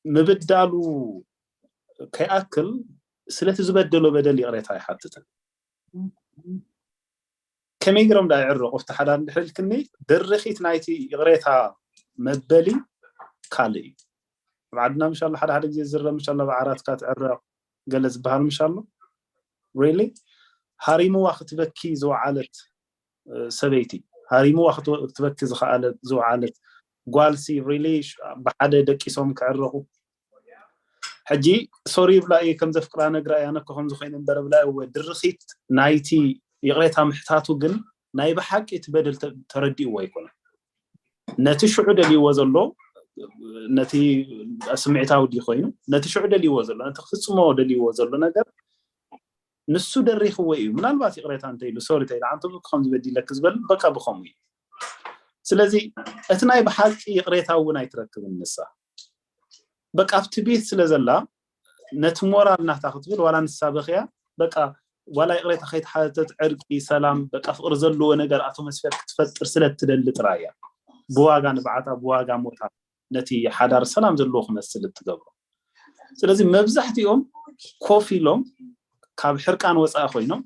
ምብዳሉ ከይኣክል ስለቲ ዝበደሎ በደል ይቕሬታ ኣይሓትትን። ከመይ ገይሮም ዳ ይዕረቑ ኣብቲ ሓዳር እንድሕር ኢልክኒ ድርኺት ናይቲ ይቕሬታ መበሊ ካልእ እዩ። ኣብ ዓድና ምሻሎ ሓደ ሓደ ግዜ ዝረብ ምሻሎ ኣብ ዓራትካ ትዕረቕ ገለ ዝበሃል ምሻሎ really ሃሪምዋ ክትበኪ ዝወዓለት ሰበይቲ ሃሪምዋ ክትበኪ ዝኸኣለት ዝወዓለት ጓልሲ really ብሓደ ደቂሶም ክዕረቑ ሕጂ ሶሪ ይብላ እየ ከም ዘፍቅራ ነግራ እያ ነኮ ከም ዝኾይነ እምበር ብላ እወ ድርኺት ናይቲ ይቕሬታ ምሕታቱ ግን ናይ ብሓቂ እቲ በደል ተረዲእዎ ኣይኮነን ነቲ ሽዑ ደልይዎ ዘሎ ነቲ ስምዒታዊ ድዩ ኮይኑ ነቲ ሽዑ ደልይዎ ዘሎ ነቲ ክፍፅሞ ደልይዎ ዘሎ ነገር ንሱ ደሪኽዎ እዩ ምናልባት ይቕሬታ እንተኢሉ ሶሪ ተኢሉ ዓንተ ከም ዝበዲለክ ዝበል በቃ ብኸምኡ እዩ ስለዚ እቲ ናይ ብሓቂ ይቕሬታ እውን ኣይትረክብን ንሳ። በቃ ኣብቲ ቤት ስለ ዘላ ነቲ ሞራል ናታ ክትብል ዋላ ንሳ በኽያ በቃ ዋላ ይቕሬታ ከይተሓተተት ዕርቂ፣ ሰላም፣ በቃ ፍቕሪ ዘለዎ ነገር ኣትሞስፌር ክትፈጥር ስለ እትደሊ ጥራይ እያ ብዋጋ ንብዓታ ብዋጋ ሞታ ነቲ ሓዳር ሰላም ዘለዎ ክመስል እትገብሮ። ስለዚ መብዛሕትኦም ኮፍ ኢሎም ካብ ሕርቃን ወፃኢ ኮይኖም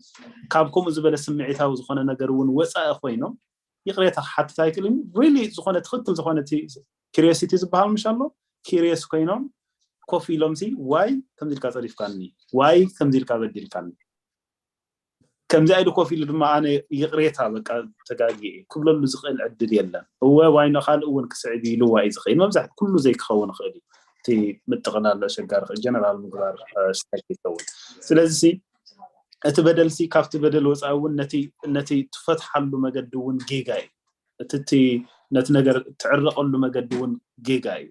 ካብ ከምኡ ዝበለ ስምዒታዊ ዝኾነ ነገር እውን ወፃኢ ኮይኖም ይቕሬታ ክሓትት ኣይክእልን። ሪሊ ዝኾነ ትኽክል ዝኾነ እቲ ኪሪዮሲቲ ዝበሃል ምሽ ኣሎ። ኪሪዮስ ኮይኖም ኮፍ ኢሎም ሲ ዋይ ከምዚ ኢልካ ፀሪፍካኒ፣ ዋይ ከምዚ ኢልካ በዲልካኒ፣ ከምዚ ኢሉ ኮፍ ኢሉ ድማ ኣነ ይቕሬታ በቃ ተጋጊየ ክብለሉ ዝኽእል ዕድል የለን። እወ ዋይ ንኻልእ እውን ክስዕብ ኢሉ ዋይ ዝኽእል መብዛሕት ኩሉ ዘይክኸውን ይኽእል እዩ። እቲ ምጥቕላል ኣሸጋሪ ጀነራል ምግባር ስታይ ይኸውን። ስለዚ እቲ በደልሲ ካብቲ በደል ወፃኢ እውን ነቲ ትፈትሓሉ መገዲ እውን ጌጋ እዩ። እቲ ነቲ ነገር ትዕረቐሉ መገዲ እውን ጌጋ እዩ።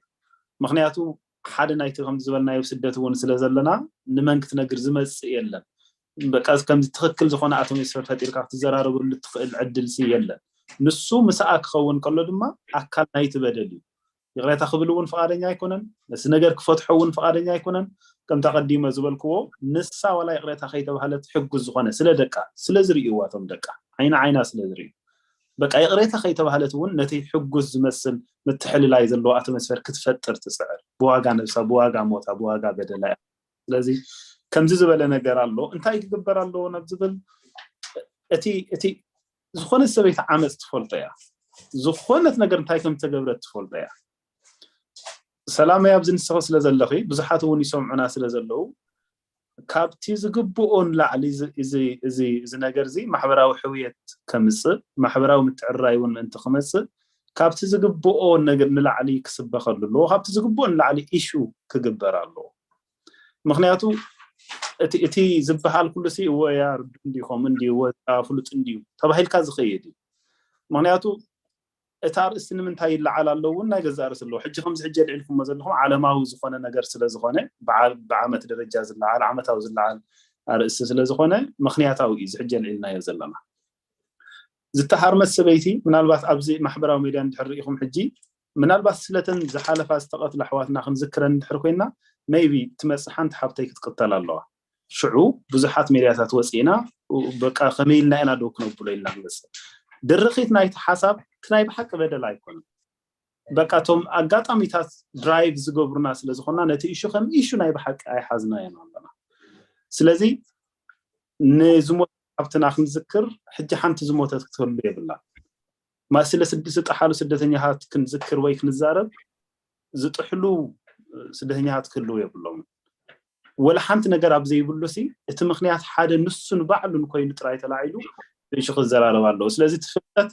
ምክንያቱ ሓደ ናይቲ ከም ዝበልናዮ ስደት እውን ስለ ዘለና ንመን ክትነግር ዝመፅእ የለን። በቃ ከምዚ ትኽክል ዝኾነ ኣትሞስፈር ፈጢርካ ክትዘራረበሉ ትኽእል ዕድል ሲ የለን። ንሱ ምስኣ ክኸውን ከሎ ድማ ኣካል ናይቲ በደል እዩ። ይቕሬታ ክብል እውን ፍቓደኛ ኣይኮነን። ነቲ ነገር ክፈትሖ እውን ፍቓደኛ ኣይኮነን። ከምታ ቀዲመ ዝበልክዎ ንሳ ዋላ ይቕሬታ ከይተባህለት ሕጉዝ ዝኾነ ስለ ደቃ ስለ ዝርእይዋ እቶም ደቃ ዓይና ዓይና ስለ ዝርእዩ በቃ ይቕሬታ ከይተባህለት እውን ነቲ ሕጉዝ ዝመስል ምትሕልላይ ዘለዎ ኣትሞስፈር ክትፈጥር ትፅዕር ብዋጋ ነብሳ ብዋጋ ሞታ ብዋጋ በደላ እያ። ስለዚ ከምዚ ዝበለ ነገር ኣሎ እንታይ ክግበር ኣለዎ ናብ ዝብል እቲ እቲ ዝኾነት ሰበይቲ ዓመፅ ትፈልጦ እያ። ዝኾነት ነገር እንታይ ከም ተገብረት ትፈልጦ እያ። ሰላመይ ኣብዚ ንስኺ ስለ ዘለኺ ብዙሓት እውን ይሰምዑና ስለ ዘለዉ ካብቲ ዝግብኦ ንላዕሊ እዚ ነገር እዚ ማሕበራዊ ሕውየት ከምፅእ ማሕበራዊ ምትዕርራይ እውን ምእንቲ ክመፅእ ካብቲ ዝግብኦ ነገር ንላዕሊ ክስበኸሉ ኣለዎ። ካብቲ ዝግብኦ ንላዕሊ ኢሹ ክግበር ኣለዎ። ምክንያቱ እቲ ዝበሃል ኩሉ ሲ እወ ያ ርዱ እንዲዩ ከምኡ እንዲዩ እወ ፍሉጥ እንዲዩ ተባሂልካ ዝኸይድ እዩ። ምክንያቱ እቲ ኣርእስቲ ንምንታይ ይለዓል ኣሎ እውን ናይ ገዛእ ርእሲ ኣለዎ። ሕጂ ከምዚ ሕጂ ኣልዒልኩሞ ዘለኹም ዓለማዊ ዝኾነ ነገር ስለ ዝኾነ ብዓመት ደረጃ ዝለዓል ዓመታዊ ዝለዓል ኣርእስቲ ስለ ዝኾነ ምክንያታዊ እዩ እዚ ሕጂ ኣልዒልናዮ ዘለና። ዝተሃርመት ሰበይቲ ምናልባት ኣብዚ ማሕበራዊ ሚድያ እንድሕር ርኢኹም ሕጂ ምናልባት ስለተን ዝሓለፋ ዝተቐትላ ኣሕዋትና ክንዝክረን እንድሕር ኮይና maybe ትመፅእ ሓንቲ ሓብተይ ክትቅተል ኣለዋ። ሽዑ ብዙሓት ሜድያታት ወፂእና በቃ ከመይ ኢልና ኢና ዶ ክነብሎ ኢልና ንመፅእ። ድርኺት ናይቲ ሓሳብ እቲ ናይ ብሓቂ በደል ኣይኮነን። በቃ እቶም ኣጋጣሚታት ድራይቭ ዝገብሩና ስለ ዝኾና ነቲ ኢሹ ከም ኢሹ ናይ ብሓቂ ኣይሓዝናዮን ኣለና። ስለዚ ንዝሞተ ሓብትና ክንዝክር ሕጂ ሓንቲ ዝሞተት ክትህሉ የብላን። ስለ ዝጠሓሉ ስደተኛታት ክንዝክር ወይ ክንዛረብ ዝጥሕሉ ስደተኛታት ክህልው የብሎምን። ወላ ሓንቲ ነገር ኣብ ዘይብሉ ሲ እቲ ምክንያት ሓደ ንሱን ባዕሉን ኮይኑ ጥራይ ተላዒሉ ብእሹ ክዘራረብ ኣለዎ። ስለዚ እቲ ፍልጠት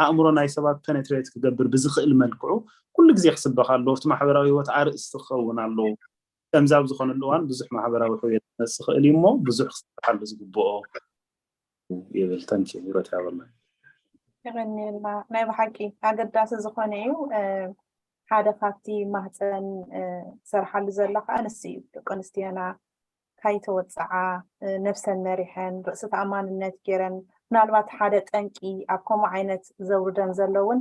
ኣእምሮ ናይ ሰባት ፐነትሬት ክገብር ብዝኽእል መልክዑ ኩሉ ግዜ ክስበኽ ኣለዎ። እቲ ማሕበራዊ ህይወት ኣርእስቲ ክኸውን ኣለዎ። ከምዚ ኣብ ዝኾነሉ እዋን ብዙሕ ማሕበራዊ ሕውየት ክመፅእ ይኽእል እዩ እሞ ብዙሕ ክስበሓሉ ዝግብኦ ይብል። ተንኪ ሂሮት ያበልና። የቐንየልና። ናይ ብሓቂ ኣገዳሲ ዝኾነ እዩ። ሓደ ካብቲ ማህፀን ዝሰርሓሉ ዘሎ ከዓ ንሱ እዩ። ደቂ ኣንስትዮና ካይተወፅዓ ነብሰን መሪሐን ርእሲ ተኣማንነት ገይረን ምናልባት ሓደ ጠንቂ ኣብ ከምኡ ዓይነት ዘውርደን ዘለውን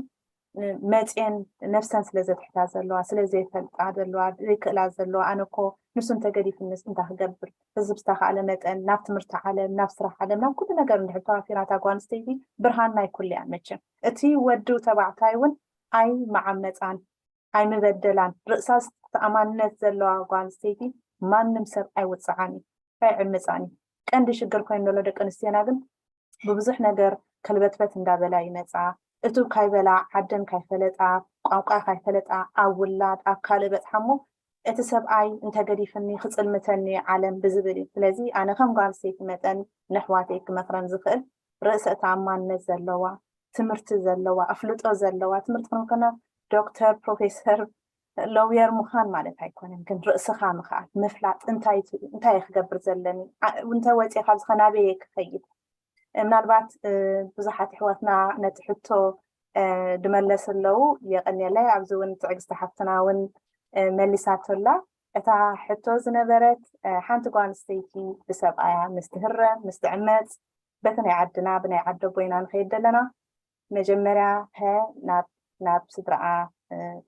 መፅየን ነብሰን ስለ ዘትሕታ ዘለዋ ስለ ዘይፈልጣ ዘለዋ ዘይክእላ ዘለዋ ኣነ እኮ ንሱ እንተገዲፍንስ እንታይ ክገብር ህዝብ ዝተካእለ መጠን ናብ ትምህርቲ ዓለም ናብ ስራሕ ዓለም ናብ ኩሉ ነገር እንድሕር ተዋፊራ እታ ጓል ኣንስተይቲ ብርሃን ናይ ኩሉ እያ መቸም እቲ ወዲ ተባዕታይ እውን ኣይመዓመፃን ኣይምበደላን ርእሳ ተኣማንነት ዘለዋ ጓል ኣንስተይቲ ማንም ሰብ ኣይውፅዓን እዩ ኣይዕምፃን እዩ ቀንዲ ሽግር ኮይኑ ዘሎ ደቂ ኣንስትዮና ግን ብብዙሕ ነገር ከልበትበት እንዳበላ ይመፃ እቱ ካይበላ ዓደን ካይፈለጣ ቋንቋ ካይፈለጣ ኣብ ውላድ ኣብ ካልእ በፅሓ እሞ እቲ ሰብኣይ እንተገዲፍኒ ክፅልምተኒ ዓለም ብዝብል እዩ ስለዚ ኣነ ከም ጓል ኣንስተይቲ መጠን ንኣሕዋተይ ክመክረን ዝኽእል ርእሰ ተኣማንነት ዘለዋ ትምህርቲ ዘለዋ ኣፍልጦ ዘለዋ ትምህርቲ ክንብል ከለና ዶክተር ፕሮፌሰር ሎውየር ምዃን ማለት ኣይኮነን ግን ርእስኻ ምኽኣል ምፍላጥ እንታይ እንታይ ክገብር ዘለኒ እንተ ወፅየ ካብዚ ከናበየ ክኸይድ ምናልባት ብዙሓት ኣሕዋትና ነቲ ሕቶ ድመለስ ኣለዉ የቐንየለይ ኣብዚ እውን ትዕግስቲ ሓፍትና እውን መሊሳቶ ኣላ እታ ሕቶ ዝነበረት ሓንቲ ጓል ኣንስተይቲ ብሰብኣያ ምስ ትህረም ምስ ትዕመፅ በቲ ናይ ዓድና ብናይ ዓዲ ኣቦ ኢና ንኸይድ ዘለና መጀመርያ ሀ ናብ ናብ ስድራኣ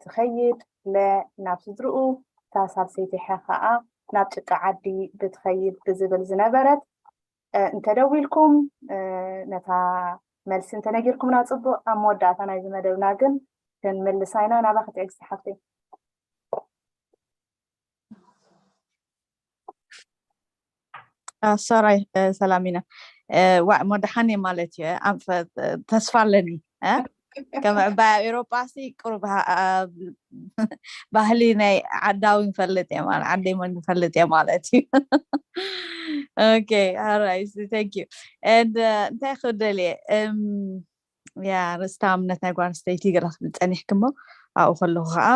ትኸይድ፣ ለ ናብ ስድርኡ፣ እታ ሳልሰይቲ ሐ ከዓ ናብ ጭቃ ዓዲ ብትኸይድ ብዝብል ዝነበረት፣ እንተደዊልኩም ነታ መልሲ እንተነጊርኩምና ፅቡቅ። ኣብ መወዳእታ ናይዚ መደብና ግን ክንምልሳ ኢና። ናባኺ ትዕግስቲ ሓፍተይ። ሶራይ፣ ሰላሚና። ዋ መድሓኔ ማለት እዩ። ተስፋ ኣለኒ። ከም ዕባይ ኣብ ኤሮጳ ሲ ቅሩብ ባህሊ ናይ ዓዳዊ ንፈልጥ እየ ማለት፣ ዓደይ መን ንፈልጥ እየ ማለት እዩ። Okay, all right, thank you. And እንታይ ክደልየ? ያ ርእስታ እምነት ናይ ጓል ኣንስተይቲ ገለ ክብል ጸኒሕክሞ፣ ኣብኡ ከለኹ ከዓ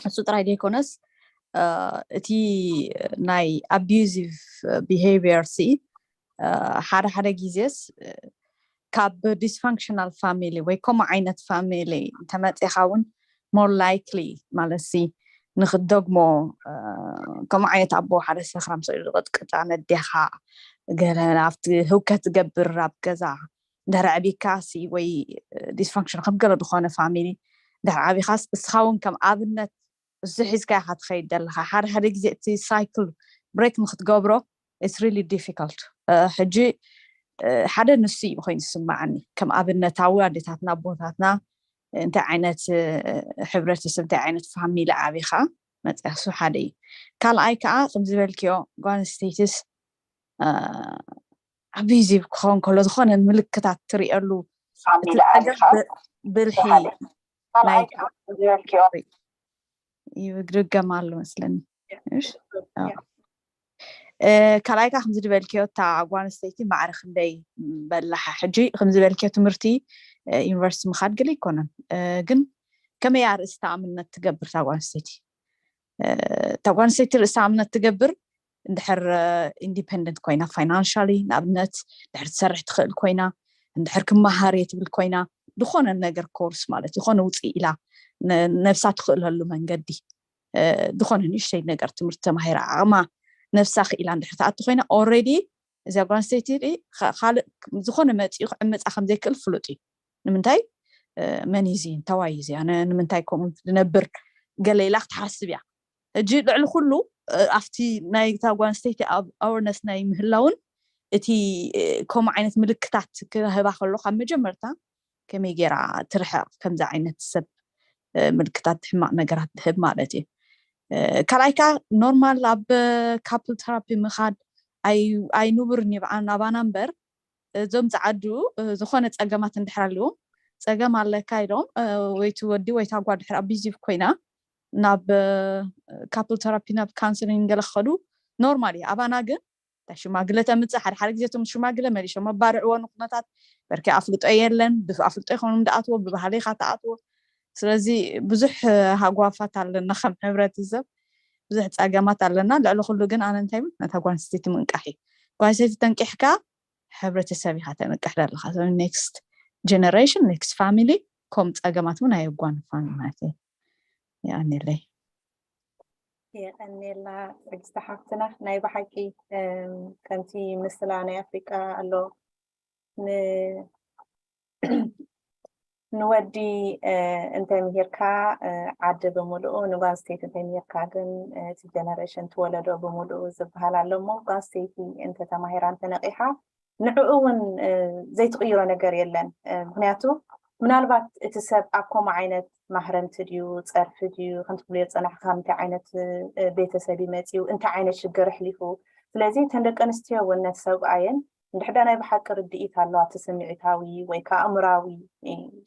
እሱ ጥራይ ዘይኮነስ እቲ ናይ ኣቢዩዚቭ ቢሄቪየር ሲ ሓደ ሓደ ግዜስ ካብ ዲስፋንክሽናል ፋሚሊ ወይ ከምኡ ዓይነት ፋሚሊ እንተመፂኻ እውን ሞር ላይክሊ ማለት ሲ ንክትደግሞ። ከምኡ ዓይነት ኣቦ ሓደ ሰኽራም ሰው ዝቕጥቅጣ ነዴኻ ገለ ኣብቲ ህውከት ትገብር ኣብ ገዛ እንድሕር ዓቢካ ሲ ወይ ዲስፋንክሽን ከም ገለ ዝኾነ ፋሚሊ እንድሕር ዓቢኻስ እስኻ እውን ከም ኣብነት እዚ ሒዝካ ኢኻ ትኸይድ ዘለኻ። ሓደ ሓደ ግዜ እቲ ሳይክል ብሬክ ንክትገብሮ it's really difficult። ሕጂ ሓደ ንሱ እዩ ኮይኑ ዝስማዓኒ ከም ኣብነታዊ ኣዴታትና ኣቦታትና እንታይ ዓይነት ሕብረተሰብ እንታይ ዓይነት ፋሚሊ ዓቢኻ መፅያሱ ሓደ እዩ። ካልኣይ ከዓ ከምዝበልክዮ ጓል ኣንስተይትስ ኣቢዩዚቭ ክኸውን ከሎ ዝኾነ ምልክታት ትሪእሉ ብልሒ ይግርገም ኣሎ መስለኒ። ካልኣይ ከዓ ከምዚ ዝበልክዮ እታ ጓል ኣንስተይቲ ማዕረ ክንደይ በላሓ ሕጂ ከምዚ ዝበልክዮ ትምህርቲ ዩኒቨርሲቲ ምኻድ ገለ ይኮነን፣ ግን ከመይ እያ ርእስታ እምነት ትገብር እታ ጓል ኣንስተይቲ? እታ ጓል ኣንስተይቲ ርእስታ እምነት ትገብር እንድሕር ኢንዲፐንደንት ኮይና ፋይናንሻሊ ንኣብነት እንድሕር ትሰርሕ ትኽእል ኮይና እንድሕር ክመሃር እየ ትብል ኮይና ዝኾነ ነገር ኮርስ ማለት ዝኾነ ውፅእ ኢላ ነብሳ ትኽእለሉ መንገዲ ዝኾነ ንእሽተይ ነገር ትምህርቲ ተማሂራ ዓቕማ ነብሳ ክኢላ እንድሕር ትኣቱ ኮይና ኦልሬዲ እዚኣ ጓል ኣንስተይቲ ካልእ ዝኾነ መፂኡ ክዕምፃ ከምዘይክእል ፍሉጥ እዩ። ንምንታይ መን እዩ እዚ እንታዋይ እዩ እዚ ኣነ ንምንታይ ከምኡ ዝነብር ገለ ኢላ ክትሓስብ እያ። ሕጂ ልዕሊ ኩሉ ኣብቲ ናይ እታ ጓል ኣንስተይቲ ኣወርነስ ናይ ምህላውን እቲ ከምኡ ዓይነት ምልክታት ክህባ ከሎ ካብ መጀመርታ ከመይ ገይራ ትርሕቕ ከምዚ ዓይነት ሰብ ምልክታት ሕማቕ ነገራት ትህብ ማለት እዩ። ካልኣይ ከዓ ኖርማል ኣብ ካፕል ተራፒ ምኻድ ኣይንቡርን ይብዓን ኣባና እምበር እዞም ፀዓዱ ዝኾነ ፀገማት እንድሕር ኣለዎም ፀገም ኣለካ ኢሎም ወይ እቲ ወዲ ወይ እታ ጓል ድሕር ኣቢዚቭ ኮይና ናብ ካፕል ተራፒ ናብ ካውንስሊንግ ገለ ክኸዱ ኖርማል እዩ። ኣባና ግን እታ ሽማግለ ተምፅእ ሓደ ሓደ ግዜ እቶም ሽማግለ መሊሾም ኣባርዕዎ ንኩነታት በርኪ ኣፍልጦ የለን ብኣፍልጦ ይኮኑ እንዳኣትዎ ብባህሊ ኢካ ተኣትዎ። ስለዚ ብዙሕ ሃጓፋት ኣለና ከም ሕብረተሰብ ብዙሕ ፀገማት ኣለና። ልዕሊ ኩሉ ግን ኣነ እንታይ ብል ነታ ጓል ኣንስተይቲ ምንቃሕ እዩ። ጓል ኣንስተይቲ ተንቂሕካ ሕብረተሰብ ኢካ ተንቅሕ ዘለካ። ኔክስት ጀነሬሽን ኔክስት ፋሚሊ ከም ፀገማት እውን ኣየጓንፋን ማለት እዩ። የቀኒለይ። የቀኒላ ትዕግስቲ ሓፍትና ናይ ብሓቂ ከምቲ ምስላ ናይ ኣፍሪቃ ኣሎ ንወዲ እንተምሂርካ ዓዲ ብምሉኡ ንጓል ኣንስተይቲ እንተምሂርካ ግን እቲ ጀነሬሽን እቲ ወለዶ ብምሉኡ ዝበሃል ኣሎ እሞ ጓል ኣንስተይቲ እንተተማሂራ እንተነቂሓ ንዕኡ እውን ዘይትቕይሮ ነገር የለን። ምክንያቱ ምናልባት እቲ ሰብ ኣብ ከምኡ ዓይነት ማህረምቲ ድዩ ፀርፊ ድዩ ከምቲ ትብልዮ ዝፀናሕካ ካብ እንታይ ዓይነት ቤተሰብ እዩ መፂኡ እንታይ ዓይነት ሽግር ኣሕሊፉ ስለዚ እተን ደቂ ኣንስትዮ እውን ነቲ ሰብኣየን እንድሕዳ ናይ ብሓቂ ርድኢት ኣለዋ እቲ ስምዒታዊ ወይ ከዓ ኣእምራዊ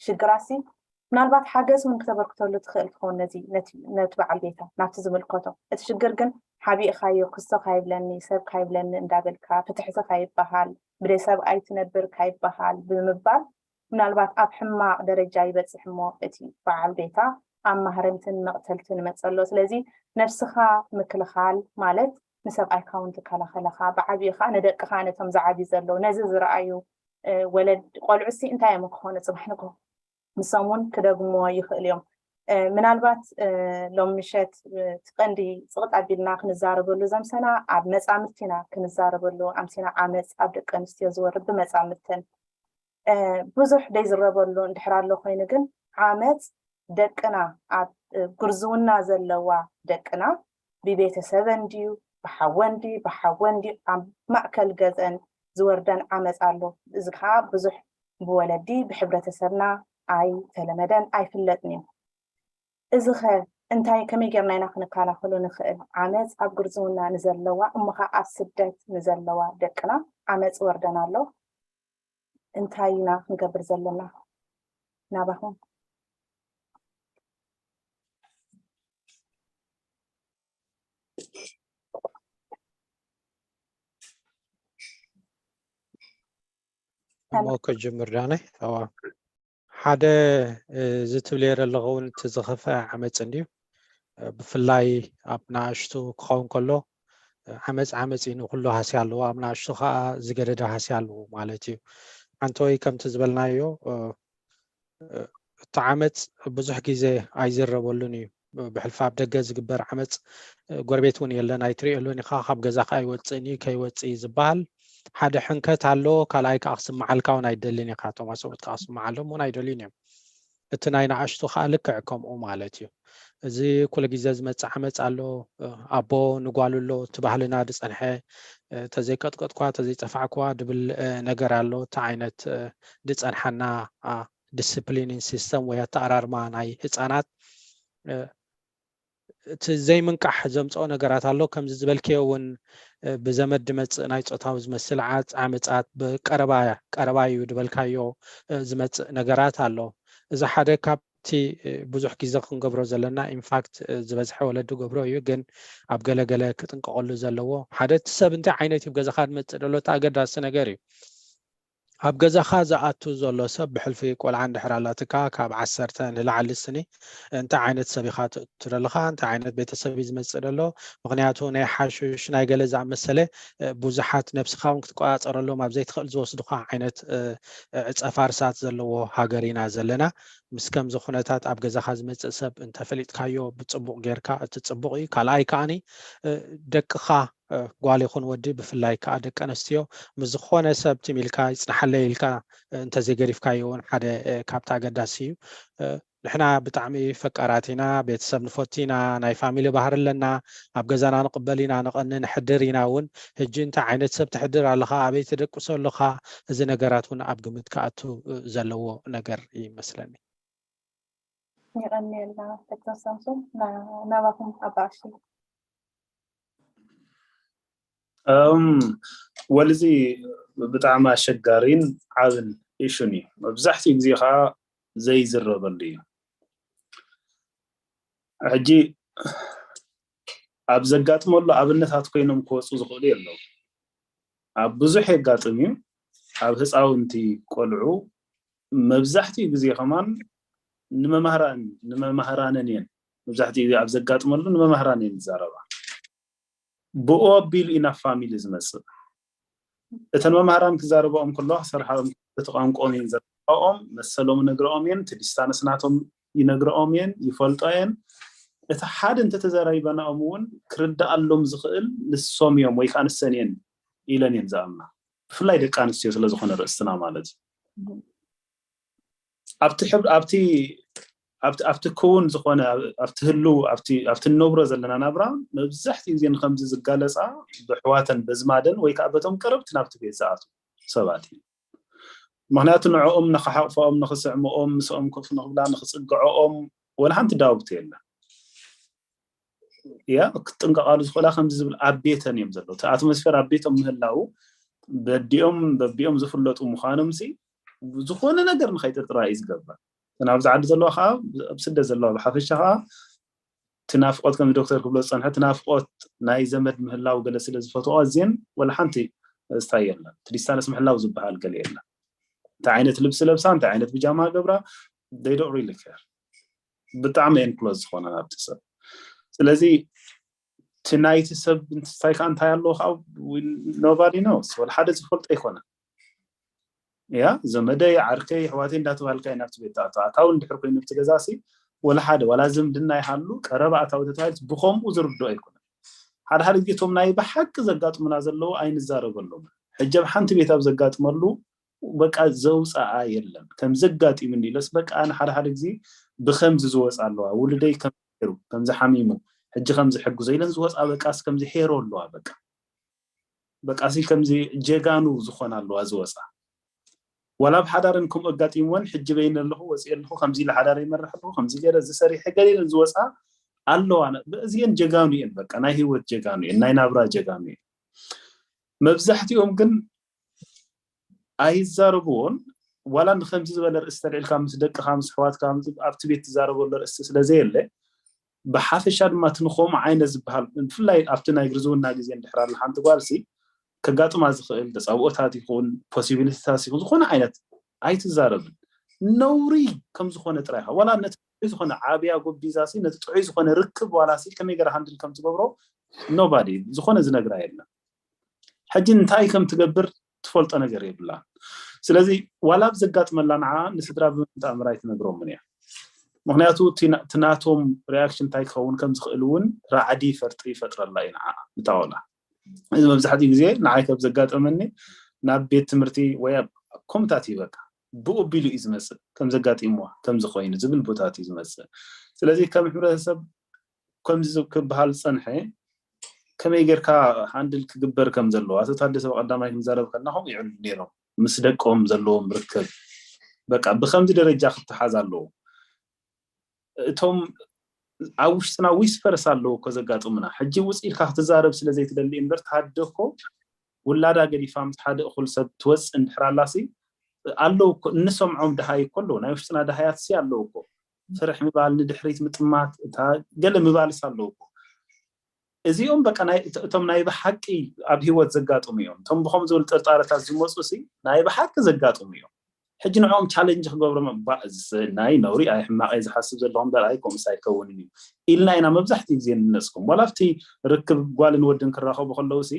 ሽግራሲ ምናልባት ሓገዝ እውን ክተበርክተሉ ትኽእል ትኸውን ነቲ በዓል ቤታ ናብቲ ዝምልከቶ እቲ ሽግር ግን ሓቢእኻዮ ክስቶ ካይብለኒ ሰብ ካይብለኒ እንዳበልካ ፍትሕቲ ካይበሃል ብደይ ሰብኣይ ትነብር ካይበሃል ብምባል ምናልባት ኣብ ሕማቕ ደረጃ ይበፅሕ እሞ እቲ በዓል ቤታ ኣብ ማህረምትን መቕተልትን ይመፅእ ኣሎ ስለዚ ነብስኻ ምክልኻል ማለት ንሰብኣይካ እውን ትከላኸለኻ ብዓብዩ ከዓ ንደቅኻ ነቶም ዝዓብዩ ዘለዉ ነዚ ዝረኣዩ ወለድ ቆልዑሲ እንታይ እዮም ክኾኑ ፅባሕ ንግሆ ንሶም እውን ክደግምዎ ይኽእሉ እዮም ምናልባት ሎም ምሸት እቲ ቀንዲ ፅቕጥ ኣቢልና ክንዛረበሉ ዘምሰና ኣብ መፃምድቲ ኢና ክንዛረበሉ ኣምሲና ዓመፅ ኣብ ደቂ ኣንስትዮ ዝወርድ ብመፃምድተን ብዙሕ ደይዝረበሉ እንድሕር ኣሎ ኮይኑ ግን ዓመፅ ደቅና ኣብ ግርዝውና ዘለዋ ደቅና ብቤተሰበን ድዩ ብሓወን ድዩ ብሓወን ድዩ ኣብ ማእከል ገዘን ዝወርደን ዓመፅ ኣሎ። እዚ ከዓ ብዙሕ ብወለዲ ብሕብረተሰብና ኣይተለመደን ኣይፍለጥን እዩ። እዚ ኸ እንታይ ከመይ ጌርና ኢና ክንከላኸሎ ንኽእል? ዓመፅ ኣብ ግርዝውና ንዘለዋ እሞ ኸዓ ኣብ ስደት ንዘለዋ ደቅና ዓመፅ ወርደን ኣሎ። እንታይ ኢና ክንገብር ዘለና ናባኹም? እሞ ከጅምር ዳነ። እዋ ሓደ እዚ ትብልዮ ዘለኹ እውን እቲ ዝኸፍአ ዓመፅ እንድዩ። ብፍላይ ኣብ ንኣሽቱ ክኸውን ከሎ ዓመፅ ዓመፅ እዩ፣ ንኩሉ ሃስያ ኣለዎ፣ ኣብ ንኣሽቱ ከዓ ዝገደደ ሃስያ ኣለዎ ማለት እዩ። ሓንቲ ወይ ከምቲ ዝበልናዮ እቲ ዓመፅ ብዙሕ ግዜ ኣይዝረበሉን እዩ። ብሕልፊ ኣብ ደገ ዝግበር ዓመፅ ጎረቤት እውን የለን ኣይትሪእሉን ኢኻ፣ ካብ ገዛኻ ኣይወፅእን እዩ ከይወፅእ እዩ ዝበሃል። ሓደ ሕንከት ኣሎ፣ ካልኣይ ከዓ ክስምዓልካ እውን ኣይደልን ኢኻ። እቶም ኣሰብኡትካ ክስምዓሎም እውን ኣይደልዩን እዮም። እቲ ናይ ንኣሽቱ ከዓ ልክዕ ከምኡ ማለት እዩ። እዚ ኩሉ ግዜ ዝመፅእ ዓመፅ ኣሎ። ኣቦ ንጓሉ ኣሎ፣ እቲ ባህልና ዝፀንሐ ተዘይቀጥቀጥኳ ተዘይፀፋዕኳ ድብል ነገር ኣሎ። እቲ ዓይነት ዝፀንሓና ዲስፕሊኒን ሲስተም ወይ ኣተኣራርማ ናይ ህፃናት እቲ ዘይምንቃሕ ዘምፅኦ ነገራት ኣሎ። ከምዚ ዝበልክዮ እውን ብዘመድ ድመፅእ ናይ ፆታዊ ዝመስል ዓፅ ዓመፃት ብቀረባ ቀረባ እዩ ድበልካዮ ዝመፅእ ነገራት ኣሎ። እዚ ሓደ ካብቲ ብዙሕ ግዜ ክንገብሮ ዘለና ኢንፋክት ዝበዝሐ ወለዲ ገብሮ እዩ። ግን ኣብ ገለገለ ክጥንቀቀሉ ዘለዎ ሓደ እቲ ሰብ እንታይ ዓይነት እዩ ገዛካ ድመፅእ ደሎ እቲ ኣገዳሲ ነገር እዩ። ኣብ ገዛኻ ዝኣቱ ዘሎ ሰብ ብሕልፊ ቆልዓ እንድሕር ኣላትካ ካብ ዓሰርተ ንላዕሊ ስኒ እንታይ ዓይነት ሰብ ኢኻ ትእቱ ዘለኻ እንታይ ዓይነት ቤተሰብ እዩ ዝመፅእ ዘሎ። ምክንያቱ ናይ ሓሽሽ ናይ ገለ ዝኣመሰለ ብዙሓት ነብስኻ እውን ክትቆፃፀረሎም ኣብ ዘይትኽእል ዝወስዱኻ ዓይነት ዕፀ ፋርሳት ዘለዎ ሃገር ኢና ዘለና። ምስ ከምዚ ኩነታት ኣብ ገዛኻ ዝመፅእ ሰብ እንተፈሊጥካዮ ብፅቡቕ ጌርካ እቲ ፅቡቕ እዩ። ካልኣይ ከዓኒ ደቅኻ ጓል ይኹን ወዲ ብፍላይ ከዓ ደቂ ኣንስትዮ ምስ ዝኾነ ሰብ ትም ኢልካ ይፅናሓለይ ኢልካ እንተዘይገዲፍካዮ እውን ሓደ ካብቲ ኣገዳሲ እዩ። ንሕና ብጣዕሚ ፈቃራት ኢና፣ ቤተሰብ ንፈቱ ኢና፣ ናይ ፋሚሊ ባህሪ ኣለና፣ ኣብ ገዛና ንቕበል ኢና፣ ንቐኒ ንሕድር ኢና እውን። ሕጂ እንታይ ዓይነት ሰብ ትሕድር ኣለኻ፣ ኣበይ ትደቅሶ ኣለኻ፣ እዚ ነገራት እውን ኣብ ግምት ክኣቱ ዘለዎ ነገር ይመስለኒ። የቐንየልና ዶክተር ሳምሶን። ናባኹም ኣባኣሽ ወልዚ ብጣዕሚ ኣሸጋሪን ዓብን ኢሹን እዩ። መብዛሕትኡ ግዜ ከዓ ዘይዝረበሉ እዩ። ሕጂ ኣብ ዘጋጥመሉ ኣብነታት ኮይኖም ክወፁ ዝኽእሉ የለው። ኣብ ብዙሕ የጋጥም እዩ። ኣብ ህፃውንቲ ቆልዑ መብዛሕትኡ ግዜ ከማን ንመማህራን ንመማህራነን እየን መብዛሕትኡ ግዜ ኣብ ዘጋጥመሉ ንመማህራን እየን ዝዛረባ። ብኡ ኣቢሉ ኢና ፋሚሊ ዝመፅእ። እተን መማህራን ክዛረባኦም ከለዋ ክሰርሓኦም እቲ ቋንቋኦም እየን ዘረኦም መሰሎም ነግረኦም እየን እቲ ዲስታንስ ናቶም ይነግረኦም እየን ይፈልጦ እየን። እቲ ሓደ እንተተዘራይበናኦም እውን ክርዳኣሎም ዝኽእል ንሶም እዮም ወይ ከዓ ንሰን እየን ኢለን እየን ዝኣምና። ብፍላይ ደቂ ኣንስትዮ ስለዝኾነ ርእስትና ማለት እዩ። ኣብቲ ሕብር ኣብቲ ኣብቲ ኣብቲ ክውን ዝኾነ ኣብቲ ህልው ኣብቲ ኣብቲ እንነብሮ ዘለና ናብራ መብዛሕትኡ ግዜ ንከምዚ ዝጋለፃ ብሕዋተን በዝማደን ወይ ከዓ በቶም ቀረብቲ ናብቲ ቤት ዝኣትዉ ሰባት እዩ። ምክንያቱ ንዕኦም ንክሓቕፈኦም ንክስዕምኦም ምስኦም ኮፍ ንክብላ ንክፅግዐኦም ወላ ሓንቲ ዳውብቲ የለን። ያ ክጥንቀቃሉ ዝኽእላ ከምዚ ዝብል ኣብ ቤተን እዮም ዘለዉ እቲ ኣትሞስፌር ኣብ ቤቶም ምህላው በዲኦም በቢኦም ዝፍለጡ ምዃኖም ሲ ዝኾነ ነገር ንኸይጥርጥራ እዩ ዝገብር። እተን ኣብዚ ዓዲ ዘለዋ ከዓ ኣብ ስደት ዘለዋ ብሓፈሻ ከዓ እቲ ናፍቆት ከም ዶክተር ክብሎ ዝፀንሐ እቲ ናፍቆት ናይ ዘመድ ምህላው ገለ ስለ ዝፈትኦ ኣዝየን ወላ ሓንቲ ስታይ የለን እቲ ዲስታንስ ምሕላው ዝበሃል ገለ የለን። እንታይ ዓይነት ልብሲ ለብሳ እንታይ ዓይነት ብጃማ ገብራ they don't really care። ብጣዕሚ እየን ክሎዝ ዝኾና ናብቲ ሰብ። ስለዚ እቲ ናይቲ ሰብ እንታይ ከዓ እንታይ ኣለዎ ከዓ nobody knows ወላ ሓደ ዝፈልጦ ኣይኮነን። ያ ዘመደይ ዓርከይ ኣሕዋተይ እንዳተባሃልካ እዩ ናብቲ ቤት ትኣቱ። ኣታዊ እንድሕር ኮይኑ ኣብቲ ገዛ ሲ ወላ ሓደ ዋላ ዝምድና ይሃሉ ቀረባ ኣታዊ ተተባሂሉ ብኸምኡ ዝርድኦ ኣይኮነን። ሓደ ሓደ ግዜ እቶም ናይ ብሓቂ ዘጋጥሙና ዘለዉ ኣይንዛረበሎም። ሕጂ ኣብ ሓንቲ ቤት ኣብ ዘጋጥመሉ በቃ ዘውፃኣ የለን። ከምዚ ኣጋጢሙኒ ኢለስ በቃ ኣነ ሓደ ሓደ ግዜ ብከምዚ ዝወፃ ኣለዋ፣ ውሉደይ ከም ሩ ከምዚ ሓሚሙ፣ ሕጂ ከምዚ ሕግዞ ኢለን ዝወፃ በቃስ ከምዚ ሄሮ ኣለዋ። በቃ በቃሲ ከምዚ ጀጋኑ ዝኾና ኣለዋ ዝወፃ። ዋላ ኣብ ሓዳረን ከምኡ ኣጋጢምወን፣ ሕጂ በይነ ኣለኹ፣ ወፂኤ ኣለኹ፣ ከምዚ ኢለ ሓዳር ይመርሕ ኣለኹ፣ ከምዚ ገይረ እዚ ሰሪሐ ገለ ኢለን ዝወፃ ኣለዋ። እዚአን ጀጋኑ እየን። በቃ ናይ ህይወት ጀጋኑ እየን፣ ናይ ናብራ ጀጋኑ እየን። መብዛሕትኦም ግን ኣይዛረብዎን። ዋላ ንከምዚ ዝበለ ርእስቲ ተልዒልካ ምስ ደቅኻ ምስ ኣሕዋትካ ኣብቲ ቤት ትዛረበሉ ርእስቲ ስለ ዘየለ፣ ብሓፈሻ ድማ እቲ ንኸምኡ ዓይነት ዝበሃል፣ ብፍላይ ኣብቲ ናይ ግርዝውና ግዜ እንድሕር ኣላ ሓንቲ ጓልሲ ከጋጥማ ዝኽእል ተጻብኦታት ይኹን ፖሲቢሊቲታት ይኹን ዝኾነ ዓይነት ኣይትዛረብን። ነውሪ ከም ዝኾነ ጥራይ ኢኻ። ዋላ ነቲ ጥዑይ ዝኾነ ዓብያ ጎቢዛሲ ነቲ ጥዑይ ዝኾነ ርክብ ዋላሲ ከመይ ገይራ ሃንድል ከም ትገብሮ ኖባዲ ዝኾነ ዝነግራ የለን። ሕጂ እንታይ ከም ትገብር ትፈልጦ ነገር የብላን። ስለዚ ዋላ ኣብ ዘጋጥመላ ንዓ ንስድራ ብምንጣ ምራይ ትነግሮምን እያ። ምክንያቱ እቲ ና- እቲ ናቶም ሪያክሽን እንታይ ክኸውን ከም ዝኽእል እውን ራዕዲ ፈርጢ ይፈጥረላ እዩ ንዓ ንታ ቆልዓ። እዚ መብዛሕትኡ ግዜ ንዓይ ከም ዘጋጠመኒ ናብ ቤት ትምህርቲ ወይ ኣብ ከምታት እዩ በቃ ብኡ ኣቢሉ እዩ ዝመፅእ፣ ከም ዘጋጢምዋ ከም ዝኾይኑ ዝብል ቦታት እዩ ዝመፅእ። ስለዚ ከም ሕብረተሰብ ከምዚ ክበሃል ዝፀንሐ ከመይ ጌርካ ሃንድል ክግበር ከም ዘለዎ ኣቶ ታደሰ ብቀዳማይ ክንዛረብ ከለና ከምኡ ይዕሉ ነይሮም። ምስ ደቆም ዘለዎም ርክብ በቃ ብከምዚ ደረጃ ክተሓዝ ኣለዎ። እቶም ኣብ ውሽጥና ዊስፐርስ ኣለዉ እኮ ዘጋጥሙና። ሕጂ ውፅ ኢልካ ክትዛረብ ስለ ዘይትደሊ እምበር፣ ታደ እኮ ውላዳ ገዲፋ ምስ ሓደ እኹል ሰብ ትወፅእ እንድሕር ኣላሲ ኣለዉ እኮ፣ እንሰምዖም ደሃይ እኮ ኣለዉ። ናይ ውሽጥና ደሃያት ሲ ኣለዉ እኮ። ፍርሕ ምባል፣ ንድሕሪት ምጥማት፣ እታ ገለ ምባልስ ኣለዉ እኮ። እዚኦም በቃ ናይ እቶ- እቶም ናይ ብሓቂ ኣብ ህይወት ዘጋጥሙ እዮም። እቶም ብኸም ዝበሉ ጥርጣረታት ዝመፁ ሲ ናይ ብሓቂ ዘጋጥሙ እዮም። ሕጂ ንዕኦም ቻለንጅ ክገብሮም ባእ እዚ ናይ ነውሪ ኣይ ሕማቕ እየ ዝሓስብ ዘለኹ እምበር ኣይ ከምኡስ ኣይከውንን እዩ ኢልና ኢና መብዛሕትኡ ግዜ ንነፅኩም። ዋላ ኣብቲ ርክብ ጓልን ወድን ክራኸቡ ከለዉ ሲ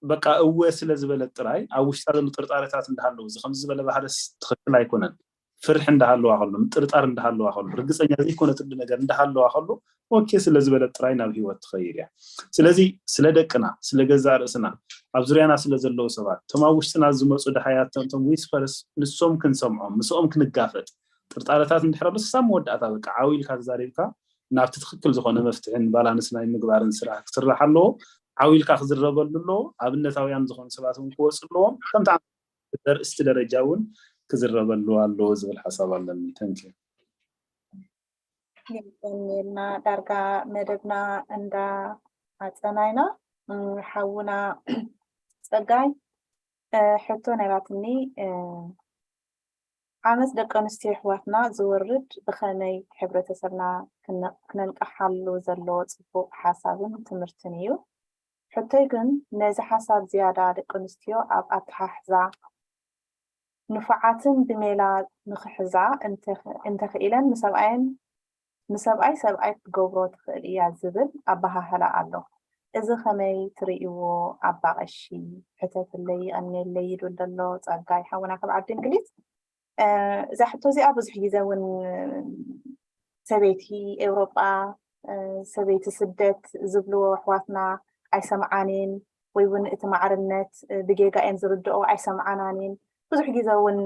በቃ እወ ስለ ዝበለት ጥራይ ኣብ ውሽጣ ዘሎ ጥርጣረታት እንዳሃለዉ እዚ ከምዚ ዝበለ ባህርስ ትኽክል ኣይኮነን፣ ፍርሒ እንዳሃለዋ ከሎ፣ ምጥርጣር እንዳሃለዋ ከሎ፣ ርግፀኛ ዘይኮነትሉ ነገር እንዳሃለዋ ከሎ ኦኬ ስለ ዝበለት ጥራይ ናብ ህይወት ትኸይድ እያ። ስለዚ ስለ ደቅና፣ ስለ ገዛእ ርእስና፣ ኣብ ዙርያና ስለ ዘለዉ ሰባት፣ እቶም ኣብ ውሽጥና ዝመፁ ደሃያት እቶም ዊስፐርስ ንሶም ክንሰምዖም፣ ምስኦም ክንጋፈጥ፣ ጥርጣረታት እንድሕር ኣሎ ክሳብ መወዳእታ በቃ ዓው ኢልካ ተዛሪብካ ናብቲ ትኽክል ዝኾነ መፍትሕን ባላንስ ናይ ምግባርን ስራሕ ክስራሕ ኣለዎ። ዓው ኢልካ ክዝረበሉ ኣለዎ። ኣብነታውያን ዝኾኑ ሰባት እውን ክወፁ ኣለዎም። ከምቲ ኣርእስቲ ደረጃ እውን ክዝረበሉ ኣለዎ ዝብል ሓሳብ ኣለኒ። ተንኪ የቀኒልና። ዳርጋ መደብና እንዳ ኣፀናይና ሓውና ፀጋይ ሕቶ ነይራትኒ። ዓመፅ ደቂ ኣንስትዮ ኣሕዋትና ዝወርድ ብኸመይ ሕብረተሰብና ክነንቅሓሉ ዘለዎ ፅቡቕ ሓሳብን ትምህርትን እዩ። ሕቶይ ግን ነዚ ሓሳብ ዝያዳ ደቂ ኣንስትዮ ኣብ ኣተሓሕዛ ንፉዓትን ብሜላ ንኽሕዛ እንተኽኢለን ንሰብኣየን ንሰብኣይ ሰብኣይ ክትገብሮ ትኽእል እያ ዝብል ኣበሃህላ ኣሎ። እዚ ከመይ ትርእይዎ ኣባ ቀሺ? ሕተትለይ፣ የቐንየለይ ይብል ዘሎ ጸጋይ ሓውና ካብ ዓዲ እንግሊዝ። እዛ ሕቶ እዚኣ ብዙሕ ግዜ እውን ሰበይቲ ኤውሮጳ፣ ሰበይቲ ስደት ዝብልዎ ኣሕዋትና ኣይሰምዓንን ወይ እውን እቲ ማዕርነት ብጌጋ እየን ዝርድኦ ኣይሰምዓናንን። ብዙሕ ግዜ እውን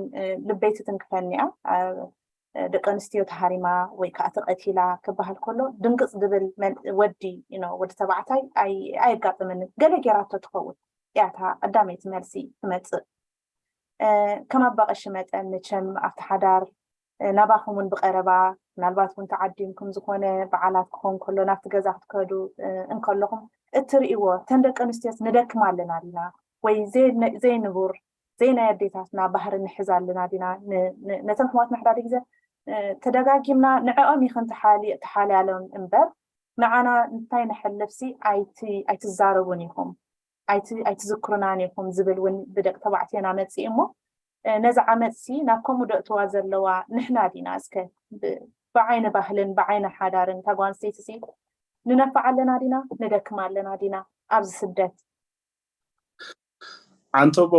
ልበይ ትትንክፈኒ እያ። ደቂ ኣንስትዮ ተሃሪማ ወይ ከዓ ተቐቲላ ክበሃል ከሎ ድንግፅ ድብል ወዲ ወዲ ተባዕታይ ኣየጋጥመንን። ገለ ጌራቶ ትኸውን እያታ ቀዳመይቲ መልሲ ትመፅእ። ከም ኣባቐሺ መጠን መቸም ኣብቲ ሓዳር ናባኹም እውን ብቐረባ ምናልባት እውን ተዓዲምኩም ዝኾነ በዓላት ክኸውን ከሎ ናብቲ ገዛ ክትከዱ እንከለኹም እትርእይዎ እተን ደቂ ኣንስትዮስ ንደክም ኣለና ዲና ወይ ዘይንቡር ዘይናይ ኣዴታትና ባህሪ ንሕዝ ኣለና ዲና? ነተን ኣሕዋትና ሕዳደ ግዜ ተደጋጊምና ንዕኦም ይኽን ተሓልያሎም እምበር ንዓና እንታይ ንሕልፍሲ ኣይትዛረቡን ኢኹም ኣይትዝክሩናን ኢኹም ዝብል እውን ብደቂ ተባዕትዮና መፅእ እሞ ነዚ ዓመፅሲ ናብ ከምኡ ደእትዋ ዘለዋ ንሕና ዲና እስከ ብዓይኒ ባህልን ብዓይኒ ሓዳርን እታ ጓል ኣንስተይቲ ንነፍዕ ኣለና ዲና ንደክም ኣለና ዲና ኣብዚ ስደት? ዓንተቦ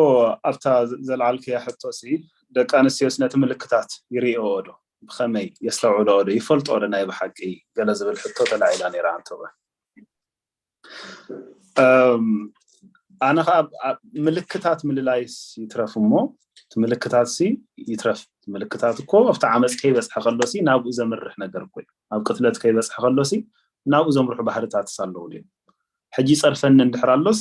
ኣብታ ዘልዓልክያ ሕቶ ሲ ደቂ ኣንስትዮስ ነቲ ምልክታት ይርእኦ ዶ ብኸመይ የስተውዕልኦ ዶ ይፈልጥኦ ዶ ናይ ብሓቂ ገለ ዝብል ሕቶ ተላዒላ ነይራ ዓንተቦ። ኣነ ከዓ ኣብ ምልክታት ምልላይስ ይትረፍ እሞ፣ እቲ ምልክታት ሲ ይትረፍ፣ ምልክታት እኮ ኣብቲ ዓመፅ ከይበፅሐ ከሎ ሲ ናብኡ ዘምርሕ ነገር እኮ እዩ። ኣብ ቅትለት ከይበፅሐ ከሎ ሲ ናብኡ ዘምርሑ ባህርታት ኣለዉ ድዮም? ሕጂ ይፀርፈኒ እንድሕር ኣሎስ፣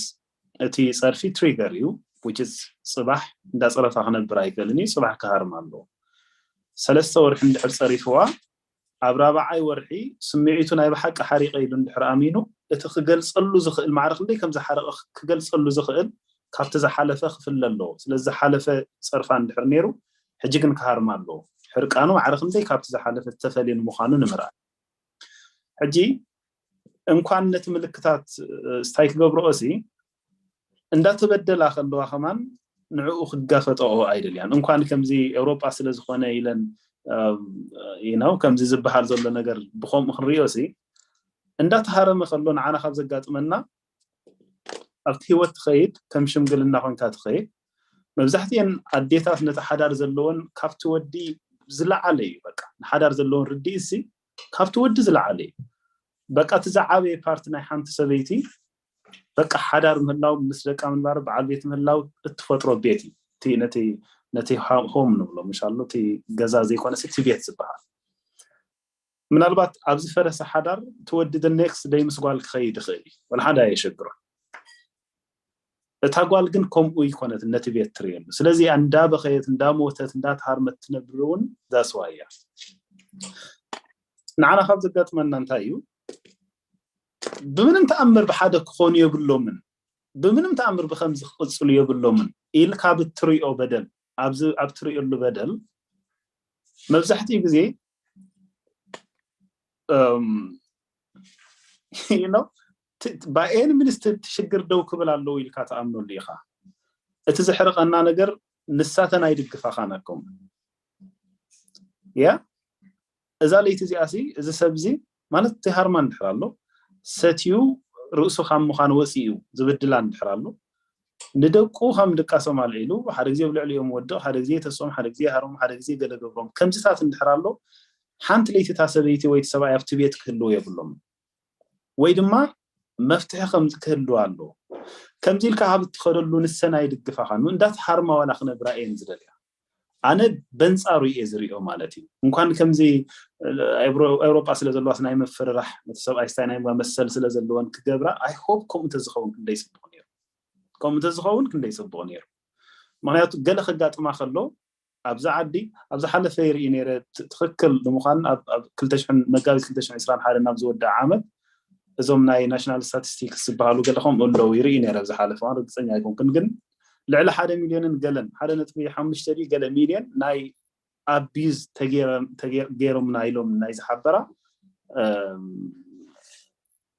እቲ ፀርፊ ትሪገር እዩ። Which is ፅባሕ እንዳፀረፋ ክነብር ኣይክእልን እዩ፣ ፅባሕ ክሃርም ኣለዎ። ሰለስተ ወርሒ እንድሕር ፀሪፍዋ፣ ኣብ ራብዓይ ወርሒ ስምዒቱ ናይ ብሓቂ ሓሪቐ ኢሉ እንድሕር ኣሚኑ፣ እቲ ክገልፀሉ ዝኽእል ማዕረ ክንደይ ከም ዝሓረቐ ክገልፀሉ ዝኽእል ካብቲ ዝሓለፈ ክፍለ ኣለዎ። ስለዚ ዝሓለፈ ፀርፋ እንድሕር ነይሩ፣ ሕጂ ግን ክሃርም ኣለዎ። ሕርቃኑ ማዕረ ክንደይ ካብቲ ዝሓለፈ ዝተፈልየ ንምዃኑ ንምርኣይ። ሕጂ እንኳን ነቲ ምልክታት ስታይ ክገብርኦ ሲ እንዳተበደላ ከለዋ ከማን ንዕኡ ክጋፈጠኦ ኣይደልያን። እንኳን ከምዚ ኤውሮጳ ስለ ዝኾነ ኢለን ነው ከምዚ ዝበሃል ዘሎ ነገር ብኸምኡ ክንሪኦ ሲ እንዳተሃረመ ከሎ ንዓና ካብ ዘጋጥመና ኣብቲ ህይወት ትኸይድ ከም ሽምግልና ኮንካ ትኸይድ። መብዛሕትኤን ኣዴታት ነቲ ሓዳር ዘለወን ካብቲ ወዲ ዝለዓለ እዩ። በቃ ንሓዳር ዘለወን ርድኢት ሲ ካብቲ ወዲ ዝለዓለ እዩ። በቃ እቲ ዝዓበየ ፓርቲ ናይ ሓንቲ ሰበይቲ በቃ ሓዳር ምህላው ምስ ደቃ ምንባር በዓል ቤት ምህላው እትፈጥሮ ቤት እዩ። ነቲ ሆም ንብሎ ምሻሎ እቲ ገዛ ዘይኮነ እቲ ቤት ዝበሃል። ምናልባት ኣብዚ ፈረሰ ሓዳር ትወዲ the next day ምስ ጓል ክኸይድ ይኽእል እዩ። ወላ ሓደ ኣየሸግሮ። እታ ጓል ግን ከምኡ ይኮነት ነቲ ቤት ትርእየሉ። ስለዚ እንዳበኸየት እንዳሞተት እንዳተሃርመት ትነብር እውን ዛስዋ እያ። ንዓና ካብ ዘጋጥመና እንታይ እዩ? ብምንም ተኣምር ብሓደ ክኾኑ የብሎምን፣ ብምንም ተኣምር ብከምዚ ክቕፅሉ የብሎምን ኢልካ ብትሪኦ በደል፣ ኣብዚ ኣብ ትሪኦሉ በደል መብዛሕትኡ ግዜ you know by any means እቲ ሽግር ደው ክብል ኣለዎ ኢልካ ትኣምነሉ ኢኻ። እቲ ዘሕርቐና ነገር ንሳተን ኣይድግፋኻን ኣኮም። ያ እዛ ለይቲ እዚኣ ሲ እዚ ሰብ እዚ ማለት እቲ ሃርማ እንድሕር ኣሎ ሰትዩ ርእሱ ካብ ምዃን ወፂኡ ዝብድላ እንድሕር ኣሎ ንደቁ ከም ድቃሶም ኣልዒሉ ሓደ ግዜ ኣብ ልዕሊኦም ወድቕ ሓደ ግዜ ተስኦም ሓደ ግዜ ሃሮም ሓደ ግዜ ገለ ገብሮም ከምዚታት እንድሕር ኣሎ ሓንቲ ለይቲ እታ ሰበይቲ ወይ እቲ ሰብኣይ ኣብቲ ቤት ክህልው የብሎም ወይ ድማ መፍትሒ ከምዚ ክህልው ኣለዎ። ከምዚ ኢልካ ካብ እትኸደሉ ንሰን ኣይድግፋኻን እንዳተሃርማ ዋላ ክነብራ እየን ዝደልያ። ኣነ በንፃሩ እየ ዝሪኦ ማለት እዩ። እንኳን ከምዚ ኤውሮጳ ስለ ዘለዋስ ናይ መፍርራሕ ነቲ ሰብኣይ ስታይ ናይ መሰል ስለ ዘለወን ክገብራ I hope ከምኡ እንተዝኸውን ክንደይ ፅቡቕ ነይሩ። ከምኡ እንተዝኸውን ክንደይ ፅቡቕ ነይሩ። ምክንያቱ ገለ ከጋጥማ ከሎ ኣብዚ ዓዲ ኣብ ዝሓለፈ ይርኢ ነይረ። ትኽክል ንምዃን ኣብ ክልተ ሽሕን መጋቢት ክልተ ሽሕን ዕስራን ሓደን ኣብ ዝወደኣ ዓመት እዞም ናይ ናሽናል ስታቲስቲክስ ዝበሃሉ ገለ ከምኡ ኣለዉ ይርኢ ነይረ። ኣብ ዝሓለፈ እዋን ርግፀኛ ኣይኮንኩን፣ ግን ልዕሊ ሓደ ሚልዮንን ገለን ሓደ ነጥቢ ሓሙሽተ ድዩ ገለ ሚልዮን ናይ ኣቢዝ ገይሮምና ኢሎም ናይ ዝሓበራ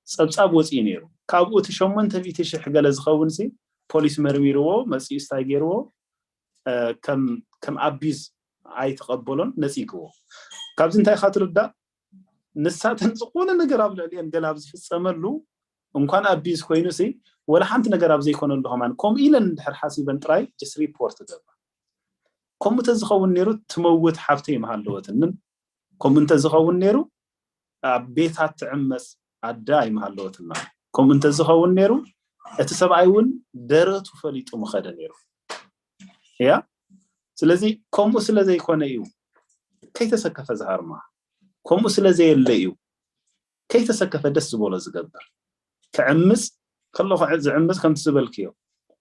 ፀብፃብ ወፂኡ ነይሩ። ካብኡ እቲ ሸሞንተ ሚእቲ ሽሕ ገለ ዝኸውን ሲ ፖሊስ መርሚርዎ መፂኡ ስታይ ገይርዎ ከም ኣቢዝ ኣይተቐበሎን ነፂግዎ። ካብዚ እንታይ ኢኻ ትርዳእ? ንሳተን ዝኾነ ነገር ኣብ ልዕሊአን ገለ ኣብ ዝፍፀመሉ እንኳን ኣቢዝ ኮይኑ ሲ ወላ ሓንቲ ነገር ኣብ ዘይኮነሉ ከማን ከምኡ ኢለን እንድሕር ሓሲበን ጥራይ just ሪፖርት ገብራ። ከምኡ እንተዝኸውን ነይሩ ትመውት ሓፍተይ ምሃለወትንን ከምኡ እንተዝኸውን ነይሩ ኣብ ቤታ ትዕመፅ ኣደ ኣይምሃለወትና። ከምኡ እንተዝኸውን ነይሩ እቲ ሰብኣይ እውን ደረቱ ፈሊጡ ምኸደ ነይሩ። እያ ስለዚ ከምኡ ስለ ዘይኮነ እዩ ከይተሰከፈ ዝሃርማ። ከምኡ ስለ ዘየለ እዩ ከይተሰከፈ ደስ ዝበሎ ዝገብር። ክዕምፅ ከሎ ዝዕምፅ ከምቲ ዝበልክዮ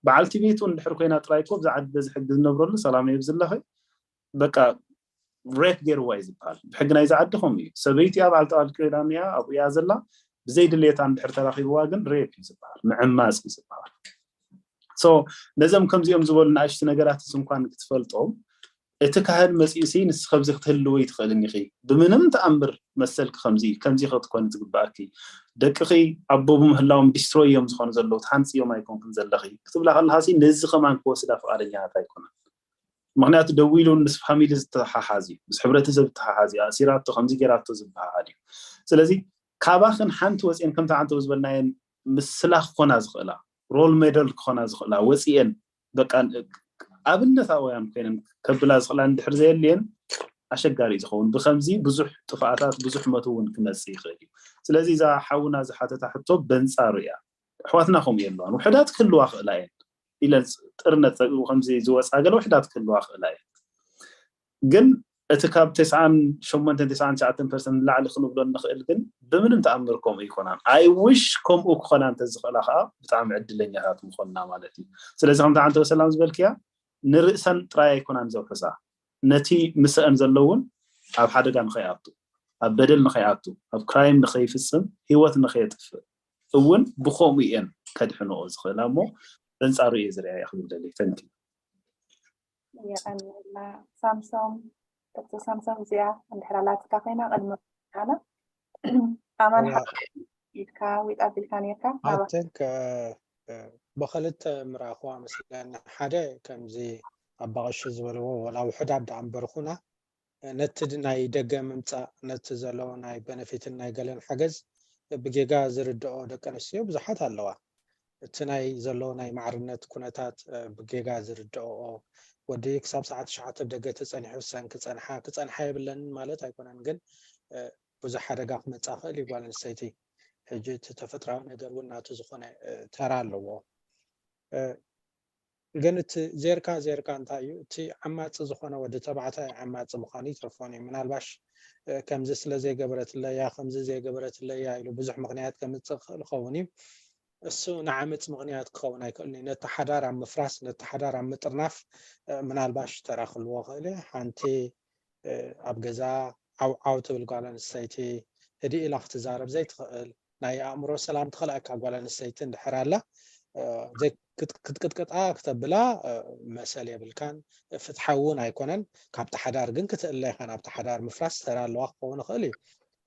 በዓልቲ ቤቱ እንድሕር ኮይና ጥራይ እኮ ብዛ ዓዲ በዚ ሕጊ ዝነብረሉ ሰላም የብዝለኸ በቃ ሬፕ ገይርዋ እዩ ዝበሃል። ብሕጊ ናይዚ ዓዲ ከምኡ እዩ። ሰበይቲ እያ በዓልቲ ኣልኪዳን እያ ኣብኡ እያ ዘላ። ብዘይ ድሌታ እንድሕር ተራኺብዋ ግን ሬፕ እዩ ዝበሃል፣ ምዕማፅ እዩ ዝበሃል። So ነዞም ከምዚኦም ዝበሉ ንኣሽቱ ነገራት እንኳን ክትፈልጦም እቲ ካህን መፂኡ ሲ ንስ ከምዚ ክትህልዊ ትኽእልን ኢኺ። ብምንም ተኣምር መሰልኪ ከምዚ ከምዚ ክትኮኒ ትግባእኪ። ደቅኺ ኣቦ ብምህላዎም ዲስትሮይ እዮም ዝኾኑ ዘለዉ፣ ትሃንፅዮም ኣይኮንክን ዘለኺ ክትብላ ከለኻ ሲ ነዚ ከማን ክወስዳ ፍቓደኛታት ኣይኮነን። ምክንያቱ ደው ኢሉ ምስ ፋሚሊ ዝተሓሓዝ እዩ፣ ምስ ሕብረተሰብ ዝተሓሓዝ እዩ። ኣሲራቶ ከምዚ ገይራቶ ዝበሃል እዩ። ስለዚ ካባኽን ሓንቲ ወፅኤን ከምቲ ዓንተው ዝበልናየን ምስላ ክኾና ዝኽእላ ሮል ሞዴል ክኾና ዝኽእላ ወፅኤን በቃ ኣብነታውያን ኮይነን ከብላ ዝኽእላ እንድሕር ዘየልየን ኣሸጋሪ እዩ ዝኸውን። ብከምዚ ብዙሕ ጥፍኣታት ብዙሕ ሞት እውን ክመፅእ ይኽእል እዩ። ስለዚ እዛ ሓውና ዝሓተታ ሕቶ በንፃሩ እያ። ኣሕዋትና ከምኡ የለዋን። ውሕዳት ክህልዋ ክእላ እየን ኢለ ጥርነት ከምዚ ዝወፃ ገለ ውሕዳት ክህልዋ ክእላ እየን። ግን እቲ ካብ ተስዓን ሸሞንተን ተስዓን ትሽዓተን ፐርሰንት ንላዕሊ ክንብሎ ንኽእል፣ ግን ብምንም ተኣምር ከምኡ ይኮናን። ኣይ ውሽ ከምኡ ክኾና እንተዝኽእላ ከዓ ብጣዕሚ ዕድለኛታት ምኾንና ማለት እዩ። ስለዚ ከምቲ ዓንተወ ሰላም ዝበልክያ ንርእሰን ጥራይ ኣይኮናን ዘውሕሳ፣ ነቲ ምስአን ዘለውን ኣብ ሓደጋ ንኸይኣቱ፣ ኣብ በደል ንኸይኣቱ፣ ኣብ ክራይም ንኸይፍፅም፣ ህይወት ንኸየጥፍእ እውን ብኸምኡ እየን ከድሕንኦ ዝኽእላ እሞ በንፃሩ እየ ዝርኣያ ክብል ደሊ። ተንኪ የቐንየልና ሳምሶም። ዶክተር ሳምሶም እዚኣ እንድሕር ኣላትካ ኮይና ቅድሚ ኣነ ኣማን ሓ ኢድካ ዊጥ ኣቢልካ ነርካ I think ብክልተ ምራኽዋ መስለኒ። ሓደ ከምዚ ኣባቐሺ ዝበልዎ ወላ ውሕዳት ደኣ እምበርኩና ነቲ ናይ ደገ ምምፃእ ነቲ ዘሎ ናይ በነፊትን ናይ ገለን ሓገዝ ብጌጋ ዝርድኦ ደቂ ኣንስትዮ ብዙሓት ኣለዋ። እቲ ናይ ዘሎ ናይ ማዕርነት ኩነታት ብጌጋ ዝርድኦ ወዲ ክሳብ ሰዓት ትሽዓተ ደገ ተፀኒሑ ሰን ክፀንሓ ክፀንሓ የብለንን ማለት ኣይኮነን፣ ግን ብዙሕ ሓደጋ ክመፃ ክእል እዩ ጓል ኣንስተይቲ። ሕጂ እቲ ተፈጥራዊ ነገር እውን ናቱ ዝኾነ ተራ ኣለዎ። ግን እቲ ዜርካ ዜርካ እንታይ እዩ? እቲ ዓማፂ ዝኾነ ወዲ ተባዕታይ ዓማፂ ምዃኑ ይተርፎን እዩ። ምናልባሽ ከምዚ ስለ ዘይገበረትለያ ከምዚ ዘይገበረትለያ ኢሉ ብዙሕ ምኽንያት ከምፅእ ክእል ኸውን እዩ። እሱ ንዓመፅ ምኽንያት ክኸውን ኣይክእልን እዩ። ነቲ ሓዳር ኣብ ምፍራስ ነቲ ሓዳር ኣብ ምጥርናፍ ምናልባሽ ተራ ክልዎ ክእል። ሓንቲ ኣብ ገዛ ዓው ዓው ትብል ጓል ኣንስተይቲ ህድእ ኢላ ክትዛረብ ዘይትኽእል ናይ ኣእምሮ ሰላም ትኸልኣካ ጓል ኣንስተይቲ እንድሕር ኣላ ክትቅጥቅጣ ክተብላ መሰል የብልካን። ፍትሓዊ እውን ኣይኮነን። ካብቲ ሓዳር ግን ክትእለ ኢኻ። ናብቲ ሓዳር ምፍራስ ተራ ኣለዋ ክኸውን ይኽእል እዩ።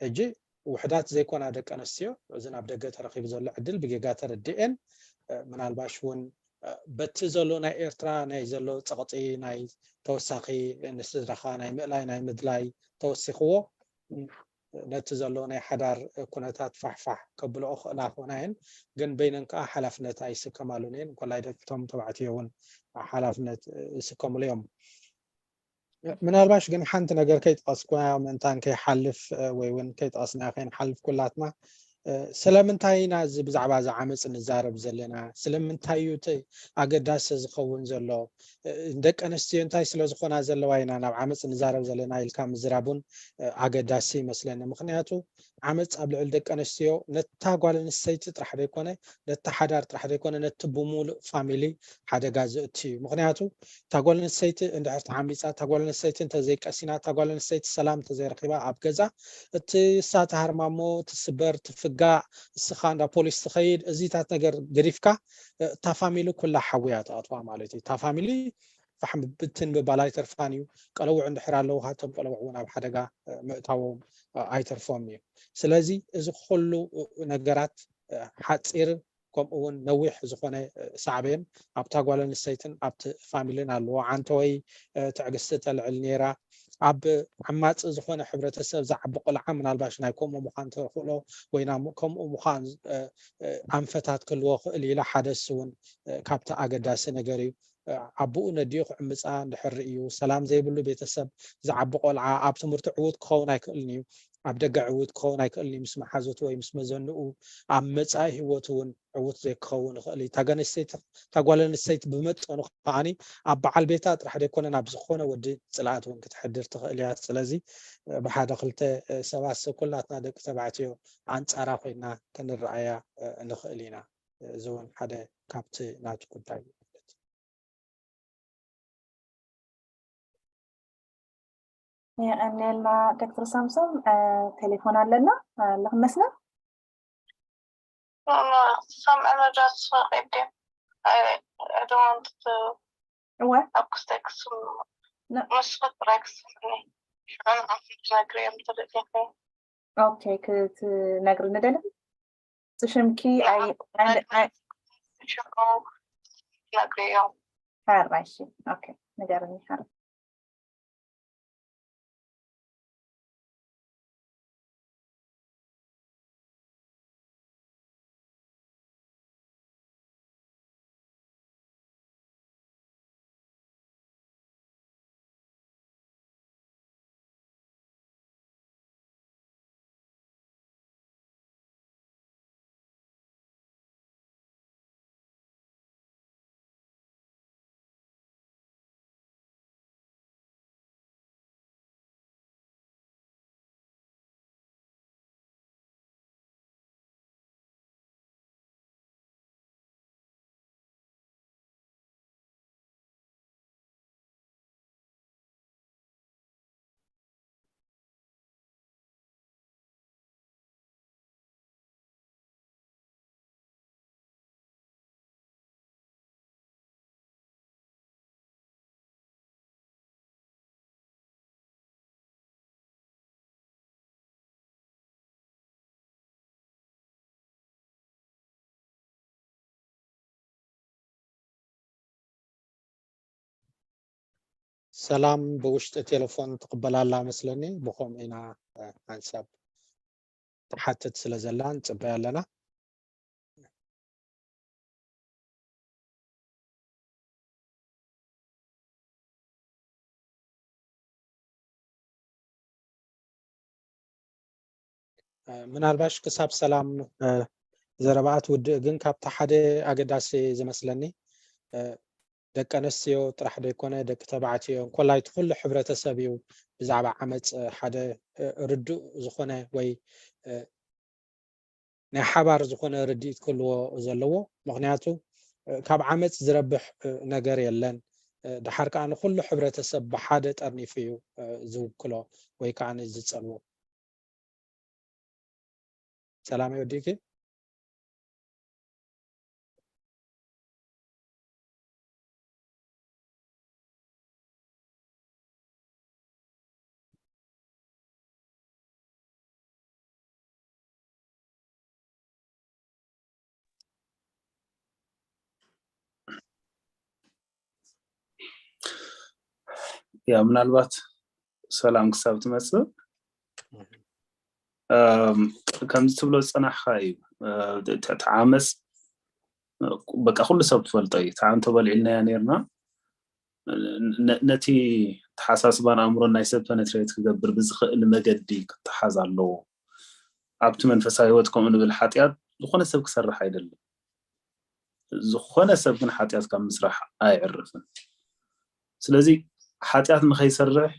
ሕጂ ውሕዳት ዘይኮና ደቂ ኣንስትዮ እዚ ናብ ደገ ተረኺቡ ዘሎ ዕድል ብጌጋ ተረድኤን ምናልባሽ እውን በቲ ዘሎ ናይ ኤርትራ ናይ ዘሎ ፀቕጢ ናይ ተወሳኺ ንስድራኻ ናይ ምእላይ ናይ ምድላይ ተወሲኽዎ ነቲ ዘሎ ናይ ሓዳር ኩነታት ፋሕፋሕ ከብልኦ ክእላ ክኾና እየን። ግን በይነን ከዓ ሓላፍነት ኣይስከማሉን እየን። እንኮላይ ደቅቶም ተባዕትዮ እውን ሓላፍነት ይስከምሉ እዮም። ምናልባሽ ግን ሓንቲ ነገር ከይጠቐስኩ ምእንታን ከይሓልፍ ወይ እውን ከይጠቐስና ከይንሓልፍ ኩላትና ስለምንታይ ኢና እዚ ብዛዕባ እዚ ዓመፅ ንዛረብ ዘለና? ስለምንታይ እዩ እቲ ኣገዳሲ ዝኸውን ዘሎ? ደቂ ኣንስትዮ እንታይ ስለ ዝኾና ዘለዋ ኢና ናብ ዓመፅ ንዛረብ ዘለና ኢልካ ምዝራብ እውን ኣገዳሲ ይመስለኒ። ምክንያቱ ዓመፅ ኣብ ልዕሊ ደቂ ኣንስትዮ ነታ ጓል ኣንስተይቲ ጥራሕ ዘይኮነ ነቲ ሓዳር ጥራሕ ዘይኮነ ነቲ ብሙሉእ ፋሚሊ ሓደጋ ዘእቱ እዩ። ምክንያቱ እታ ጓል ኣንስተይቲ እንድሕር ተዓሚፃ እታ ጓል ኣንስተይቲ እንተዘይቀሲና እታ ጓል ኣንስተይቲ ሰላም እንተዘይረኪባ ኣብ ገዛ እቲ እሳ ተሃርማ እሞ ትስበር ትፍጋዕ እስኻ እንዳ ፖሊስ ትኸይድ እዚታት ነገር ገዲፍካ እታ ፋሚሊ ኩላ ሓውያ ተኣትዋ ማለት እዩ። እታ ፋሚሊ ፋሕም ብትን ምባል ኣይተርፋን እዩ። ቀለውዕ እንድሕር ኣለዉ እቶም ቀለውዕ እውን ኣብ ሓደጋ ምእታዎም ኣይተርፎም እዩ። ስለዚ እዚ ኩሉ ነገራት ሓፂር ከምኡ እውን ነዊሕ ዝኾነ ሳዕቤን ኣብታ ጓል ኣንስተይትን ኣብቲ ፋሚልን ኣለዎ። ዓንተወይ ትዕግስቲ ተልዕል ነይራ። ኣብ ዓማፂ ዝኾነ ሕብረተሰብ ዝዓቢ ቆልዓ ምናልባሽ ናይ ከምኡ ምዃን ተኽእሎ ወይ ከምኡ ምዃን ኣንፈታት ክህልዎ ክእል ኢላ ሓደ እሱ እውን ካብቲ ኣገዳሲ ነገር እዩ። ኣቦኡ ነዲኡ ክዕምፃ እንድሕር እዩ ሰላም ዘይብሉ ቤተሰብ ዝዓቢ ቆልዓ ኣብ ትምህርቲ ዕዉት ክኸውን ኣይክእልን እዩ። ኣብ ደገ ዕዉት ክኸውን ኣይክእልን እዩ። ምስ መሓዙቱ ወይ ምስ መዘንኡ ኣብ መፃኢ ህይወቱ እውን ዕዉት ዘይክኸውን ይኽእል እዩ። እታ ጓል ኣንስተይቲ ብመጠኑ ከዓኒ ኣብ በዓል ቤታ ጥራሕ ዘይኮነ ናብ ዝኾነ ወዲ ፅልኣት እውን ክትሕድር ትኽእል እያ። ስለዚ ብሓደ ክልተ ሰባት ሰብ ኩላትና ደቂ ተባዕትዮ ኣንፃራ ኮይና ክንረኣያ ንኽእል ኢና። እዚ እውን ሓደ ካብቲ ናቱ ጉዳይ እዩ ማለት እዩ። የቐንየልና ዶክተር ሳምሶም። ቴሌፎን ኣለና ኣለኹ መስመር ሰምዐ መጃት ስፈቀድ እወ ኣብ ክስተ ክስም ምስ ፍጥራይ ክስፍኒ ንዓኹም ትነግርዮም ትልእለኹ ኦኬ ክትነግርኒ ደለኺ እቲ ሽምኪ ኣይ ኣይ ሽሙ ትነግርዮም ሓራይ እሺ ኦኬ ንገርኒ ሓራይ ሰላም ብውሽጢ ቴሌፎን ትቕበላላ መስለኒ። ብኸምኡ ኢና፣ እ፣ ሓንሳብ ትሓትት ስለ ዘላ ንጽበያ ኣለና። እ፣ ምናልባሽ ክሳብ ሰላም፣ እ፣ ዘረባኣ ትውድእ ግን ካብቲ ሓደ ኣገዳሲ ዝመስለኒ፣ እ፣ ደቂ ኣንስትዮ ጥራሕ ዘይኮነ ደቂ ተባዕትዮ እንኮላይ እቲ ኩሉ ሕብረተሰብ እዩ ብዛዕባ ዓመፅ ሓደ፣ እ፣ ርዱእ ዝኾነ ወይ፣ እ፣ ናይ ሓባር ዝኾነ ርድኢት ክህልዎ ዘለዎ። ምኽንያቱ፣ እ፣ ካብ ዓመፅ ዝረብሕ፣ እ፣ ነገር የለን። እ፣ ደሓር ከዓ ንኩሉ ሕብረተሰብ ብሓደ ጠርኒፉ እዩ፣ እ፣ ዝውክሎ ወይ ከዓ ዝፀልዎ። ሰላም ወዲእኪ? ያ፣ ምናልባት ሰላም ክሳብ ትመጽእ፣ እም፣ ከምዚ ትብሎ ዝጸናሕካ እዩ። እ፣ እቲ፣ እቲ ዓመፅ፣ በቃ፣ ኩሉ ሰብ ትፈልጦ እዩ። እቲ ዓመት ተበልዒልናያ ነይርና። ነ-፣ ነቲ ተሓሳስባን ኣእምሮን ናይ ሰብ ፐነትሬት ክገብር ብዝኽእል መገዲ ክተሓዝ ኣለዎ። ኣብቲ መንፈሳዊ ህይወት ከምኡ ንብል ሓጢኣት ዝኾነ ሰብ ክሰርሕ ኣይደልን። ዝኾነ ሰብ ግን ሓጢኣት ካብ ምስራሕ ኣይዕርፍን። ስለዚ ሓጢኣት ንኸይሰርሕ፣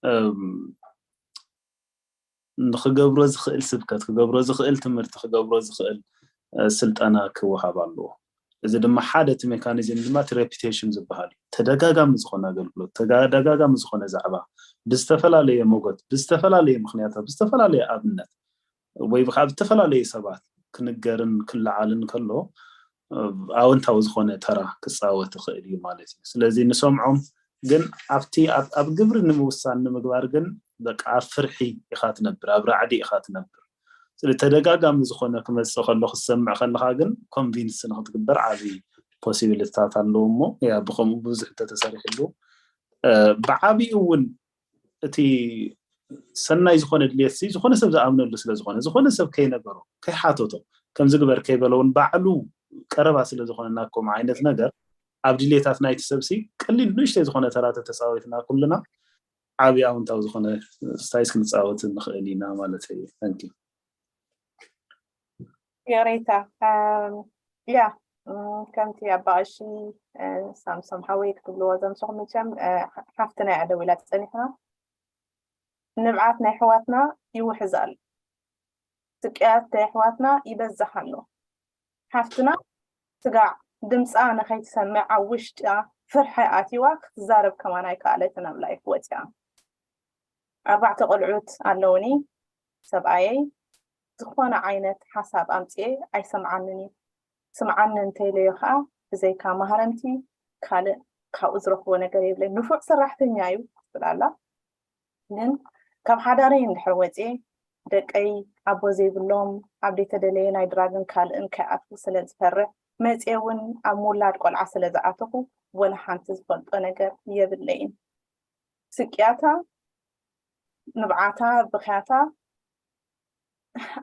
እም፣ ንኽገብሮ ዝኽእል ስብከት፣ ክገብሮ ዝኽእል ትምህርቲ፣ ክገብሮ ዝኽእል፣ እ፣ ስልጠና ክወሃብ ኣለዎ። እዚ ድማ ሓደ እቲ ሜካኒዝም ድማ እቲ ሬፒቴሽን ዝበሃል እዩ። ተደጋጋሚ ዝኾነ ኣገልግሎት፣ ተደጋጋሚ ዝኾነ ዛዕባ፣ ብዝተፈላለየ ሞገት፣ ብዝተፈላለየ ምኽንያታት፣ ብዝተፈላለየ ኣብነት ወይ ከዓ ብዝተፈላለየ ሰባት ክንገርን ክለዓልን ከሎ፣ እ፣ ኣወንታዊ ዝኾነ ተራ ክፃወት ይኽእል እዩ ማለት እዩ። ስለዚ ንሰምዖም፣ ግን ኣብቲ ኣብ፣ ኣብ ግብሪ ንምውሳን ንምግባር ግን በቃ ኣብ ፍርሒ ኢኻ ትነብር፣ ኣብ ራዕዲ ኢኻ ትነብር። ስለዚ ተደጋጋሚ ዝኾነ ክመፅእ ከሎ ክትሰምዕ ከለኻ ግን ኮንቪንስ ንክትግበር ዓብዪ ፖሲቢሊቲታት ኣለዎ። እሞ ያ ብኸምኡ ብዙሕ እንተተሰሪሕሉ፣ እ፣ ብዓብኡ እውን እቲ ሰናይ ዝኾነ ድልየት ሲ ዝኾነ ሰብ ዝኣምነሉ ስለ ዝኾነ፣ ዝኾነ ሰብ ከይነገሮ፣ ከይሓተቶ፣ ከምዚ ግበር ከይበሎ እውን ባዕሉ ቀረባ ስለ ዝኾነ ናብ ከምኡ ዓይነት ነገር ኣብ ድልየታት ናይቲ ሰብ ሲ ቀሊል ንእሽተይ ዝኾነ ተራ ተተፃዊትና ኩልና ዓብዪ ኣውንታዊ ዝኾነ ስታይስ ክንፃወት ንኽእል ኢና ማለት እዩ። Thank you። ይቕሬታ። እም፣ ያ፣ እም፣ ከምቲ ኣባቐሺ፣ እ፣ ሳምሶም ሓወይ ክትብልዎ ዘምሰኹም መቸም፣ እ፣ ሓፍትና እያ ደዊላ ጸኒሕና። ንብዓት ናይ ኣሕዋትና ይውሕዝ ኣሎ። ስቅያት ናይ ኣሕዋትና ይበዝሕ ኣሎ። ሓፍትና ስጋዕ ድምጻ ንኸይትሰምዕ ኣብ ውሽጣ ፍርሒ ኣትይዋ ክትዛረብ ከማን ኣይከኣለትን ኣብ ላይፍ ወጺኣ። ኣርባዕተ ቆልዑት ኣለውኒ። ሰብኣየይ ዝኾነ ዓይነት ሓሳብ ኣምጽኤ ኣይሰምዓንን እዩ። ስምዓኒ እንተኢለዮ ኸኣ ብዘይካ ማህረምቲ ካልእ ካብኡ ዝረኽቦ ነገር የብለይ። ንፉዕ ሰራሕተኛ እዩ ትብል ኣላ። ግን ካብ ሓዳረይ እንድሕር ወፅየ ደቀይ ኣቦ ዘይብሎም ኣብ ዘይተደለየ ናይ ድራግን ካልእን ከይኣትዉ ስለ ዝፈርሕ መፅየ እውን ኣብ ምውላድ ቆልዓ ስለ ዝኣተኹ ወላ ሓንቲ ዝፈልጦ ነገር የብለይን። ስቅያታ፣ ንብዓታ፣ ብኽያታ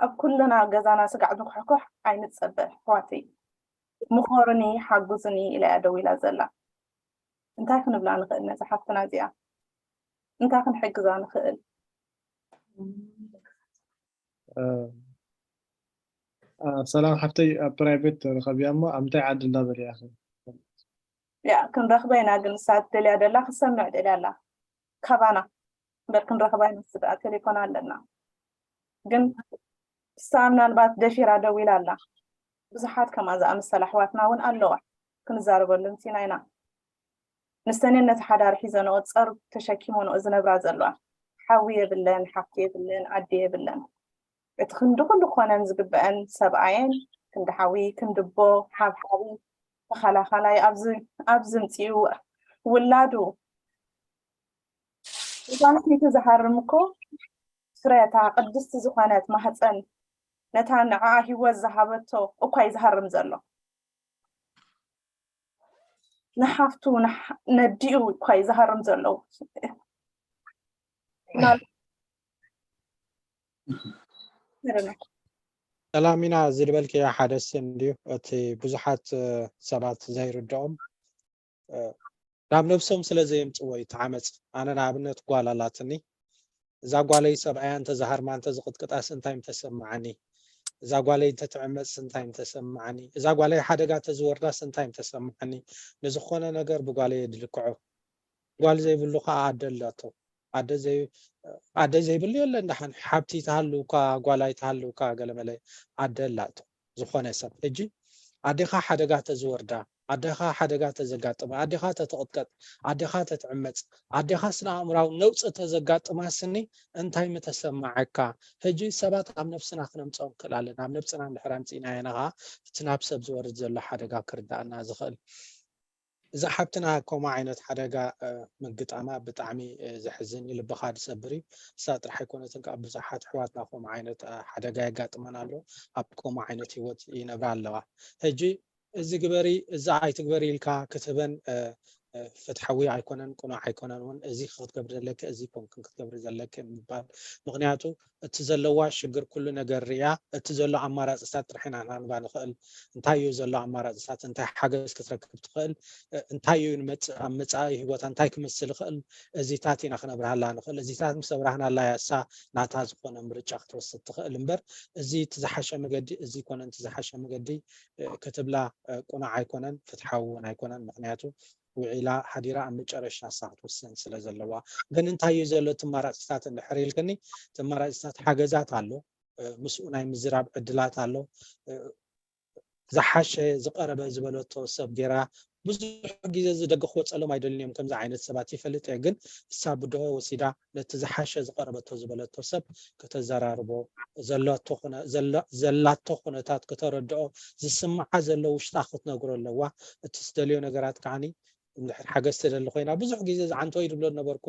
ኣብ ኩልና ገዛና ስጋዕ ዝኩሕኩሕ ኣይንፀበ ኣሕዋተይ። ምኾሩኒ ሓጉዙኒ ኢላ እያ ደዊላ ዘላ። እንታይ ክንብላ ንኽእል ነዛ ሓፍትና እዚኣ? እንታይ ክንሕግዛ ንኽእል? ሰላም ሓፍተይ፣ ኣብ ፕራይቬት ረኸብያ እሞ ኣብ ምንታይ ዓዲ እንዳበልያ ኢኺ? ያ ክንረኽባ ኢና፣ ግን ንሳ ደልያ ደላ ክትሰምዕ ደልያ ኣላ ካባና እምበር ክንረኽባ ኢና። ስድራ ቴሌፎን ኣለና፣ ግን ንሳ ምናልባት ደፊራ ደዊላ ኣላ። ብዙሓት ከምኣ ዝኣመሰላ ኣሕዋትና እውን ኣለዋ፣ ክንዛረበሉ ንሲና ኢና። ንሰኔን ነቲ ሓዳር ሒዘንኦ ጸር ተሸኪመንኦ ዝነብራ ዘለዋ። ሓዊ የብለን፣ ሓፍቲ የብለን፣ ኣደ የብለን። እቲ ክንዲ ኩሉ ክኾነን ዝግበአን ሰብኣየን፣ ክንዲ ሓዊ፣ ክንዲ ኣቦ፣ ሓብሓቢ፣ ተኸላኻላይ ኣብዚ ኣብዚ ምጽኡ ውላዱ። እዛ ንስይቲ ዝሃርም እኮ ፍረታ ቅድስቲ ዝኾነት ማህፀን ነታ ንዓ ህይወት ዝሃበቶ እኳ እዩ ዝሃርም ዘሎ። ንሓፍቱ ንሓ- ነዲኡ እኳ እዩ ዝሃርም ዘለዉ። ሰላሚና፣ እዚ ዝበልክዮ ሓደ ስም ድዩ? እቲ ብዙሓት ሰባት ዘይርድኦም ናብ ነብሶም ስለ ዘየምፅዎ እዩ እቲ ዓመፅ። ኣነ ንኣብነት ጓል ኣላትኒ። እዛ ጓለይ ሰብኣያ እንተዝሃርማ እንተዝቕጥቅጣስ እንታይ ምተሰማዓኒ? እዛ ጓለይ እንተትዕመፅስ እንታይ ምተሰማዓኒ? እዛ ጓለይ ሓደጋ ተዝወርዳስ እንታይ ምተሰማዓኒ? ንዝኾነ ነገር ብጓለይ የድልክዖ። ጓል ዘይብሉ ከዓ ኣደ ኣላቶ። ኣደ ዘይብሉ የለን። ደሓን ሓብቲ ይትሃልውካ፣ ጓል ኣይትሃልውካ፣ ገለመለ፣ ኣደ ኣላቶ ዝኾነ ሰብ። ሕጂ ኣዴኻ ሓደጋ ተዝወርዳ፣ ኣዴኻ ሓደጋ ተዘጋጥማ፣ ኣዴኻ ተትቕጥቀጥ፣ ኣዴኻ ተትዕመፅ፣ ኣዴኻ ስነ ኣእምራዊ ነውፂ ተዘጋጥማ ስኒ እንታይ ምተሰማዐካ? ሕጂ ሰባት ኣብ ነብስና ክነምፅኦ ንክእል ኣለና። ኣብ ነብስና እንድሕር ኣምፂእናዮ ኢና ከዓ እቲ ናብ ሰብ ዝወርድ ዘሎ ሓደጋ ክርዳእና ዝኽእል። እዛ ሓብትና ከምኡ ዓይነት ሓደጋ ምግጣማ ብጣዕሚ ዘሕዝን እዩ፣ ልብኻ ዝሰብር እዩ። እሳ ጥራሕ ኣይኮነትን፣ ካብ ብዙሓት ኣሕዋትና ከምኡ ዓይነት ሓደጋ የጋጥመን ኣሎ። ኣብ ከምኡ ዓይነት ህይወት ይነብራ ኣለዋ። ሕጂ እዚ ግበሪ፣ እዚ ኣይትግበሪ ኢልካ ክትህበን ፍትሓዊ ኣይኮነን፣ ቅኑዕ ኣይኮነን እውን። እዚ ክትገብሪ ዘለኪ፣ እዚ ኮንክን ክትገብሪ ዘለኪ ምባል። ምክንያቱ እቲ ዘለዋ ሽግር ኩሉ ነገር ርያ፣ እቲ ዘሎ ኣማራፅታት ጥራሕ ኢና ክነንባ ንኽእል። እንታይ እዩ ዘሎ ኣማራፅታት፣ እንታይ ሓገዝ ክትረክብ ትኽእል፣ እንታይ እዩ ንመፅእ፣ ኣብ መፃኢ ህይወታ እንታይ ክመስል ይኽእል፣ እዚታት ኢና ክነብርሃላ ንኽእል። እዚታት ምስ ኣብራህናላ እያ እሳ ናታ ዝኾነ ምርጫ ክትወስድ ትኽእል እምበር፣ እዚ እቲ ዝሓሸ መገዲ፣ እዚ ይኮነ እቲ ዝሓሸ መገዲ ክትብላ ቅኑዕ ኣይኮነን፣ ፍትሓዊ እውን ኣይኮነን። ምክንያቱ ውዒላ ሓዲራ ኣብ መጨረሻ እሳ ክትውስን ስለ ዘለዋ። ግን እንታይ እዩ ዘሎ እቲ ኣማራፅታት እንድሕር ኢልክኒ፣ እቲ ኣማራፅታት ሓገዛት ኣሎ፣ ምስኡ ናይ ምዝራብ ዕድላት ኣሎ። ዝሓሸ ዝቐረበ ዝበለቶ ሰብ ገይራ ብዙሕ ግዜ ዝደገፍዎ ጸሎም ኣይደልን እዮም። ከምዚ ዓይነት ሰባት ይፈልጥ እየ፣ ግን እሳ ብድሆ ወሲዳ ነቲ ዝሓሸ ዝቐረበቶ ዝበለቶ ሰብ ከተዘራርቦ ዘላቶ ኩነታት ከተረድኦ፣ ዝስምዓ ዘሎ ውሽጣ ክትነግሮ ኣለዋ። እቲ ዝደልዮ ነገራት ከዓኒ እንድሕር ሓገዝ ትደሊ ኮይና፣ ብዙሕ ግዜ ዝዓንተወይ ዝብሎ ነበርኩ፣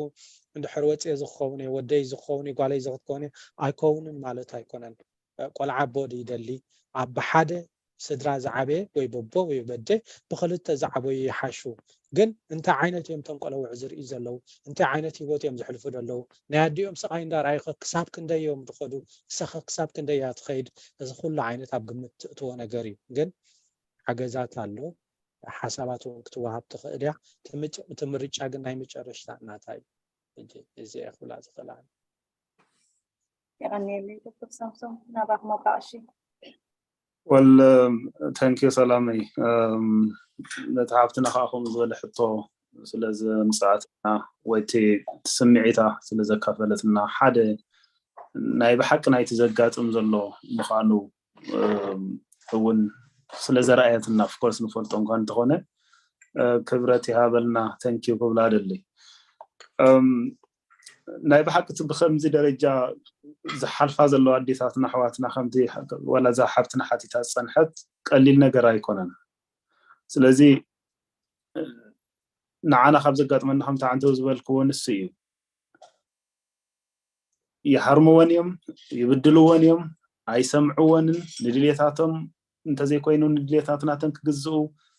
እንድሕር ወፅየ ዝኸውን እየ፣ ወደይ ዝኸውን እየ፣ ጓለይ ዝኽትከውን እየ ኣይከውንን ማለት ኣይኮነን። ቆልዓ ኣቦ ይደሊ፣ ኣብ ብሓደ ስድራ ዝዓበየ ወይ በቦ ወይ በደ ብክልተ ዝዓበዩ ይሓሹ። ግን እንታይ ዓይነት እዮም እቶም ቆለውዕ ዝርእዩ ዘለዉ? እንታይ ዓይነት ህይወት እዮም ዝሕልፉ ዘለዉ? ናይ ኣዲኦም ስቓይ እንዳርኣዩ ክሳብ ክንደይ እዮም ዝኸዱ? እሳኸ ክሳብ ክንደይ እያ ትኸይድ? እዚ ኩሉ ዓይነት ኣብ ግምት ትእትዎ ነገር እዩ። ግን ሓገዛት ኣሎ፣ ሓሳባት እውን ክትወሃብ ትኽእል እያ። እቲ ምርጫ ግን ናይ መጨረሽታ እናታ እዩ። እዚ እየ ክብላ ዝኽእል። የቐንየለይ ዶክተር ሳምሶም፣ ናባኹም ኣባቕሺ። ወል ተንኪዩ ሰላመይ፣ ነቲ ሓብትና ከዓ ከምኡ ዝበለ ሕቶ ስለ ዘምፅኣትና ወይ እቲ ስምዒታ ስለ ዘካፈለትና፣ ሓደ ናይ ብሓቂ ናይቲ ዘጋጥም ዘሎ ምዃኑ እውን ስለ ዘርኣየትና፣ ኦፍኮርስ ንፈልጦ እንኳ እንተኾነ ክብረት ይሃበልና፣ ተንኪዩ ክብላ ደሊ። ናይ ብሓቂ እቲ ብከምዚ ደረጃ ዝሓልፋ ዘለዋ ኣዴታትና ኣሕዋትና ከምቲ ዋላ እዛ ሓብትና ሓቲታ ዝፀንሐት ቀሊል ነገር ኣይኮነን። ስለዚ ንዓና ካብ ዘጋጥመና ከምቲ ዓንተው ዝበልክዎ ንሱ እዩ። ይሃርምወን እዮም፣ ይብድልወን እዮም፣ ኣይሰምዕወንን። ንድሌታቶም እንተዘይኮይኑ ንድሌታትናተን ክግዝኡ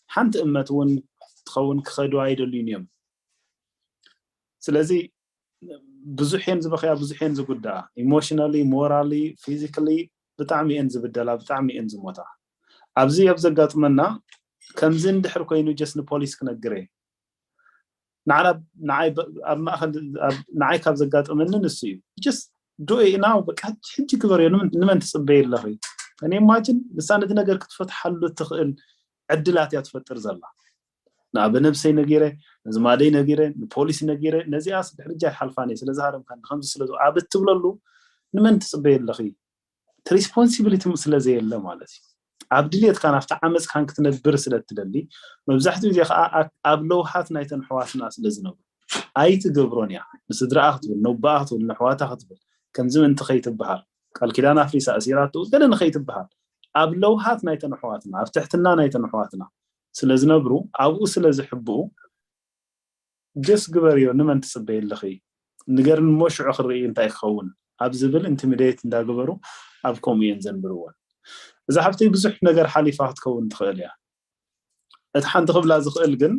ሓንቲ እመት እውን ትኸውን ክኸዱ ኣይደልዩን እዮም። ስለዚ ብዙሕ እየን ዝበኽያ፣ ብዙሕ እየን ዝጉዳኣ፣ ኢሞሽናሊ፣ ሞራሊ፣ ፊዚካሊ ብጣዕሚ እየን ዝብደላ፣ ብጣዕሚ እየን ዝሞታ። ኣብዚ ኣብ ዘጋጥመና ከምዚ እንድሕር ኮይኑ ጀስ ንፖሊስ ክነግረ ንዓና ንዓይ ብ- ኣብ ማእኸል ኣብ- ንዓይ ካብ ዘጋጠመኒ ንሱ እዩ። ጀስ ዶ ኢና በቃ ሕጂ ግበርዮ፣ ንመን ንመን ትፅበይ ኣለኺ? እኔ ኢማጅን ንሳ ነቲ ነገር ክትፈትሓሉ እትኽእል ዕድላት እያ ትፈጥር ዘላ። ንኣ በነብሰይ ነጊረ፣ ነዝማደይ ነጊረ፣ ንፖሊስ ነጊረ፣ ነዚኣስ ድሕሪ ሕጂ ኣይሓልፋን እየ፣ ስለዚ ሃረምካኒ ከምዚ ስለ ኣብ እትብለሉ ንመን ትፅበይ ኣለኺ? እቲ ሪስፖንሲቢሊቲ ስለ ዘየለ ማለት እዩ። ኣብ ድሌትካን ኣብቲ ዓመፅካን ክትነብር ስለ እትደሊ፣ መብዛሕትኡ ግዜ ከዓ ኣብ- ኣብ ለውሃት ናይተን ኣሕዋትና ስለ ዝነብሩ ኣይትገብሮን እያ። ንስድራኣ ክትብል፣ ነቦኣ ክትብል፣ ነሕዋታ ክትብል፣ ከምዚ ምእንቲ ከይትበሃል፣ ቃል ኪዳን ኣፍሪሳ ኣሲራቶ ገለ ንኸይትበሃል፣ ኣብ ለውሃት ናይተን ኣሕዋትና፣ ኣብ ትሕትና ናይተን ኣሕዋትና ስለ ዝነብሩ፣ ኣብኡ ስለ ዝሕብኡ ጀስ ግበርዮ፣ ንመን ትፅበይ ኣለኺ? ንገርኒ እሞ ሽዑ ክርኢ እንታይ ክኸውን ኣብ ዝብል ኢንቲሚዴት እንዳገበሩ ኣብ ከምኡ እየን ዘንብርወን። እዛ ሓብተይ ብዙሕ ነገር ሓሊፋ ክትከውን ትኽእል እያ። እቲ ሓንቲ ክብላ ዝኽእል ግን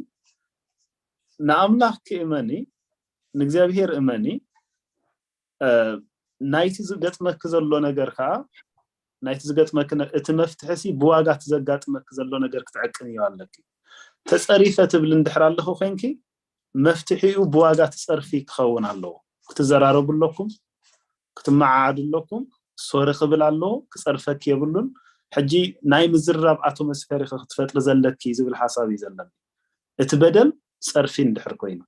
ንኣምላኽ ክእመኒ ንእግዚኣብሔር እመኒ። ናይቲ ዝገጥመኪ ዘሎ ነገር ከዓ ናይቲ ዝገጥመኪ እቲ መፍትሒ ሲ ብዋጋ እቲ ዘጋጥመኪ ዘሎ ነገር ክትዕቅን እዩ ኣለኪ። ተፀሪፈ ትብል እንድሕር ኣለኹ ኮንኪ መፍትሒኡ ብዋጋ ትፀርፊ ክኸውን ኣለዎ። ክትዘራረቡ ኣለኩም፣ ክትመዓዓዱ ኣለኩም። ሶሪ ክብል ኣለዎ፣ ክፀርፈኪ የብሉን። ሕጂ ናይ ምዝራብ ኣቶሞስፌር ክትፈጥሪ ዘለኪ ዝብል ሓሳብ እዩ ዘለኒ። እቲ በደል ፀርፊ እንድሕር ኮይኑ፣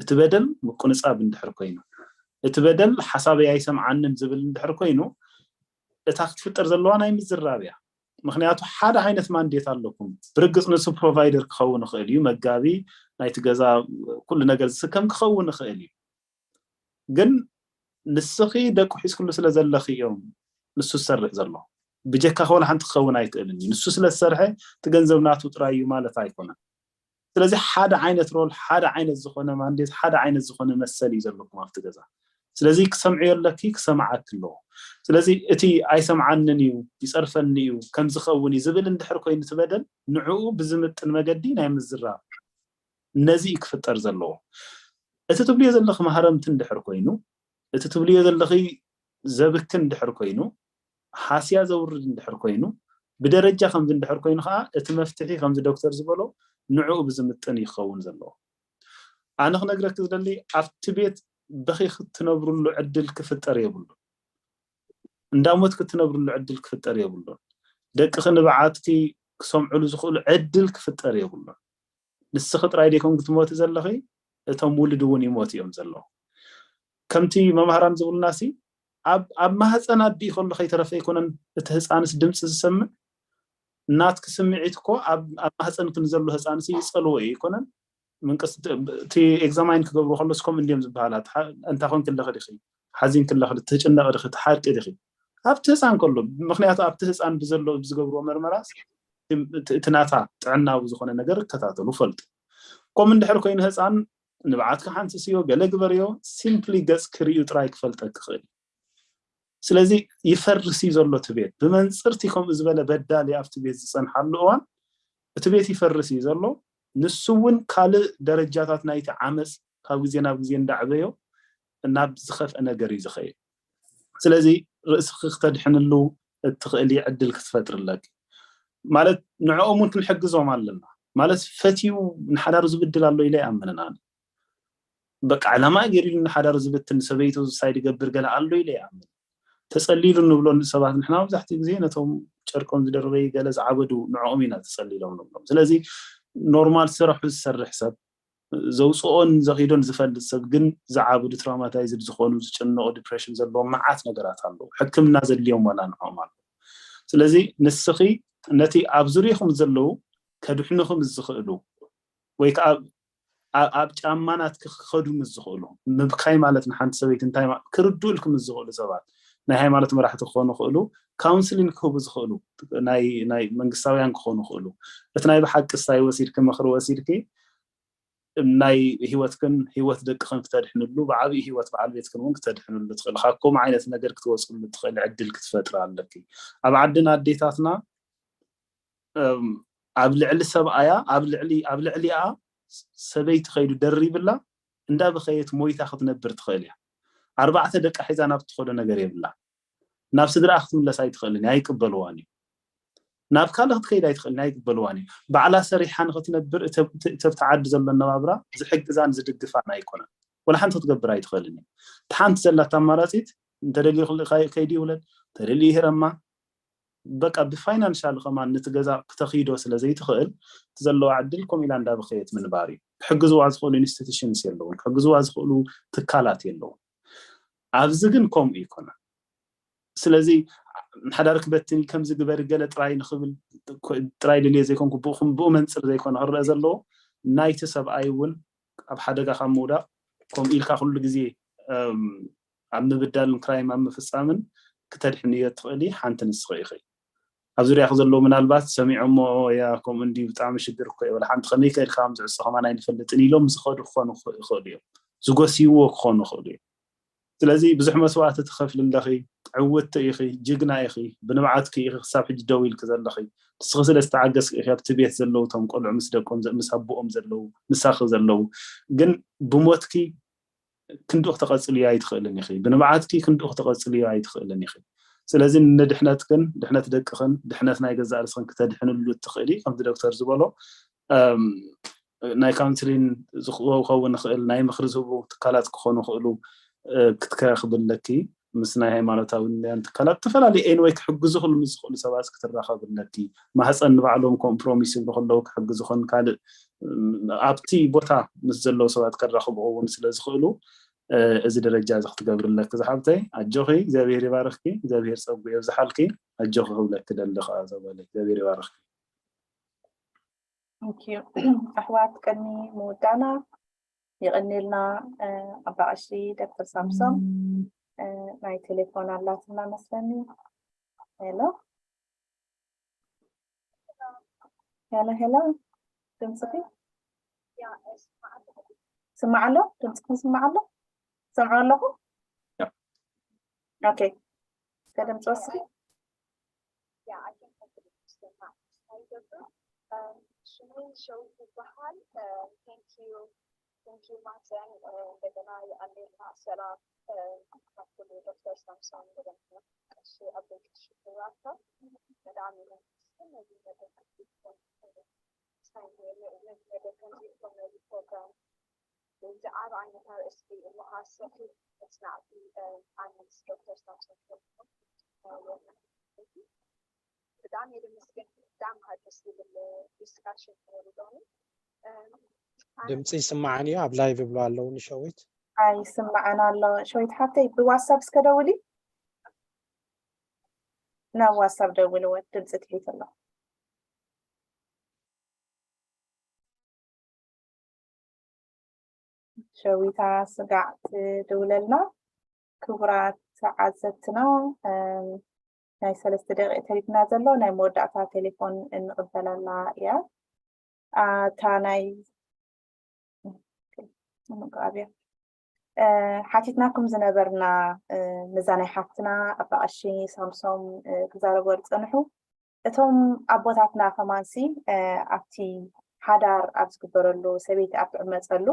እቲ በደል ምቁንፃብ እንድሕር ኮይኑ፣ እቲ በደል ሓሳበይ ኣይሰምዓንን ዝብል እንድሕር ኮይኑ፣ እታ ክትፍጠር ዘለዋ ናይ ምዝራብ እያ። ምክንያቱ ሓደ ዓይነት ማንዴት ኣለኩም። ብርግፅ ንሱ ፕሮቫይደር ክኸውን ይኽእል እዩ፣ መጋቢ ናይቲ ገዛ ኩሉ ነገር ዝስከም ክኸውን ይኽእል እዩ። ግን ንስኺ ደቁ ሒዝክሉ ስለ ዘለኺ እዮም ንሱ ዝሰርሕ ዘሎ። ብጀካ ከወላ ሓንቲ ክኸውን ኣይክእልን እዩ። ንሱ ስለ ዝሰርሐ እቲ ገንዘብ ናቱ ጥራይ እዩ ማለት ኣይኮነን። ስለዚ ሓደ ዓይነት ሮል፣ ሓደ ዓይነት ዝኾነ ማንዴት፣ ሓደ ዓይነት ዝኾነ መሰል እዩ ዘለኩም ኣብቲ ገዛ። ስለዚ ክሰምዕዮ ኣለኪ፣ ክሰምዓኪ ኣለዎ። ስለዚ እቲ ኣይሰምዓንን እዩ፣ ይፀርፈኒ እዩ፣ ከምዝኸውን እዩ ዝብል እንድሕር ኮይኑ እቲ በደል ንዕኡ ብዝምጥን መገዲ ናይ ምዝራብ ነዚ እዩ ክፍጠር ዘለዎ። እቲ ትብልዮ ዘለኺ ማህረምቲ እንድሕር ኮይኑ፣ እቲ ትብልዮ ዘለኺ ዘብኪ እንድሕር ኮይኑ፣ ሃስያ ዘውርድ እንድሕር ኮይኑ፣ ብደረጃ ከምዚ እንድሕር ኮይኑ ከዓ እቲ መፍትሒ ከምዚ ዶክተር ዝበሎ ንዕኡ ብዝምጥን ይኸውን ዘለዎ። ኣነ ክነግረኪ ዝደሊ ኣብቲ ቤት በኺ ክትነብርሉ ዕድል ክፍጠር የብሉ። እንዳሞት ክትነብርሉ ዕድል ክፍጠር የብሉን። ደቅኺ ንብዓትኪ ክሰምዕሉ ዝኽእሉ ዕድል ክፍጠር የብሉን። ንስኺ ጥራይ ደይኮን ክትሞቲ ዘለኺ፣ እቶም ውሉድ እውን ይሞት እዮም ዘለዉ። ከምቲ መማህራን ዝብሉና ሲ ኣብ ኣብ ማህፀን ኣዲኡ ከሎ ከይተረፈ ኣይኮነን እቲ ህፃንስ ድምፂ ዝሰምዕ። ናትኪ ስምዒት እኮ ኣብ ኣብ ማህፀንኪ ንዘሎ ህፃንሲ ይፀልዎ እዩ ኣይኮነን። ምንቅስ እቲ ኤግዛማይን ክገብሩ ከሎስ ከምኡ እንዲዮም ዝበሃላ። እንታ ኮንኪ ኣለኺ ዲኺ፣ ሓዚንኪ ኣለኺ፣ ትጭነቂ ዲኺ፣ ትሓቂ ዲኺ? ኣብቲ ህፃን ከሎ። ምክንያቱ ኣብቲ ህፃን ብዘሎ ብዝገብርዎ መርመራስ እቲ ናታ ጥዕናዊ ዝኾነ ነገር ይከታተሉ ፈልጡ። ከምኡ እንድሕር ኮይኑ ህፃን ንብዓትካ ሓንስስዮ፣ ገለ ግበርዮ፣ ሲምፕሊ ገጽ ክርእዩ ጥራይ ክፈልጠክ ክኽእል። ስለዚ ይፈርስ እዩ ዘሎ እቲ ቤት። ብመንፅርቲ ከምኡ ዝበለ በዳሊ ኣብቲ ቤት ዝፀንሓሉ እዋን እቲ ቤት ይፈርስ እዩ ዘሎ። ንሱ እውን ካልእ ደረጃታት ናይቲ ዓመፅ ካብ ግዜ ናብ ግዜ እንዳዕበዮ ናብ ዝኸፍአ ነገር እዩ ዝኸይድ። ስለዚ ርእስኺ ክተድሕንሉ እትኽእሊ ዕድል ክትፈጥሪ ኣለኪ። ማለት ንዕኦም እውን ክንሕግዞም ኣለና። ማለት ፈትዩ ንሓዳሩ ዝብድል ኣሎ ኢለ ኣይኣምንን ኣነ። በቃ ዕላማ ገይሩ ኢሉ ንሓዳሩ ዝብትን ሰበይቱ ሳይድ ይገብር ገለ ኣሎ ኢለ ኣይኣምንን። ተጸሊሉ ንብሎ ሰባት ንሕና መብዛሕትኡ ግዜ ነቶም ጨርቆም ዝደርበዩ ገለ ዝዓበዱ ንዕኦም ኢና ተጸሊሎም ንብሎም። ስለዚ ኖርማል ስርሑ ዝሰርሕ ሰብ ዘውፅኦን ዘኺዶን ዝፈልጥ ሰብ ግን ዝዓብዱ ትራውማታይዝድ ዝኾኑ ዝጭነቑ ዲፕሬሽን ዘለዎም መዓት ነገራት ኣለዉ። ሕክምና ዘድልዮም ዋላ ንዕኦም ኣለዉ። ስለዚ ንስኺ ነቲ ኣብ ዙርያኹም ዘለዉ ከድሕኑኹም ዝኽእሉ ወይ ከዓ ኣብ ጫማ ናትኪ ክኸዱ ምስ ዝኽእሉ ምብካይ ማለት ንሓንቲ ሰበይቲ እንታይ ክርድኡልኪ ምስ ዝኽእሉ ሰባት ናይ ሃይማኖት መራሕቲ ክኾኑ ይኽእሉ፣ ካውንስሊን ክህቡ ዝኽእሉ ናይ መንግስታውያን ክኾኑ ይኽእሉ። እቲ ናይ ብሓቂ ስታይ ወሲድኪ ምኽሪ ወሲድኪ ናይ ህይወትክን ህይወት ደቅኽን ክተድሕንሉ ብዓብዪ ህይወት በዓል ቤትክን እውን ክተድሕንሉ ትኽእል ካብ ከምኡ ዓይነት ነገር ክትወፅሉ ትኽእል ዕድል ክትፈጥሪ ኣለኪ። ኣብ ዓድና ኣዴታትና ኣብ ልዕሊ ሰብኣያ ኣብ ልዕሊ ኣብ ልዕሊኣ ሰበይቲ ከይዱ ደሪብላ እንዳበኸየት ሞይታ ክትነብር ትኽእል እያ። ኣርባዕተ ደቃ ሒዛ ናብ ትኸዶ ነገር የብላ። ናብ ስድራኣ ክትምለስ ኣይትኽእልን እያ፣ ኣይቅበልዋን እዩ። ናብ ካልእ ክትከይድ ኣይትኽእልን፣ ኣይቅበልዋን እዩ። ባዕላ ሰሪሓ ንኽትነብር እተብቲ ዓዲ ዘሎ ኣነባብራ ዝሕግዛን ዝድግፋን ኣይኮነን። ወላ ሓንቲ ክትገብር ኣይትኽእልን እዩ። እቲ ሓንቲ ዘላታ ኣማራፂት እንተደልዩ ከይዲ ይውለድ፣ እንተደልዩ ይህረማ፣ በቃ ብፋይናንሻል ከማን ነቲ ገዛ ክተኺዶ ስለ ዘይትኽእል እቲ ዘለዋ ዕድል ከምኡ ኢላ እንዳበኸየት ምንባር እዩ። ክሕግዝዋ ዝኽእሉ ኢንስቲቱሽንስ የለውን፣ ክሕግዝዋ ዝኽእሉ ትካላት የለውን። ኣብዚ ግን ከምኡ ይኮነ። ስለዚ ሓዳር ክበትን ከምዚ ግበሪ ገለ ጥራይ ንኽብል ጥራይ ደልየ ዘይኮንኩ ብኡ መንፅር ዘይኮነ ክረአ ዘለዎ ናይቲ ሰብኣይ እውን ኣብ ሓደጋ ካብ ምውዳቕ ከምኡ ኢልካ ኩሉ ግዜ ኣብ ምብዳልን ክራይም ኣብ ምፍፃምን ክተድሕንዮ ትኽእሊ ሓንቲ ንስኺ ኢኺ። ኣብ ዙርያኺ ዘለዉ ምናልባት ሰሚዖሞ ያ ከምኡ እንዲ ብጣዕሚ ሽግር እኮ ይበል ሓንቲ ከመይ ከድካ ከም ዝዕፆ ከማን ኣይንፈልጥን ኢሎም ዝኸዱ ክኾኑ ይኽእሉ እዮም፣ ዝጎስይዎ ክኾኑ ይኽእሉ እዮም። ስለዚ ብዙሕ መስዋእቲ ትኸፍሊ ኣለኺ። ዕውቲ ኢኺ፣ ጅግና ኢኺ፣ ብንብዓትኪ ኢኺ ክሳብ ሕጂ ደው ኢልኪ ዘለኺ። ንስኺ ስለ ዝተዓገስኪ ኢኺ ኣብቲ ቤት ዘለዉ እቶም ቆልዑ ምስ ደቆም ዘ- ምስ ኣቦኦም ዘለዉ፣ ምሳኺ ዘለዉ። ግን ብሞትኪ ክንድኡ ክተቐጽልዮ ኣይትኽእልን ኢኺ፣ ብንብዓትኪ ክንድኡ ክተቐጽልዮ ኣይትኽእልን ኢኺ። ስለዚ ንድሕነትክን ድሕነት ደቅኽን ድሕነት ናይ ገዛእ ርእስኽን ክተድሕንሉ እትኽእሊ ከምቲ ዶክተር ዝበሎ ናይ ካውንስሊን ዝኸውን ይኽእል፣ ናይ ምኽሪ ዝህቡ ትካላት ክኾኑ ይኽእሉ ክትከራኽብለኪ ምስ ናይ ሃይማኖታዊ ትካላት ዝተፈላለዩ ኤንወይ ክሕግዙ ክሉ ምስ ዝኽእሉ ሰባት ክትራኸብለኪ። ማህፀን ንባዕሎም ኮምፕሮሚስ ይብሉ ከለዉ ክሕግዙ ኾን ካልእ ኣብቲ ቦታ ምስ ዘለዉ ሰባት ከራኽቡ እውን ስለ ዝኽእሉ እዚ ደረጃ እዚ ክትገብርለኪ ዝሓብተይ ኣጆኺ እግዚኣብሔር ይባርኽኪ እግዚኣብሔር ፀጉ የብዝሓልኪ። ኣጆኺ ክብለኪ ደሊ ከዓ ዘበለ እግዚኣብሔር ይባርኽኪ። ኣሕዋት ቅድሚ ምውዳና ይቕኒልና። ኣባቐሺ ዶክተር ሳምሶም ናይ ቴሌፎን ኣላትና መስለኒ። ሄሎ ሄሎ ሄሎ፣ ድምፅኺ ስማዕ ኣሎ? ድምፅኺ ስማዕ ኣሎ? ሰምዖ ኣለኹ። ኦኬ፣ ከድምፂ ወስኺ። ሽመይ ሸዊት ይበሃል። ቴንኪዩ ቴንኪዩ ማዘን። እንደገና የቐኔልና ሰላም ካብ ኩሉ ዶክተር ሳምሶን እንደገና ቀሺ ኣቦይ ቀሺ ክብራታ በጣም ይመስል ነዚ መደብ ነዚ መደብ ከምዚ ይኮን ነዚ ፕሮግራም ብዛዕባ ዓይነት ኣርእስቲ እሞ ሃሰኪ መጽናዕቲ ኣነስ ዶክተር ሳምሶን ብጣዕሚ የመስግን። ብጣዕሚ ደስ ዝብል ዲስካሽን ነይሩ ሎሚ። ድምፂ ይስማዓን እዩ ኣብ ላይቭ ይብሉ ኣለዉ ንሸዊት። ኣይስማዓን ኣሎ ሸዊት ሓፍተይ ብዋትሳፕ እስከ ደውሊ። ናብ ዋትሳፕ ደውልወ ድምፂ ትሒት ኣሎ። ሸዊታ ስጋዕ ትድውለልና። ክቡራት ተዓዘብትና ናይ ሰለስተ ደቂቕ ተሪፍና ዘሎ ናይ መወዳእታ ቴሌፎን እንቕበለላ እያ። ኣታ ናይ ምቅራብያ ሓቲትናኩም ዝነበርና ነዛ ናይ ሓፍትና ኣባ ቀሺ ሳምሶም ክዛረቡ ዝፀንሑ እቶም ኣቦታትና ከማንሲ ኣብቲ ሓዳር ኣብ ዝግበረሉ ሰበይቲ ኣብ ትዕመፀሉ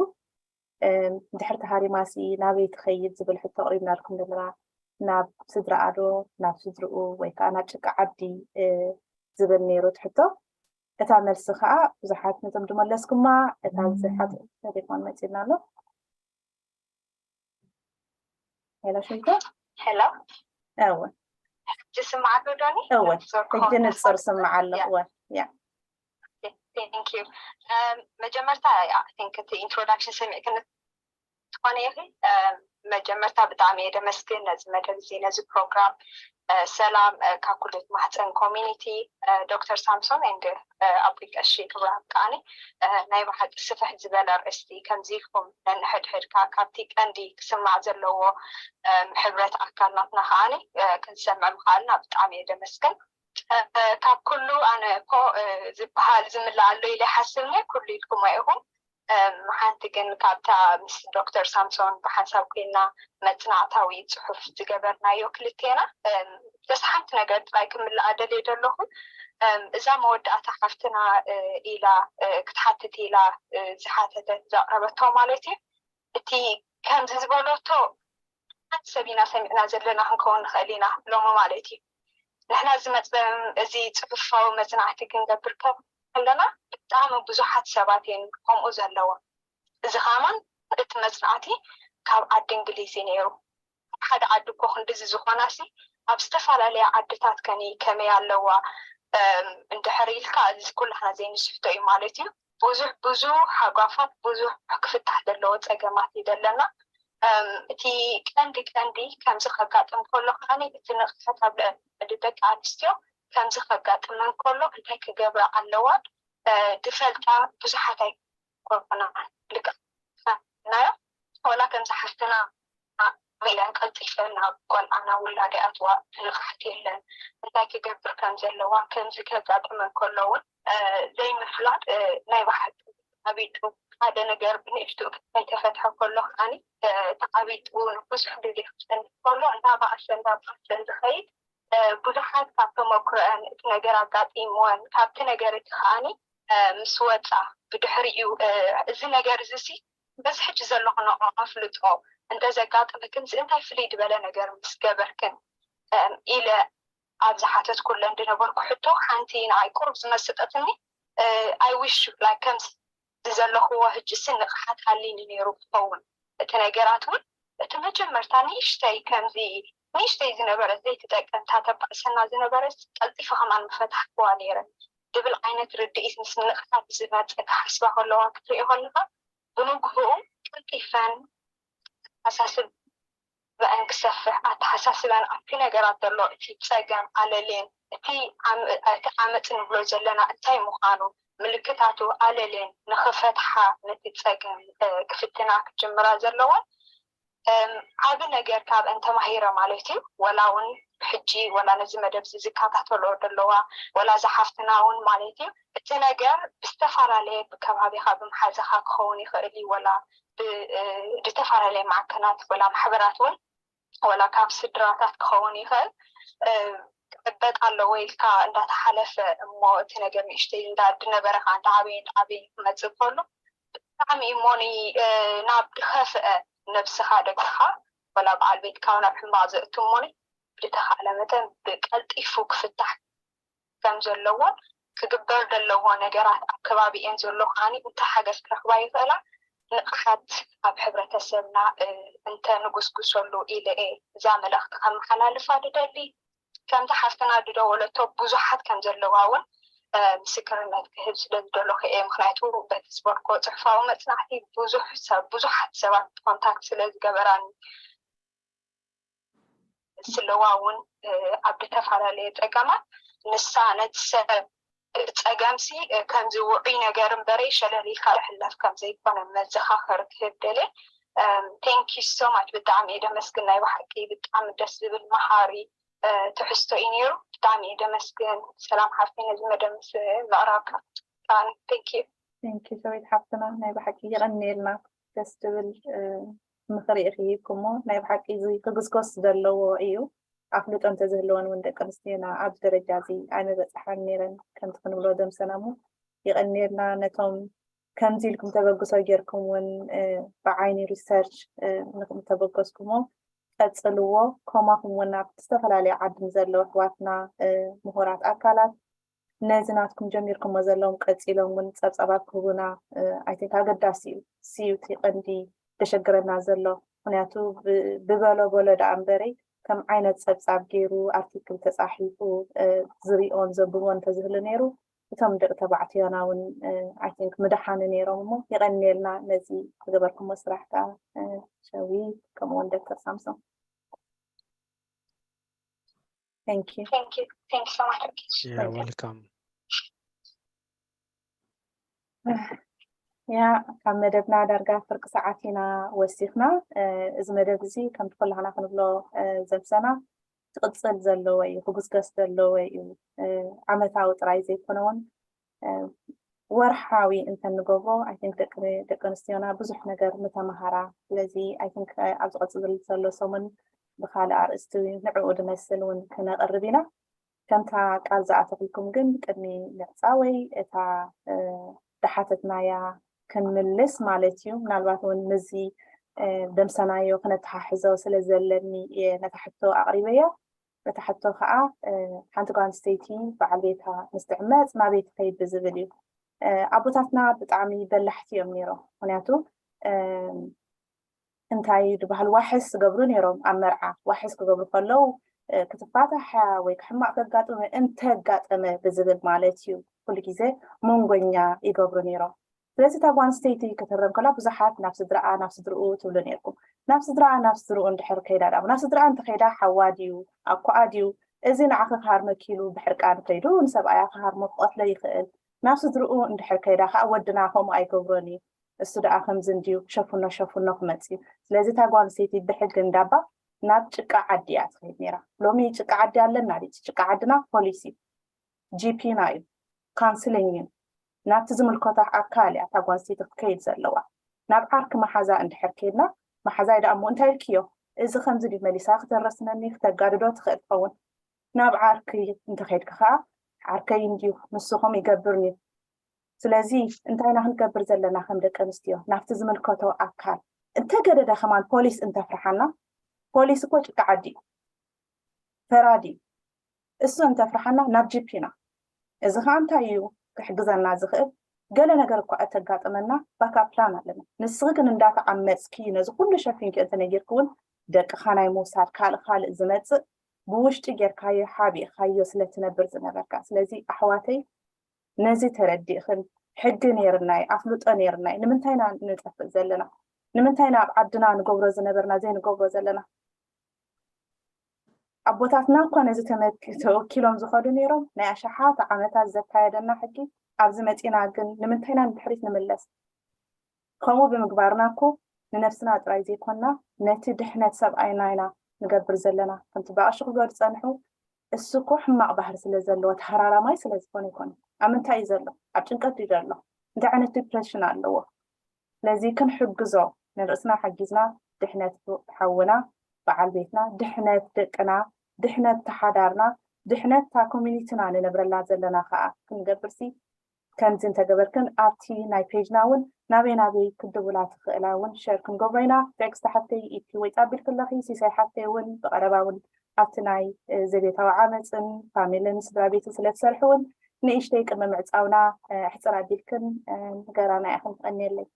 ድሕሪ ተሃሪማሲ ናበይ ትኸይድ ዝብል ሕቶ ኣቕሪብናልኩም ዘለና ናብ ስድራኣ ዶ ናብ ስድርኡ ወይ ከዓ ናብ ጭቃ ዓዲ ዝብል ነይሩ እቲ ሕቶ። እታ መልሲ ከዓ ብዙሓት ነቶም ድመለስኩማ እታ ዝሓት ተሌፎን መፂና ኣሎ። ሄሎ ሽንኮ ሄሎ እወ ትስማዓሉ ዶኒ? እወ ሕጂ ንፅር ስማዓ ኣሎ። እወ ያ ቴንክ ዩ መጀመርታ ቲንክ እቲ ኢንትሮዳክሽን ሰሚዕክን ትኾነ ኢኺ። መጀመርታ ብጣዕሚ እየ ደመስግን ነዚ መደብ እዚ ነዚ ፕሮግራም። ሰላም ካብ ኩሉ ማህፀን ኮሚኒቲ ዶክተር ሳምሶን ንድ ኣቦይ ቀሺ ክብርሃም ከዓኒ ናይ ብሓቂ ስፍሕ ዝበለ ኣርእስቲ ከምዚ ኢልኩም ነንሕድሕድካ ካብቲ ቀንዲ ክስማዕ ዘለዎ ሕብረት ኣካል ናትና ከዓኒ ክንሰምዕ ምኽኣልና ብጣዕሚ እየ ደመስግን። ካብ ኩሉ ኣነ እኮ ዝበሃል ዝምላእ ኣሎ ኢለ ይሓስብ እየ ኩሉ ኢልኩሞ ኢኹም። ሓንቲ ግን ካብታ ምስ ዶክተር ሳምሶን ብሓንሳብ ኮይና መፅናዕታዊ ፅሑፍ ዝገበርናዮ ክልቴና ደስ ሓንቲ ነገር ጥራይ ክምልኣ ደልየ ዘለኹ። እዛ መወዳእታ ሓፍትና ኢላ ክትሓትት ኢላ ዝሓተተት ዘቕረበቶ ማለት እዩ። እቲ ከምዚ ዝበለቶ ሓንቲ ሰብ ኢና ሰሚዕና ዘለና ክንከውን ንኽእል ኢና ሎሚ ማለት እዩ። ንሕና እዚ መፅበ እዚ ፅሑፋዊ መፅናዕቲ ክንገብር ከለና ብጣዕሚ ብዙሓት ሰባት እየን ከምኡ ዘለዋ። እዚ ከማን እቲ መፅናዕቲ ካብ ዓዲ እንግሊዝ እዩ ነይሩ። ሓደ ዓዲ እኮ ክንድዚ ዝኾናሲ ኣብ ዝተፈላለያ ዓድታት ከኒ ከመይ ኣለዋ እንድሕር ኢልካ እዚ ኩላህና ዘይንስሕቶ እዩ ማለት እዩ። ብዙሕ ብዙሕ ሃጓፋት ብዙሕ ክፍታሕ ዘለዎ ፀገማት እዩ ዘለና። እቲ ቀንዲ ቀንዲ ከምዚ ከጋጥም ከሎ ከዓኒ እቲ ንቕሓት ኣብ ልዕሊ ደቂ ኣንስትዮ ከምዚ ከጋጥመን ከሎ እንታይ ክገብራ ኣለዋ ዝፈልጣ ብዙሓት ኣይኮናን። ልክዕ ናዮ ወላ ከምዚ ሓፍትና ኢለን ቀልጢፈን ናብ ቆልዓ ናብ ውላድ ይኣትዋ ንቕሓት የለን። እንታይ ክገብር ከም ዘለዋ ከምዚ ከጋጥመን ከሎ እውን ዘይምፍላጥ ናይ ብሓቂ ተዓቢጡ ሓደ ነገር ብንእሽትኡ ከይተፈትሐ ከሎ ከዓኒ ተዓቢጡ ንብዙሕ ግዜ ክፀንሕ ከሎ እንዳባእሰ እንዳባእሰ ዝኸይድ ብዙሓት ካብ ተመክሮአን እቲ ነገር ኣጋጢምወን ካብቲ ነገር እቲ ከዓኒ ምስ ወፃ ብድሕሪኡ እዚ ነገር እዚ ሲ በዚ ሕጂ ዘለኹ ኣፍልጦ እንተዘጋጥመክን እንታይ ፍልይ ዝበለ ነገር ምስ ገበርክን ኢለ ኣብ ዝሓተትኩለን ዝነበርኩ ሕቶ ሓንቲ ንዓይ ቁሩብ ዝመሰጠትኒ I wish like ከም ዘለኽዎ ሕጂ ሲ ንቕሓት ሃልይኒ ነይሩ ክኸውን እቲ ነገራት እውን እቲ መጀመርታ ንእሽተይ ከምዚ ንእሽተይ ዝነበረት ዘይትጠቅም እታ ተባእሰና ዝነበረት ቀልጢፈ ከማን ምፈታሕክዋ ነይረ ዝብል ዓይነት ርድኢት ምስ ንቕሓት ዝመፀ ክሓስባ ከለዋ ክትሪኦ ከለኻ ብንግህኡ ቀልጢፈን ኣሳስብ በአን ክሰፍሕ ኣተሓሳስባን ኣብቲ ነገራት ዘሎ እቲ ጸገም ኣለልየን እቲ ዓመጽ ንብሎ ዘለና እንታይ ምዃኑ ምልክታቱ ኣለልየን ንኽፈትሓ ነቲ ጸገም ክፍትና ክጅምራ ዘለወን ዓቢ ነገር ካብአን ተማሂረ ማለት እዩ። ወላ እውን ሕጂ ወላ ነዚ መደብ እዚ ዝከታተልኦ ዘለዋ ወላ ዝሓፍትና እውን ማለት እዩ እቲ ነገር ብዝተፈላለየ ብከባቢኻ ብምሓዘኻ ክኸውን ይኽእል እዩ ወላ ብዝተፈላለየ ማዕከናት ወላ ማሕበራት እውን ወላ ካብ ስድራታት ክኸውን ይኽእል ክዕበጥ ኣለዎ ኢልካ እንዳተሓለፈ እሞ እቲ ነገር ንእሽተይ እንዳድነበረ ከዓ እንዳዓበየ እንዳዓበየ ክመፅእ ከሎ ብጣዕሚ እሞኒ ናብ ድኸፍአ ነብስኻ ደቅኻ ወላ በዓል ቤትካ ናብ ሕማቕ ዘእቱ እሞኒ ብተኻእለ መጠን ብቀልጢፉ ክፍታሕ ከም ዘለዎን ክግበር ዘለዎ ነገራት ኣብ ከባቢኤን ዘሎ ከዓኒ እንታይ ሓገዝ ክረኽባ ይኽእላ ንቕሓት ኣብ ሕብረተሰብና እንተ ንጉስጉሰሉ ኢለ እየ እዛ መልእኽቲ ከመሓላልፋ ድደሊ ከምቲ ሓፍትና ድደወለቶ ብዙሓት ከም ዘለዋ እውን ምስክርነት ክህብ ስለ ዝደለኹ እየ ምክንያቱ በቲ ዝበርኮ ፅሑፋዊ መፅናዕቲ ብዙሕ ሰብ ብዙሓት ሰባት ኮንታክት ስለ ዝገበራኒ ስለዋ እውን ኣብ ዝተፈላለየ ፀገማት ንሳ ነቲ ሰብ ፀገምሲ ከምዚ ውዑይ ነገር እምበረይ ሸለል ኢልካ ዝሕለፍ ከም ዘይኮነ መዘኻኸሪ ክህብ ደልየ thank you so much ብጣዕሚ እየ ደመስግን ናይ ብሓቂ ብጣዕሚ ደስ ዝብል መሃሪ ትሕዝቶ እዩ ነይሩ ብጣዕሚ እየ ደመስግን ሰላም ሓፍተይ ነዚ መደብ ምስ ምቕራብካ ብጣዕሚ thank you thank you ሰበይቲ ሓፍትና ናይ ብሓቂ የቐንየልና ደስ ትብል ምኽሪ ኢኺ ሂብኩሞ ናይ ብሓቂ እዚ ክግስጎስ ዘለዎ እዩ ኣፍልጦ እንተዝህልወን እውን ደቂ ኣንስትዮና ኣብዚ ደረጃ እዚ ኣይምበፃሓን ነይረን ከምቲ ክንብሎ ደምሰና እሞ የቐንየልና ነቶም ከምዚ ኢልኩም ተበግሶ ጌርኩም እውን ብዓይኒ research ንኹም ተበገስኩሞ ቀፅልዎ ከማኹም እውን ኣብ ዝተፈላለዩ ዓዲ ንዘለዉ ኣሕዋትና ምሁራት ኣካላት ነዚ ናትኩም ጀሚርኩሞ ዘለዎም ቀፂሎም እውን ፀብፀባት ክህቡና I think ኣገዳሲ እዩ ስዩ እቲ ቀንዲ ዘሸግረና ዘሎ ምክንያቱ ብበሎ በሎ ደኣ እምበሪ ከም ዓይነት ፀብፃብ ገይሩ ኣርቲክል ተፃሒፉ ዝሪኦን ዘንብቦ እንተዝህሉ ነይሩ እቶም ደቂ ተባዕትዮና እውን I think ምድሓኑ ነይሮም እሞ የቐንየልና ነዚ ዝገበርኩሞ ስራሕ ከዓ ሸዊት ከምኡውን ዶክተር ሳምሶን Thank you. Thank you. Thank you so much. Yeah, welcome. ያ ካብ መደብና ዳርጋ ፍርቂ ሰዓት ኢና ወሲኽና። እዚ መደብ እዚ ከምቲ ኩላህና ክንብሎ ዘምሰና ክቕፅል ዘለዎ እዩ፣ ክጉስገስ ዘለዎ እዩ። ዓመታዊ ጥራይ ዘይኮነ እውን ወርሓዊ እንተንገብሮ I think ደቂ ደቂ ኣንስትዮና ብዙሕ ነገር ምተማሃራ። ስለዚ I think ኣብ ዝቐፅል ዘሎ ሰሙን ብካልእ ኣርእስቲ ንዕኡ ዝመስል እውን ክነቕርብ ኢና። ከምታ ቃል ዝኣተኽልኩም ግን ቅድሚ ምዕፃወይ እታ ዝሓተትናያ ክንምልስ ማለት እዩ። ምናልባት እውን ምስዚ ደምሰናዮ ክነተሓሕዞ ስለ ዘለኒ እየ ነታ ሕቶ ኣቕሪበያ። እታ ሕቶ ከዓ ሓንቲ ጓል ኣንስተይቲ በዓል ቤታ ምስ ትዕመፅ ናበይ ትኸይድ ብዝብል እዩ። ኣቦታትና ብጣዕሚ በላሕቲ እዮም ነይሮም። ምክንያቱ እንታይ ዝበሃል ዋሕስ ዝገብሩ ነይሮም ኣብ መርዓ ዋሕስ ክገብሩ ከለዉ ክትፋታሕ ወይ ክሕማቕ ከጋጥመ እንተጋጠመ ብዝብል ማለት እዩ ኩሉ ግዜ መንጎኛ ይገብሩ ነይሮም ስለዚ እታ ጓል ኣንስተይቲ ክትህረም ከላ ብዙሓት ናብ ስድራኣ ናብ ስድርኡ ትብሉ ነይርኩም ናብ ስድራኣ ናብ ስድርኡ እንድሕር ከይዳ ዳሞ ናብ ስድራኣ እንተኸይዳ ሓዋ ድዩ ኣኮኣ ድዩ እዚ ንዓኺ ክሃርመኪ ኢሉ ብሕርቃን ከይዱ ንሰብኣያ ክሃርሞ ክቐትሎ ይኽእል ናብ ስድርኡ እንድሕር ከይዳ ከዓ ወድና ከምኡ ኣይገብሮን እዩ እሱ ደኣ ከምዚ እንድዩ ሸፍኖ ሸፍኖ ክመጽ እዩ ስለዚ እታ ጓል ኣንስተይቲ ብሕጊ እንዳባ ናብ ጭቃ ዓዲ እያ ትኸይድ ነይራ ሎሚ ጭቃ ዓዲ ኣለና ድዩ ጭቃ ዓድና ፖሊስ እዩ ጂፒና እዩ ካውንስሊንግ እዩ ናብቲ ዝምልከቶ ኣካል እያ እታ ጓል ኣንስተይቲ ክትከይድ ዘለዋ። ናብ ዓርኪ መሓዛ እንድሕር ከይድና፣ መሓዛይ ደኣ እሞ እንታይ ኢልክዮ? እዚ ከምዚ ድዩ መሊሳ ክተረስነኒ፣ ክተጋድዶ ትኽእል ትኸውን። ናብ ዓርኪ እንተኸይድኪ ከኣ ዓርከይ እንድዩ፣ ንሱ ከምኡ ይገብርኒ። ስለዚ እንታይ ኢና ክንገብር ዘለና ከም ደቂ ኣንስትዮ? ናብቲ ዝምልከቶ ኣካል እንተገደደ ከማን ፖሊስ እንተፍርሓና፣ ፖሊስ እኮ ጭቃ ዓዲ እዩ፣ ፈራዲ እዩ። እሱ እንተፍርሓና ናብ ጂፒ ኢና። እዚ ከዓ እንታይ እዩ ክሕግዘና ዝኽእል? ገለ ነገር እኳ እተጋጥመና ባካ ፕላን ኣለና። ንስኺ ግን እንዳተዓመፅኪ ነዚ ኩሉ ሸፊንኪ እንተነጊርኪ እውን ደቅኻ ናይ ምውሳድ ካልእ ካልእ ዝመፅእ ብውሽጢ ጌርካዮ ሓቢእኻዮ ስለ ትነብር ዝነበርካ። ስለዚ ኣሕዋተይ ነዚ ተረዲእኽን ሕጊ ነይርናይ ኣፍልጦ ነይርናይ ንምንታይ ኢና ንጠፍእ ዘለና? ንምንታይ ኢና ኣብ ዓድና ንገብሮ ዝነበርና ዘይንገብሮ ዘለና? ኣቦታትና እኳ ነዚ ተመኪ ተወኪሎም ዝኸዱ ነይሮም። ናይ ኣሽሓት ዓመታት ዘካየደና ሕጊ ኣብዚ መፂና ግን ንምንታይ ኢና ንድሕሪት ንምለስ? ከምኡ ብምግባርና እኮ ንነብስና ጥራይ ዘይኮንና ነቲ ድሕነት ሰብኣይና ኢና ንገብር ዘለና። ከምቲ ብኣሽኹ ዝበሉ ዝፀንሑ እሱ እኮ ሕማቕ ባህሪ ስለ ዘለዎ ተሃራራማይ ስለ ዝኾነ ኣይኮነን። ኣብ ምንታይ እዩ ዘሎ? ኣብ ጭንቀት ድዩ ዘሎ? እንታይ ዓይነት ዲፕሬሽን ኣለዎ? ስለዚ ክንሕግዞ ንርእስና ሓጊዝና ድሕነት ሓውና በዓል ቤትና ድሕነት ደቅና ድሕነት ተሓዳርና ድሕነት እታ ኮሚኒቲና ንነብረላ ዘለና ከዓ ክንገብርሲ ከምዚ እንተገበርክን ኣብቲ ናይ ፔጅና እውን ናበይ ናበይ ክድውላ ትኽእላ እውን ሸር ክንገብሮ ኢና። ቴክስት ሓፍተይ ኢድኪ ወይ ጻቢልኪ ኣለኺ። ሲሳይ ሓፍተይ እውን ብቐረባ እውን ኣብቲ ናይ ዘቤታዊ ዓመፅን ፋሚልን ስድራ ቤትን ስለ ትሰርሒ እውን ንእሽተይ ቅድሚ ምዕፃውና ሕፅር ኣቢልክን ንገራና ኢኽን። ትቐንየለይ።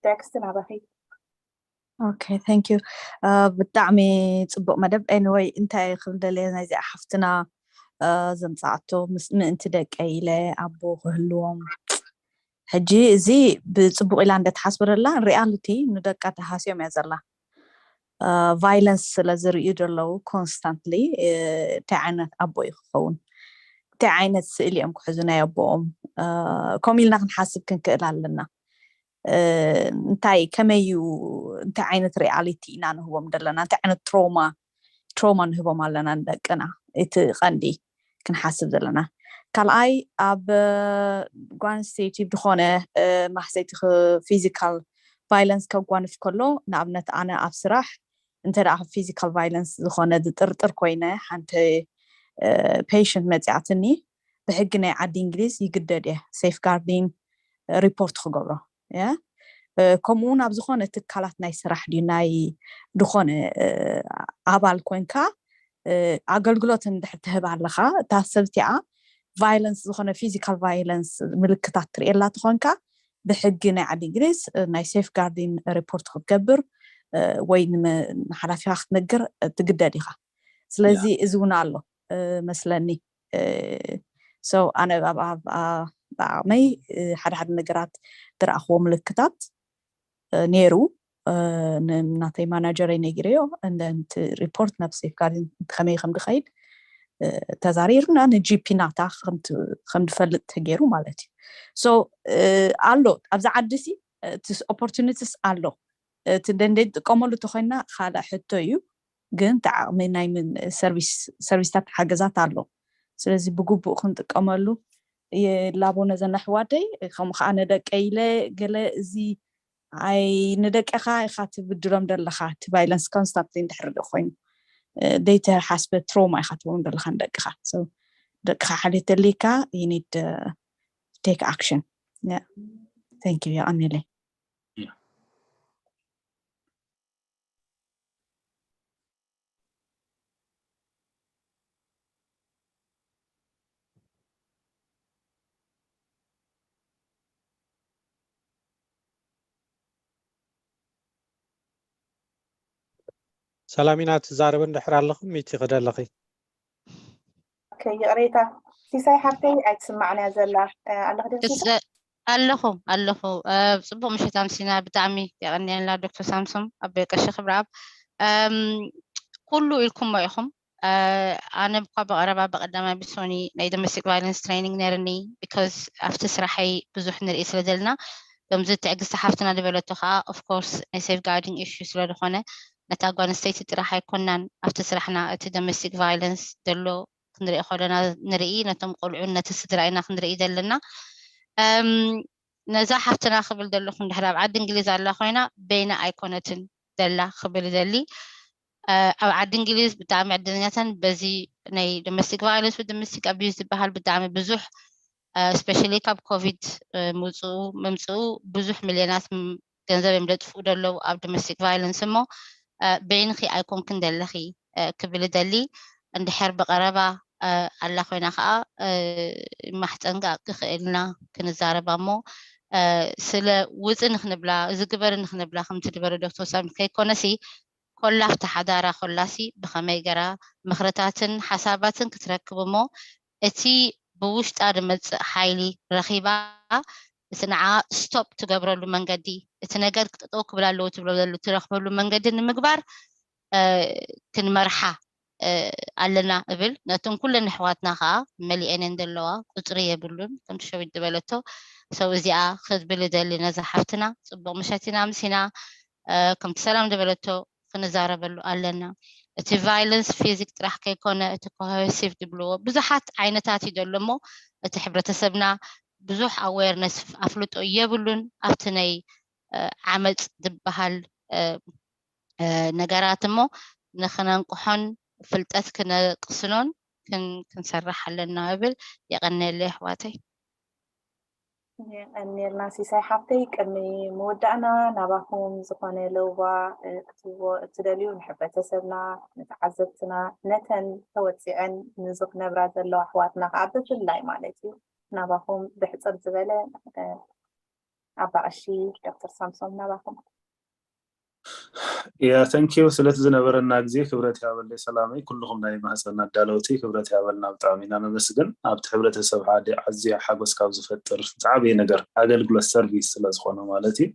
ቴክስት ናባኺ። Okay, thank you. ብጣዕሚ ፅቡቅ መደብ። Anyway እንታይ ክብል ደልየ ናይዚኣ ሓፍትና ዘምፃኣቶ ምስ ምእንቲ ደቀ ኢለ ኣቦ ክህልዎም ሕጂ እዚ ብፅቡቅ ኢላ እንደተሓስበ ደላ ሪያሊቲ ንደቃ ተሃስዮም እያ ዘላ። ቫይለንስ ስለ ዝርእዩ ዘለዉ ኮንስታንትሊ እንታይ ዓይነት ኣቦ እዩ ክኸውን? እንታይ ዓይነት ስእሊ እዮም ክሕዙ ናይ ኣቦኦም? ከምኡ ኢልና ክንሓስብ ክንክእል ኣለና። እንታይ ከመይ እዩ እንታይ ዓይነት ሪያሊቲ ኢና ንህቦም ዘለና? እንታይ ዓይነት ትሮማ ትሮማ ንህቦም ኣለና ንደቅና? እቲ ቀንዲ ክንሓስብ ዘለና። ካልኣይ ኣብ ጓል ኣንስተይቲ ብዝኾነ ማህሰይቲ ፊዚካል ቫይለንስ ከጓንፍ ከሎ ንኣብነት ኣነ ኣብ ስራሕ እንተ ደኣ ፊዚካል ቫይለንስ ዝኾነ ዝጥርጥር ኮይነ ሓንቲ ፔሽንት መፂኣትኒ ብሕጊ ናይ ዓዲ እንግሊዝ ይግደድ እየ ሴፍ ጋርዲን ሪፖርት ክገብሮ እየ። ከምኡ እውን ኣብ ዝኾነ ትካላት ናይ ስራሕ ድዩ ናይ ዝኾነ ኣባል ኮንካ ኣገልግሎት እንድሕር ትህብ ኣለኻ እታ ሰብ እቲኣ ቫይለንስ ዝኾነ ፊዚካል ቫይለንስ ምልክታት ትርእየላ ትኾንካ ብሕጊ ናይ ዓዲ እንግሊዝ ናይ ሴፍ ጋርዲን ሪፖርት ክትገብር ወይ ንሓላፊኻ ክትነግር ትግደድ ኢኻ። ስለዚ እዚ እውን ኣሎ መስለኒ። So ኣነ ብዓቕመይ ሓደ ሓደ ነገራት ዝረኣኽዎ ምልክታት ነይሩ። ናተይ ማናጀረይ ነጊረዮ። And then እቲ ሪፖርት ናብ ሴፍ ጋርዲን ከመይ ከም ዝኸይድ ተዛሪርና ንጂፒ ናታ ከም ዝፈልጥ ተገይሩ ማለት እዩ። So ኣሎ ኣብዚ ዓዲ ሲ እቲ ኦፖርቹኒቲስ ኣሎ። እቲ ደንደ ዝጥቀመሉ ተኮይና ካልእ ሕቶ እዩ። ግን እቲ ዓቕሚ ናይ ምን ሰርቪስ ሰርቪስታት ሓገዛት ኣሎ። ስለዚ ብግቡእ ክንጥቀመሉ ይላቦ ነዘን ኣሕዋተይ። ከምኡ ከዓ ነደቀይ ኢለ ገለ እዚ ኣይ ንደቅኻ ኢኻ ትብድሎም ዘለኻ እቲ ቫይለንስ ኮንስታንትሊ እንድሕር ዶ ኮይኑ ደይተሓስበ ትሮማ ኢኻ ትብሎም ዘለኻ ንደቅኻ። ደቅኻ ሓልዮት ተልይካ you need take action. Thank you. የቐንየለይ። ሰላሚና ትዛረቢ እንድሕር ኣለኹም ሚቲ ክደለኺ። ኦኬ ይቕሬታ ሲሳይ ሓፍተይ ኣይትስማዕንያ ዘላ ኣለኽ ዶ ሲሳይ? ኣለኹ ኣለኹ። ጽቡቕ ምሽት ኣምሲና ብጣዕሚ የቐንየልና ዶክተር ሳምሶም ኣብ ቀሺ ክብረኣብ። ኩሉ ኢልኩሞ ኢኹም። ኣነ እኳ ብቐረባ ብቐዳማይ ብሶኒ ናይ ዶሜስቲክ ቫይለንስ ትሬኒንግ ነይርኒ because ኣብቲ ስራሐይ ብዙሕ ንርኢ ስለ ዘለና ከምዚ ትዕግስቲ ሓፍትና ዝበለቶ ከዓ of course ናይ ሴፍ ጋርዲንግ ኢሹ ስለ ዝኾነ ነታ ጓል ኣንስተይቲ ጥራሕ ኣይኮናን ኣብቲ ስራሕና እቲ ዶሜስቲክ ቫይለንስ ዘሎ ክንርኢ ከለና ንርኢ፣ ነቶም ቆልዑን ነቲ ስድራ ኢና ክንርኢ ዘለና። ነዛ ሓፍትና ክብል ዘለኹ፣ እንድሕር ኣብ ዓዲ እንግሊዝ ኣላ ኮይና በይና ኣይኮነትን ዘላ ክብል ደሊ። ኣብ ዓዲ እንግሊዝ ብጣዕሚ ዕድለኛተን በዚ ናይ ዶሜስቲክ ቫዮለንስ፣ ዶሜስቲክ ኣቢዩዝ ዝበሃል ብጣዕሚ ብዙሕ፣ ስፔሻሊ ካብ ኮቪድ ምውፅኡ ምምፅኡ ብዙሕ ሚልዮናት ገንዘብ እዮም ዘጥፍኡ ዘለዉ ኣብ ዶሜስቲክ ቫዮለንስ። እሞ በይንኺ ኣይኮንክን ዘለኺ ክብል ደሊ። እንድሕር ብቐረባ ኣላ ኮይና ከዓ ማሕፀን ክኽእልና ክንዛረባ እሞ ስለ ውፅ ንክንብላ፣ እዚ ግበር ንክንብላ ከምቲ ዝበለ ዶክተር ሳሚ ከይኮነሲ፣ ኮላ ኣብቲ ሓዳራ ኮላሲ ብኸመይ ገራ ምኽርታትን ሓሳባትን ክትረክብ እሞ እቲ ብውሽጣ ዝመፅእ ሓይሊ ረኺባ እቲ ንዓ ስቶፕ ትገብረሉ መንገዲ፣ እቲ ነገር ክጠጠው ክብል ኣለዎ ትብሎ ዘሉ ትረኽበሉ መንገዲ ንምግባር ክንመርሓ ኣለና እብል። ነቶም ኩለን ኣሕዋትና ከዓ መሊአን እየን ዘለዋ፣ ቁፅሪ የብሉን ከምቲ ሸዊት ዝበለቶ። ሰው እዚኣ ክትብል ደሊ ነዛ ሓፍትና። ፅቡቅ ምሸት ኢና ምሲና። ከምቲ ሰላም ዝበለቶ ክንዛረበሉ ኣለና። እቲ ቫይለንስ ፊዚክ ጥራሕ ከይኮነ፣ እቲ ኮሄሲቭ ዝብልዎ ብዙሓት ዓይነታት እዩ ዘሎ እሞ እቲ ሕብረተሰብና ብዙሕ ኣዌርነስ ኣፍልጦ የብሉን ኣብቲ ናይ ዓመፅ ዝበሃል ነገራት እሞ ንክነንቅሖን ፍልጠት ክነቅስኖን ክንሰርሕ ኣለና እብል። የቀንየለይ ኣሕዋተይ። የቀንየልና ሲሳይ ሓፍተይ። ቅድሚ ምውዳእና ናባኹም ዝኾነ ለውባ ክትህብዎ እትደልዩ፣ ንሕብረተሰብና፣ ንተዓዘብትና፣ ነተን ተወፂዐን ንዝኽነብራ ዘለዋ ኣሕዋትና ከዓ ብፍላይ ማለት እዩ፣ ናባኹም ብሕፅር ዝበለ ኣባ ቀሺ ዶክተር ሳምሶም ናባኹም። Yeah, thank you ስለቲ ዝነበረና ግዜ ክብረት ያበለይ ሰላመይ። ኩልኹም ናይ ማህፀን ኣዳለውቲ ክብረት ያበልና፣ ብጣዕሚ ኢና ነመስግን። ኣብቲ ሕብረተሰብ ሓደ ኣዝያ ሓጎስ ካብ ዝፈጥር ዝዓበየ ነገር ኣገልግሎት ሰርቪስ ስለዝኾነ ማለት እዩ።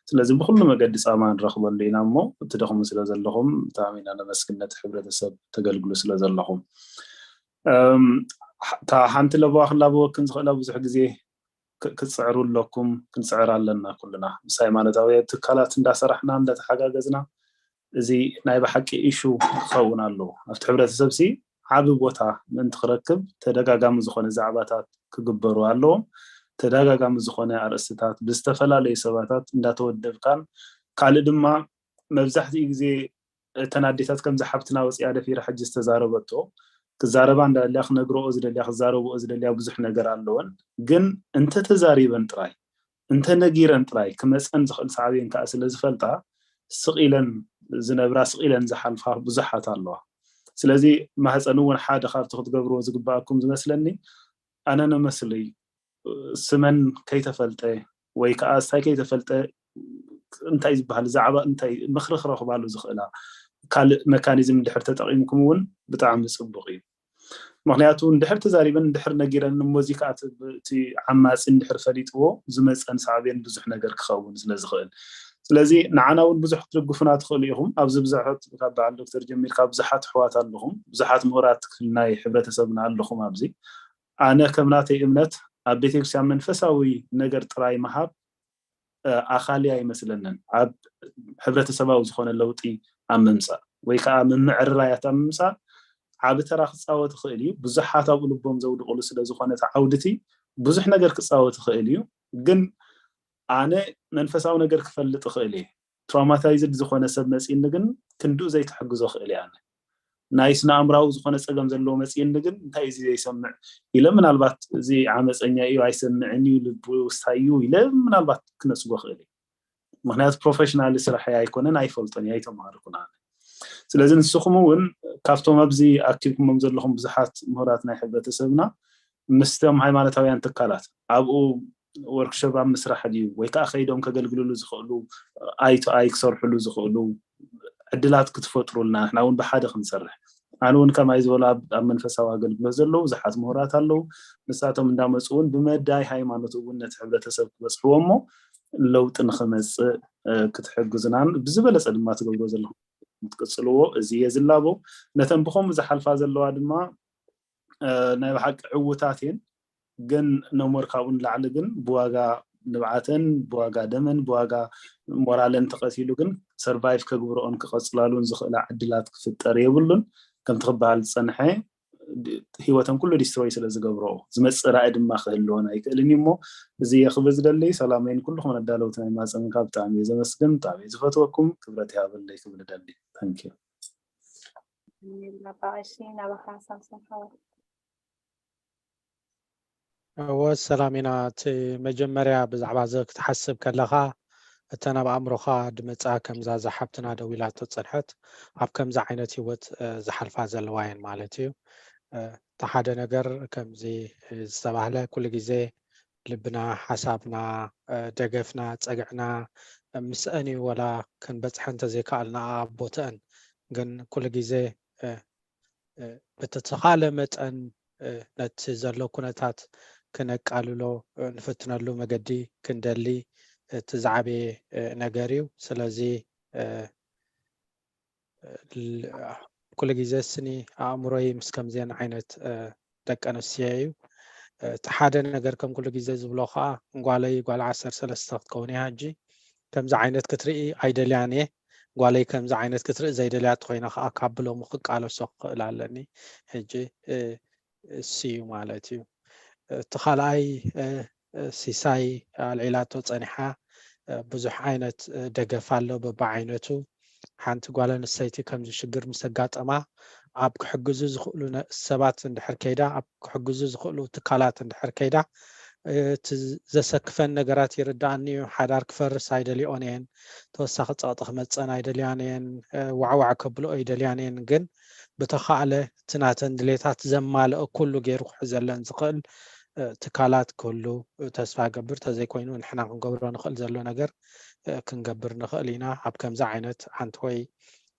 ስለዚ ብኩሉ መገዲ ፃማ ንረኽበሉ ኢና እሞ እትደኽሙ ስለዘለኹም ብጣዕሚ ኢና ነመስግን፣ ነቲ ሕብረተሰብ ተገልግሉ ስለዘለኹም። እታ ሓንቲ ለበዋ ክላበወክን ዝኽእላ ብዙሕ ግዜ ክትፅዕሩ ኣለኩም፣ ክንፅዕር ኣለና ኩልና ምስ ሃይማኖታዊ ትካላት እንዳሰራሕና እንዳተሓጋገዝና። እዚ ናይ ብሓቂ ኢሹ ክኸውን ኣለዎ ኣብቲ ሕብረተሰብ ሲ ዓቢ ቦታ ምእንቲ ክረክብ ተደጋጋሚ ዝኾነ ዛዕባታት ክግበሩ ኣለዎም። ተደጋጋሚ ዝኾነ ኣርእስትታት ብዝተፈላለዩ ሰባታት እንዳተወደብካን ካልእ ድማ መብዛሕትኡ ግዜ እተን ኣዴታት ከምዚ ሓብትና ወፂኣ ደፊራ ሕጂ ዝተዛረበቶ ክዛረባ እንዳደልያ ክነግረኦ ዝደልያ ክዛረብኦ ዝደልያ ብዙሕ ነገር ኣለወን። ግን እንተተዛሪበን ጥራይ እንተነጊረን ጥራይ ክመፀን ዝኽእል ሳዕቤን ከዓ ስለ ዝፈልጣ ስቕ ኢለን ዝነብራ ስቕ ኢለን ዝሓልፋ ብዙሓት ኣለዋ። ስለዚ ማህፀን እውን ሓደ ካብቲ ክትገብርዎ ዝግበኣኩም ዝመስለኒ ኣነ ነመስለይ ስመን ከይተፈልጠ ወይ ከዓ እስታይ ከይተፈልጠ እንታይ ዝበሃል ዛዕባ እንታይ ምኽሪ ክረኽባሉ ዝኽእላ ካልእ መካኒዝም እንድሕር ተጠቒምኩም እውን ብጣዕሚ ፅቡቕ እዩ። ምክንያቱ እንድሕር ተዛሪበን እንድሕር ነጊረን እሞ እዚ ከዓ እቲ ዓማፂ እንድሕር ፈሊጥዎ ዝመፀን ሳዕቤን ብዙሕ ነገር ክኸውን ስለ ዝኽእል ስለዚ ንዓና እውን ብዙሕ ክትድግፉና ትኽእሉ ኢኹም። ኣብዚ ብዙሓት ካብ በዓል ዶክተር ጀሚርካ ብዙሓት ኣሕዋት ኣለኹም፣ ብዙሓት ምሁራት ክፍሊ ናይ ሕብረተሰብና ኣለኹም ኣብዚ ኣነ ከም ናተይ እምነት ኣብ ቤተክርስትያን መንፈሳዊ ነገር ጥራይ ምሃብ ኣኻሊ ኣይመስለንን። ኣብ ሕብረተሰባዊ ዝኾነ ለውጢ ኣብ ምምፃእ ወይ ከዓ ምምዕርራያት ኣብ ምምፃእ ዓቢ ተራ ክፃወት ይኽእል እዩ። ብዙሓት ኣብኡ ልቦም ዘውድቕሉ ስለ ዝኾነ እቲ ዓውዲ እቲ ብዙሕ ነገር ክፃወት ይኽእል እዩ። ግን ኣነ መንፈሳዊ ነገር ክፈልጥ ይኽእል እየ። ትራውማታይዝድ ዝኾነ ሰብ መፂኒ ግን ክንድኡ ዘይክሕግዞ ይኽእል እየ ኣነ። ናይ ስነ ኣእምራዊ ዝኾነ ፀገም ዘለዎ መፂኒ ግን እንታይ እዚ ዘይሰምዕ ኢለ ምናልባት እዚ ዓመፀኛ እዩ ኣይሰምዕን እዩ ልቡ ውስታይ እዩ ኢለ ምናልባት ክነፅጎ ይኽእል እየ። ምክንያቱ ፕሮፌሽናል ስራሐይ ኣይኮነን ኣይፈልጦን እየ ኣይተማሃርኩን ኣነ። ስለዚ ንስኹም እውን ካብቶም ኣብዚ ኣኪብኩሞም ዘለኹም ብዙሓት ምሁራት ናይ ሕብረተሰብና ምስቶም ሃይማኖታውያን ትካላት ኣብኡ ወርክሾፕ ኣብ ምስራሕ ድዩ ወይ ከዓ ከይዶም ከገልግልሉ ዝኽእሉ ኣይ ቱ ኣይ ክሰርሕሉ ዝኽእሉ ዕድላት ክትፈጥሩልና ንሕና እውን ብሓደ ክንሰርሕ ኣነ እውን ከማይ ዝበሉ ኣብ መንፈሳዊ ኣገልግሎት ዘለዉ ብዙሓት ምሁራት ኣለዉ። ንሳቶም እንዳመፁ እውን ብመዳይ ሃይማኖት እውን ነቲ ሕብረተሰብ ክበፅሕዎ እሞ ለውጢ ንክመፅእ ክትሕግዙናን ብዝበለፀ ድማ ትገብሮ ዘለኹም ክትቅፅልዎ እዚ እየ ዝላቦ። ነተን ብከምኡ ዝሓልፋ ዘለዋ ድማ ናይ ብሓቂ ዕዉታት እየን። ግን ነሞር ካብኡ ንላዕሊ ግን ብዋጋ ንብዓተን ብዋጋ ደመን ብዋጋ ሞራለን ተቐቲሉ ግን ሰርቫይቭ ከግብረኦን ክቐፅላሉን ዝኽእላ ዕድላት ክፍጠር የብሉን። ከምቲ ክበሃል ዝፀንሐ ህይወተን ኩሉ ዲስትሮይ ስለ ዝገብሮ ዝመፅእ ራእይ ድማ ክህልወን ኣይክእልን እዩ። እሞ እዚ እየ ክብል ዝደሊ። ሰላመይን ኩልኩም ኣዳለውቲ ናይ ማፀምካ ብጣዕሚ እየ ዘመስግን። ብጣዕሚ እየ ዝፈትወኩም። ክብረት ይሃበለይ ክብል እደሊ። Thank you። ናባቐሺ ናባኻ ሳምሶን ሓወ እወ ሰላም ኢና። እቲ መጀመርያ ብዛዕባ እዚ ክትሓስብ ከለኻ እተን ኣብ ኣእምሮኻ ድመፃ ከምዛ እዛ ሓብትና ደው ኢላቶ ፀንሐት ኣብ ከምዚ ዓይነት ህይወት ዝሓልፋ ዘለዋ እየን ማለት እዩ። እቲ ሓደ ነገር ከምዚ ዝተባህለ ኩሉ ግዜ ልብና፣ ሓሳብና፣ ደገፍና፣ ፀግዕና ምስአን እዩ። ወላ ክንበፅሐን ተዘይከኣልና ኣብ ቦተአን ግን ኩሉ ግዜ ብተተኻለ መጠን ነቲ ዘሎ ኩነታት ክነቃልሎ ንፍትነሉ መገዲ ክንደሊ እቲ ዝዓበየ ነገር እዩ። ስለዚ ኩሉ ግዜ ስኒ ኣእምሮይ ምስ ከምዚአን ዓይነት ደቂ ኣንስትዮ እዩ። እቲ ሓደ ነገር ከም ኩሉ ግዜ ዝብሎ ከዓ ጓለይ ጓል ዓሰርተ ሰለስተ ክትከውን እያ ሕጂ ከምዚ ዓይነት ክትርኢ ኣይደልያን እየ። ጓለይ ከምዚ ዓይነት ክትርኢ ዘይደልያ ተኮይና ከዓ ካብ ብሎሙ ክቃለሶ ክኽእል ኣለኒ። ሕጂ እሱ እዩ ማለት እዩ። እቲ ካልኣይ ሲሳይ ኣልዒላቶ ፀኒሓ ብዙሕ ዓይነት ደገፍ ኣሎ በብዓይነቱ። ሓንቲ ጓል ኣንስተይቲ ከምዚ ሽግር ምስ ኣጋጠማ ኣብ ክሕግዙ ዝኽእሉ ሰባት እንድሕር ከይዳ ኣብ ክሕግዙ ዝኽእሉ ትካላት እንድሕር ከይዳ እቲ ዘሰክፈን ነገራት ይርዳእኒ እዩ። ሓዳር ክፈርስ ኣይደልዮን እየን። ተወሳኺ ፀቕጢ ክመፀን ኣይደልያን እየን። ዋዕዋዕ ከብልኦ ኣይደልያን እየን። ግን ብተኻእለ እቲ ናተን ድሌታት ዘማልኦ ኩሉ ገይሩ ክሕዘለን ዝኽእል ትካላት ክህሉ ተስፋ ገብር። ተዘይኮይኑ ንሕና ክንገብሮ ንኽእል ዘሎ ነገር ክንገብር ንኽእል ኢና። ኣብ ከምዚ ዓይነት ሓንቲ ወይ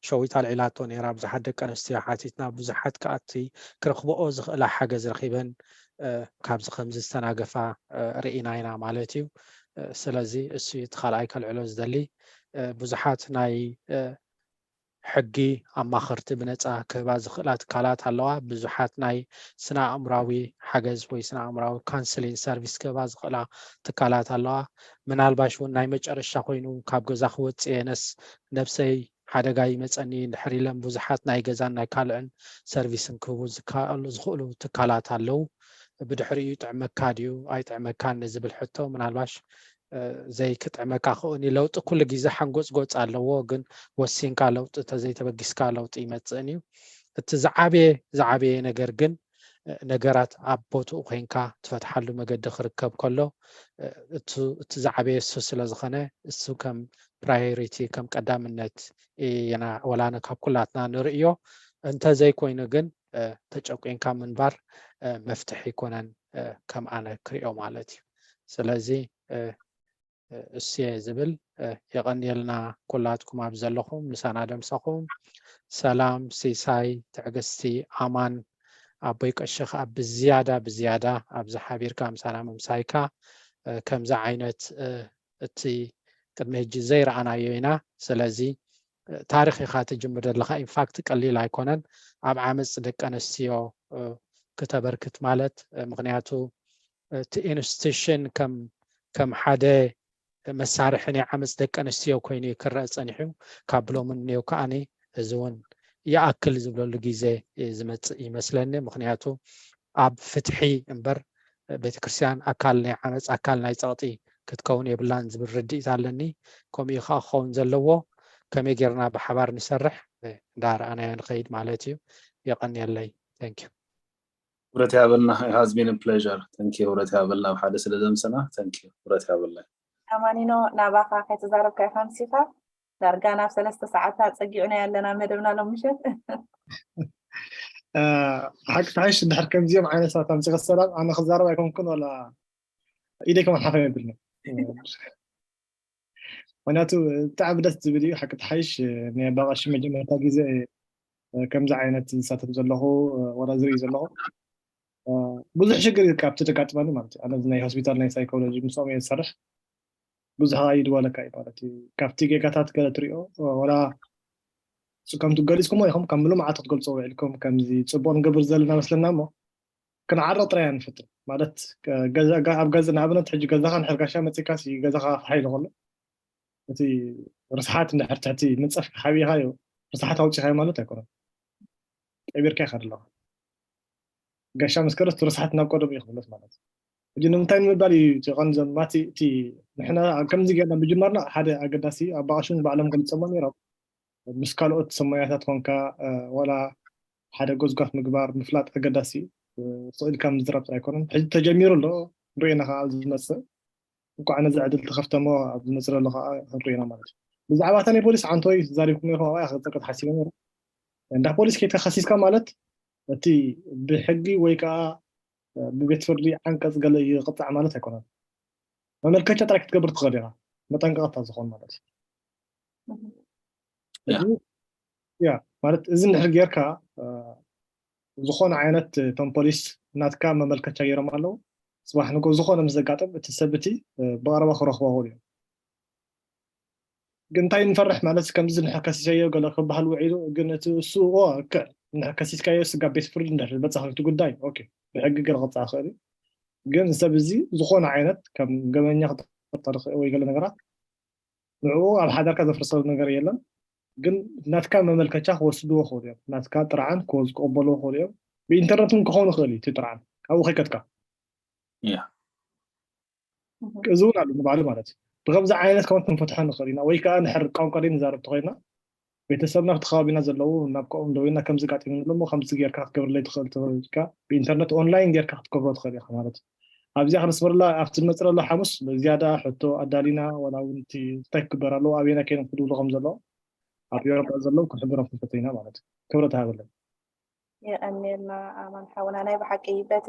ሸዊት ኣልዒላቶ ነይራ። ብዙሓት ደቂ ኣንስትዮ ሓቲትና፣ ብዙሓት ከኣቲ ክረኽብኦ ዝኽእላ ሓገዝ ረኺበን ካብዚ ከምዚ ዝተናገፋ ርኢና ኢና ማለት እዩ። ስለዚ እሱ እቲ ካልኣይ ከልዕሎ ዝደሊ ብዙሓት ናይ ሕጊ ኣማኸርቲ ብነፃ ክህባ ዝኽእላ ትካላት ኣለዋ። ብዙሓት ናይ ስነ ኣእምራዊ ሓገዝ ወይ ስነ ኣእምራዊ ካንስሊን ሰርቪስ ክህባ ዝኽእላ ትካላት ኣለዋ። ምናልባሽ እውን ናይ መጨረሻ ኮይኑ ካብ ገዛ ክወፅእ የነስ ነብሰይ ሓደጋ ይመፀኒ እንድሕር ኢለን ብዙሓት ናይ ገዛን ናይ ካልዕን ሰርቪስን ክህቡ ዝከኣሉ ዝኽእሉ ትካላት ኣለዉ። ብድሕሪኡ ይጥዕመካ ድዩ ኣይጥዕመካን ንዝብል ሕቶ ምናልባሽ ዘይክጥዕመካ ክእኒ ለውጢ ኩሉ ግዜ ሓንጎፅጎፅ ኣለዎ። ግን ወሲንካ ለውጢ ተዘይተበጊስካ ለውጢ ይመፅእን እዩ። እቲ ዝዓበየ ዝዓበየ ነገር ግን ነገራት ኣብ ቦትኡ ኮይንካ ትፈትሓሉ መገዲ ክርከብ ከሎ እቲ ዝዓበየ እሱ ስለ ዝኾነ እሱ ከም ፕራዮሪቲ ከም ቀዳምነት ኢና ወላነ ካብ ኩላትና ንርእዮ። እንተዘይኮይኑ ግን ተጨቂንካ ምንባር መፍትሒ ይኮነን ከም ኣነ ክሪኦ ማለት እዩ። ስለዚ እሱየ ዝብል የቐንየልና ኩላትኩም ኣብ ዘለኹም ምሳና ደምሰኹም ሰላም ሲሳይ ትዕግስቲ ኣማን ኣቦይ ቀሺ ከዓ ብዝያዳ ብዝያዳ ኣብዚ ሓቢርካ ምሳና ምምሳይካ ከምዚ ዓይነት እቲ ቅድሚ ሕጂ ዘይረኣናዮ ኢና። ስለዚ ታሪክ ኢካ ትጅምር ዘለካ ኢንፋክት ቀሊል ኣይኮነን ኣብ ዓመፅ ደቂ ኣንስትዮ ክተበርክት ማለት ምክንያቱ እቲ ኢንስቲቱሽን ከም ሓደ መሳርሒ ናይ ዓመፅ ደቂ ኣንስትዮ ኮይኑ ክረአ ፀኒሑ ካብ ብሎምን ኔው ከዓኒ እዚ እውን ይኣክል ዝብለሉ ግዜ ዝመፅእ ይመስለኒ ምክንያቱ ኣብ ፍትሒ እምበር ቤተክርስትያን ኣካል ናይ ዓመፅ ኣካል ናይ ፀቕጢ ክትከውን የብላን ዝብል ርድኢት ኣለኒ። ከምኡ ከዓ ክኸውን ዘለዎ ከመይ ጌርና ብሓባር ንሰርሕ እንዳረኣናዮ ንኸይድ ማለት እዩ። የቐንየለይ። Thank you። ክብረት ያበልና። It has been a pleasure። Thank you። ክብረት ያበልና ኣብ ሓደ ስለ ዘምሰና። Thank you። ክብረት ያበልና። ኣማኒኖ ናባኻ ከይተዛረብካ ኢኻ ምሲኻ ዳርጋ ናብ ሰለስተ ሰዓት ኣፀጊዕና ኣለና መደብና ሎም ምሸት። ሓቂ ሓይሽ እንድሕር ከምዚኦም ዓይነት ሰባት ኣምፂ ክሰላም ኣነ ክዛረብ ኣይኮንኩን ወላ ኢደይ ከማን ሓፈ የብልኒ። ምክንያቱ ብጣዕሚ ደስ ዝብል እዩ ሓቂ ተሓይሽ ናይ ኣባቐሺ መጀመርታ ግዜ ከምዚ ዓይነት ዝሳተፍ ዘለኹ ወላ ዝርኢ ዘለኹ ብዙሕ ሽግር እዩ ካብቲ ዘጋጥመኒ ማለት እዩ ኣነ ናይ ሆስፒታል ናይ ሳይኮሎጂ ምስኦም እየ ዝሰርሕ ብዙሕ ከዓ ይድወለካ እዩ ማለት እዩ ካብቲ ጌጋታት ገለ ትሪኦ ወላ ከምቲ ገሊፅኩሞ ኢኹም ከም ምሉእ መዓልቲ ክትገልፅዎ ውዒልኩም ከምዚ ፅቡቅ ንገብር ዘለና መስለና እሞ ክንዓርቕ ጥራይ ንፍትን ማለት ኣብ ገዛ ንኣብነት ሕጂ ገዛኻ ንሕርጋሻ መፂካሲ ገዛኻ ፍሓ ኢሉ ከሎ እቲ ርስሓት እንድሕር ትሕቲ ምንፀፍ ሓቢእኻዮ ርስሓት ኣውፂኻዮ ማለት ኣይኮነን ቀቢርካ ይኸድ ኣለኻ ጋሻ መስከረስ ትረሳሕት ናብ ቀደም እዩ ክምለስ ማለት እዩ። ሕጂ ንምንታይ ንምባል እዩ እቲ ቀንዲ ዘማቲ እቲ ንሕና ከምዚ ጌርና ምጅማርና ሓደ ኣገዳሲ ኣባቓሽን ባዕሎም ገልጸሞ ነይሮም። ምስ ካልኦት ሰሞያታት ኮንካ ዋላ ሓደ ጎዝጓፍ ምግባር ምፍላጥ ኣገዳሲ እዩ። ስቕ ኢልካ ምዝራብ ጥራይ ኣይኮነን። ሕጂ ተጀሚሩ ኣሎ፣ ርኢና ከዓ ኣብ ዝመፅእ እንኳዕ ነዚ ዕድል ተኸፍተሞ ኣብ ዝመፅእ ዘሎ ከዓ ክንርኢ ኢና ማለት እዩ። ብዛዕባ እታ ናይ ፖሊስ ዓንተወይ ዛሪብኩም ነርኩም ኣብኣ ክፀቅጥ ሓሲበ ነይሩ። እንዳ ፖሊስ ከይድካ ከሲስካ ማለት እቲ ብሕጊ ወይ ከዓ ብቤት ፍርዲ ዓንቀፅ ገለ ይቕፃዕ ማለት ኣይኮነን። መመልከቻ ጥራይ ክትገብር ትኽእል ኢኻ፣ መጠንቀቕታ ዝኾን ማለት እዩ። ያ ማለት እዚ እንድሕር ጌርካ ዝኾነ ዓይነት እቶም ፖሊስ ናትካ መመልከቻ ገይሮም ኣለዉ። ፅባሕ ንጎ ዝኾነ ምስ ዘጋጥም እቲ ሰብ እቲ ብቐረባ ክረኽቦ ይኽእሉ እዮም። ግን እንታይ ንፈርሕ ማለት ከምዚ ንሕር ከሲሰዮ ገለ ክበሃል ውዒሉ ግን እቲ እሱ እወ እክዕ ንሕር ከሲስካዮ ስጋብ ቤት ፍርዲ እንድሕር በፃኺ እቲ ጉዳይ ኦኬ ብሕጊ ገለ ክወፅእ ይኽእል እዩ። ግን ሰብ እዚ ዝኾነ ዓይነት ከም ገበኛ ክጠርጠር ይኽእል ወይ ገለ ነገራት ንዕኡ ኣብ ሓዳርካ ዘፍርሰሉ ነገር የለን። ግን ናትካ መመልከቻ ክወስድዎ ይኽእሉ እዮም። ናትካ ጥርዓን ክወዝ ክቕበልዎ ይኽእሉ እዮም። ብኢንተርነት እውን ክኸውን ይኽእል እዩ እቲ ጥርዓን ካብኡ ከይከድካ። ያ እዚ እውን ኣሎ ንባዕሉ ማለት እዩ። ብከምዚ ዓይነት ከማን ክንፈትሖ ንኽእል ኢና ወይ ከዓ ንሕር ቋንቋ ደይ ንዛረብ ተኾይና ቤተሰብና ኣብቲ ከባቢና ዘለዉ ናብ ከኦም ደዊልና ከምዚ ጋጢሙኒ ኣሎ እሞ ከምዚ ጌርካ ክትገብርለይ ትኽእል ተበልካ ብኢንተርነት ኦንላይን ጌርካ ክትገብሮ ትኽእል ኢኻ ማለት እዩ። ኣብዚኣ ክነስምረላ ኣብቲ ዝመፅእ ዘሎ ሓሙስ ብዝያዳ ሕቶ ኣዳሊና ዋላ እውን እቲ እንታይ ክግበር ኣለዎ ኣበየና ከይኖም ክድውሉ ከም ዘለዎ ኣብ ኤውሮጳ ዘለዉ ክንሕብሮም ክንፈትይና ማለት እዩ። ክብረት ሃበለይ። የቐንየልና ኣማን ሓውና ናይ ብሓቂ በቲ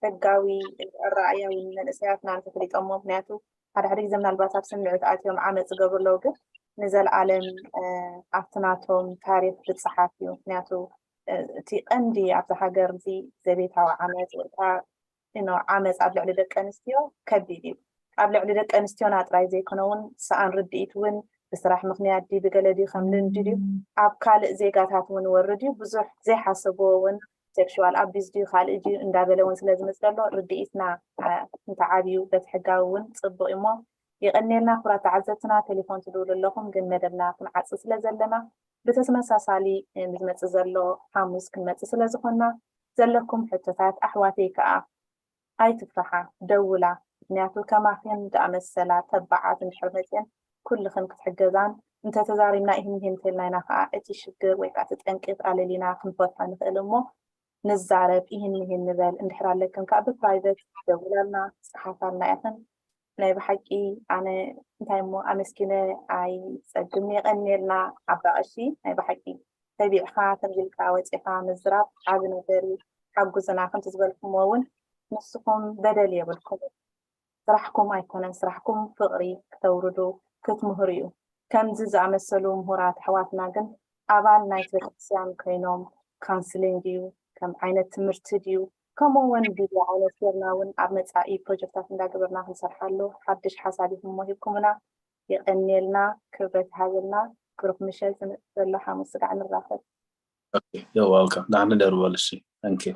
ሕጋዊ ኣረኣእያ እውን መንእሰያትና እንተፈሊጦሞ ምክንያቱ ሓደ ሓደ ግዜ ምናልባት ኣብ ስምዒት ኣትዮም ዓመፅ ዝገብሩ ኣለዉ ግን ንዘለኣለም ኣብቲ ናቶም ታሪክ ዝፀሓፍ እዩ ምክንያቱ እቲ ቀንዲ ኣብዛ ሃገር እዚ ዘቤታዊ ዓመፅ ወይ ከዓ ዓመፅ ኣብ ልዕሊ ደቂ ኣንስትዮ ከቢድ እዩ ኣብ ልዕሊ ደቂ ኣንስትዮና ጥራይ ዘይኮነ እውን ሰኣን ርድኢት እውን ብስራሕ ምክንያት ድዩ ብገለ ድዩ ከም ልምዲ ድዩ ኣብ ካልእ ዜጋታት እውን ወርድ እዩ ብዙሕ ዘይሓሰብዎ እውን sexual abuse ድዩ ካልእ ድዩ እንዳበለ እውን ስለዝመፅእ ዘሎ ርድኢትና እንተዓብዩ በቲ ሕጋዊ እውን ፅቡቅ እሞ የቀንየልና ክቡራት ተዓዘብትና ቴሌፎን ትድውሉ ኣለኹም ግን መደብና ክንዓፂ ስለ ዘለና ብተመሳሳሊ ንዝመፅእ ዘሎ ሓሙስ ክንመፅእ ስለ ዝኾንና ዘለኩም ሕቶታት ኣሕዋተይ ከዓ ኣይትፍርሓ ደውላ ምክንያቱ ከማኽን ዝኣመሰላ ተባዓት እንድሕር መፅየን ኩልኽን ክትሕገዛን እንተተዛሪብና ይህን ይህን ተልና ኢና ከዓ እቲ ሽግር ወይ ከዓ እቲ ጠንቂ ኣለሊና ክንፈትሖ ንኽእል እሞ ንዛረብ ይህን ይህን ንበል እንድሕር ኣለክን ከዓ ብ private ደውላልና ፀሓፋልና ኢኽን ናይ ብሓቂ ኣነ እንታይ እሞ ኣመስኪነ ኣይፀግም የቀንየልና ዓባ ቀሺ ናይ ብሓቂ ተቢዕኻ ከምዚ ኢልካ ወፂኻ ምዝራብ ዓቢ ነገር እዩ ሓጉዝና ከምቲ ዝበልኩሞ እውን ንስኹም በደል የብልኩም ስራሕኩም ኣይኮነን ስራሕኩም ፍቕሪ ክተውርዱ ክትምህሩ እዩ ከምዚ ዝኣመሰሉ ምሁራት ኣሕዋትና ግን ኣባል ናይቲ ቤተክርስትያን ኮይኖም counselling ድዩ ከም ዓይነት ትምህርቲ ድዩ ከምኡ እውን ቪድዮ ዓይነት ጌርና እውን ኣብ መፃኢ ፕሮጀክታት እንዳገበርና ክንሰርሓሉ ሓድሽ ሓሳብ ኢኹም ሂብኩምና የቀንየልና ክብረት ይሃበልና ብሩክ ምሸት ዝመፅእ ዘሎ ሓሙስ ስጋዕ ንራኸብ You're welcome. ዳሕና ደሩ በሉ እሺ። Thank you.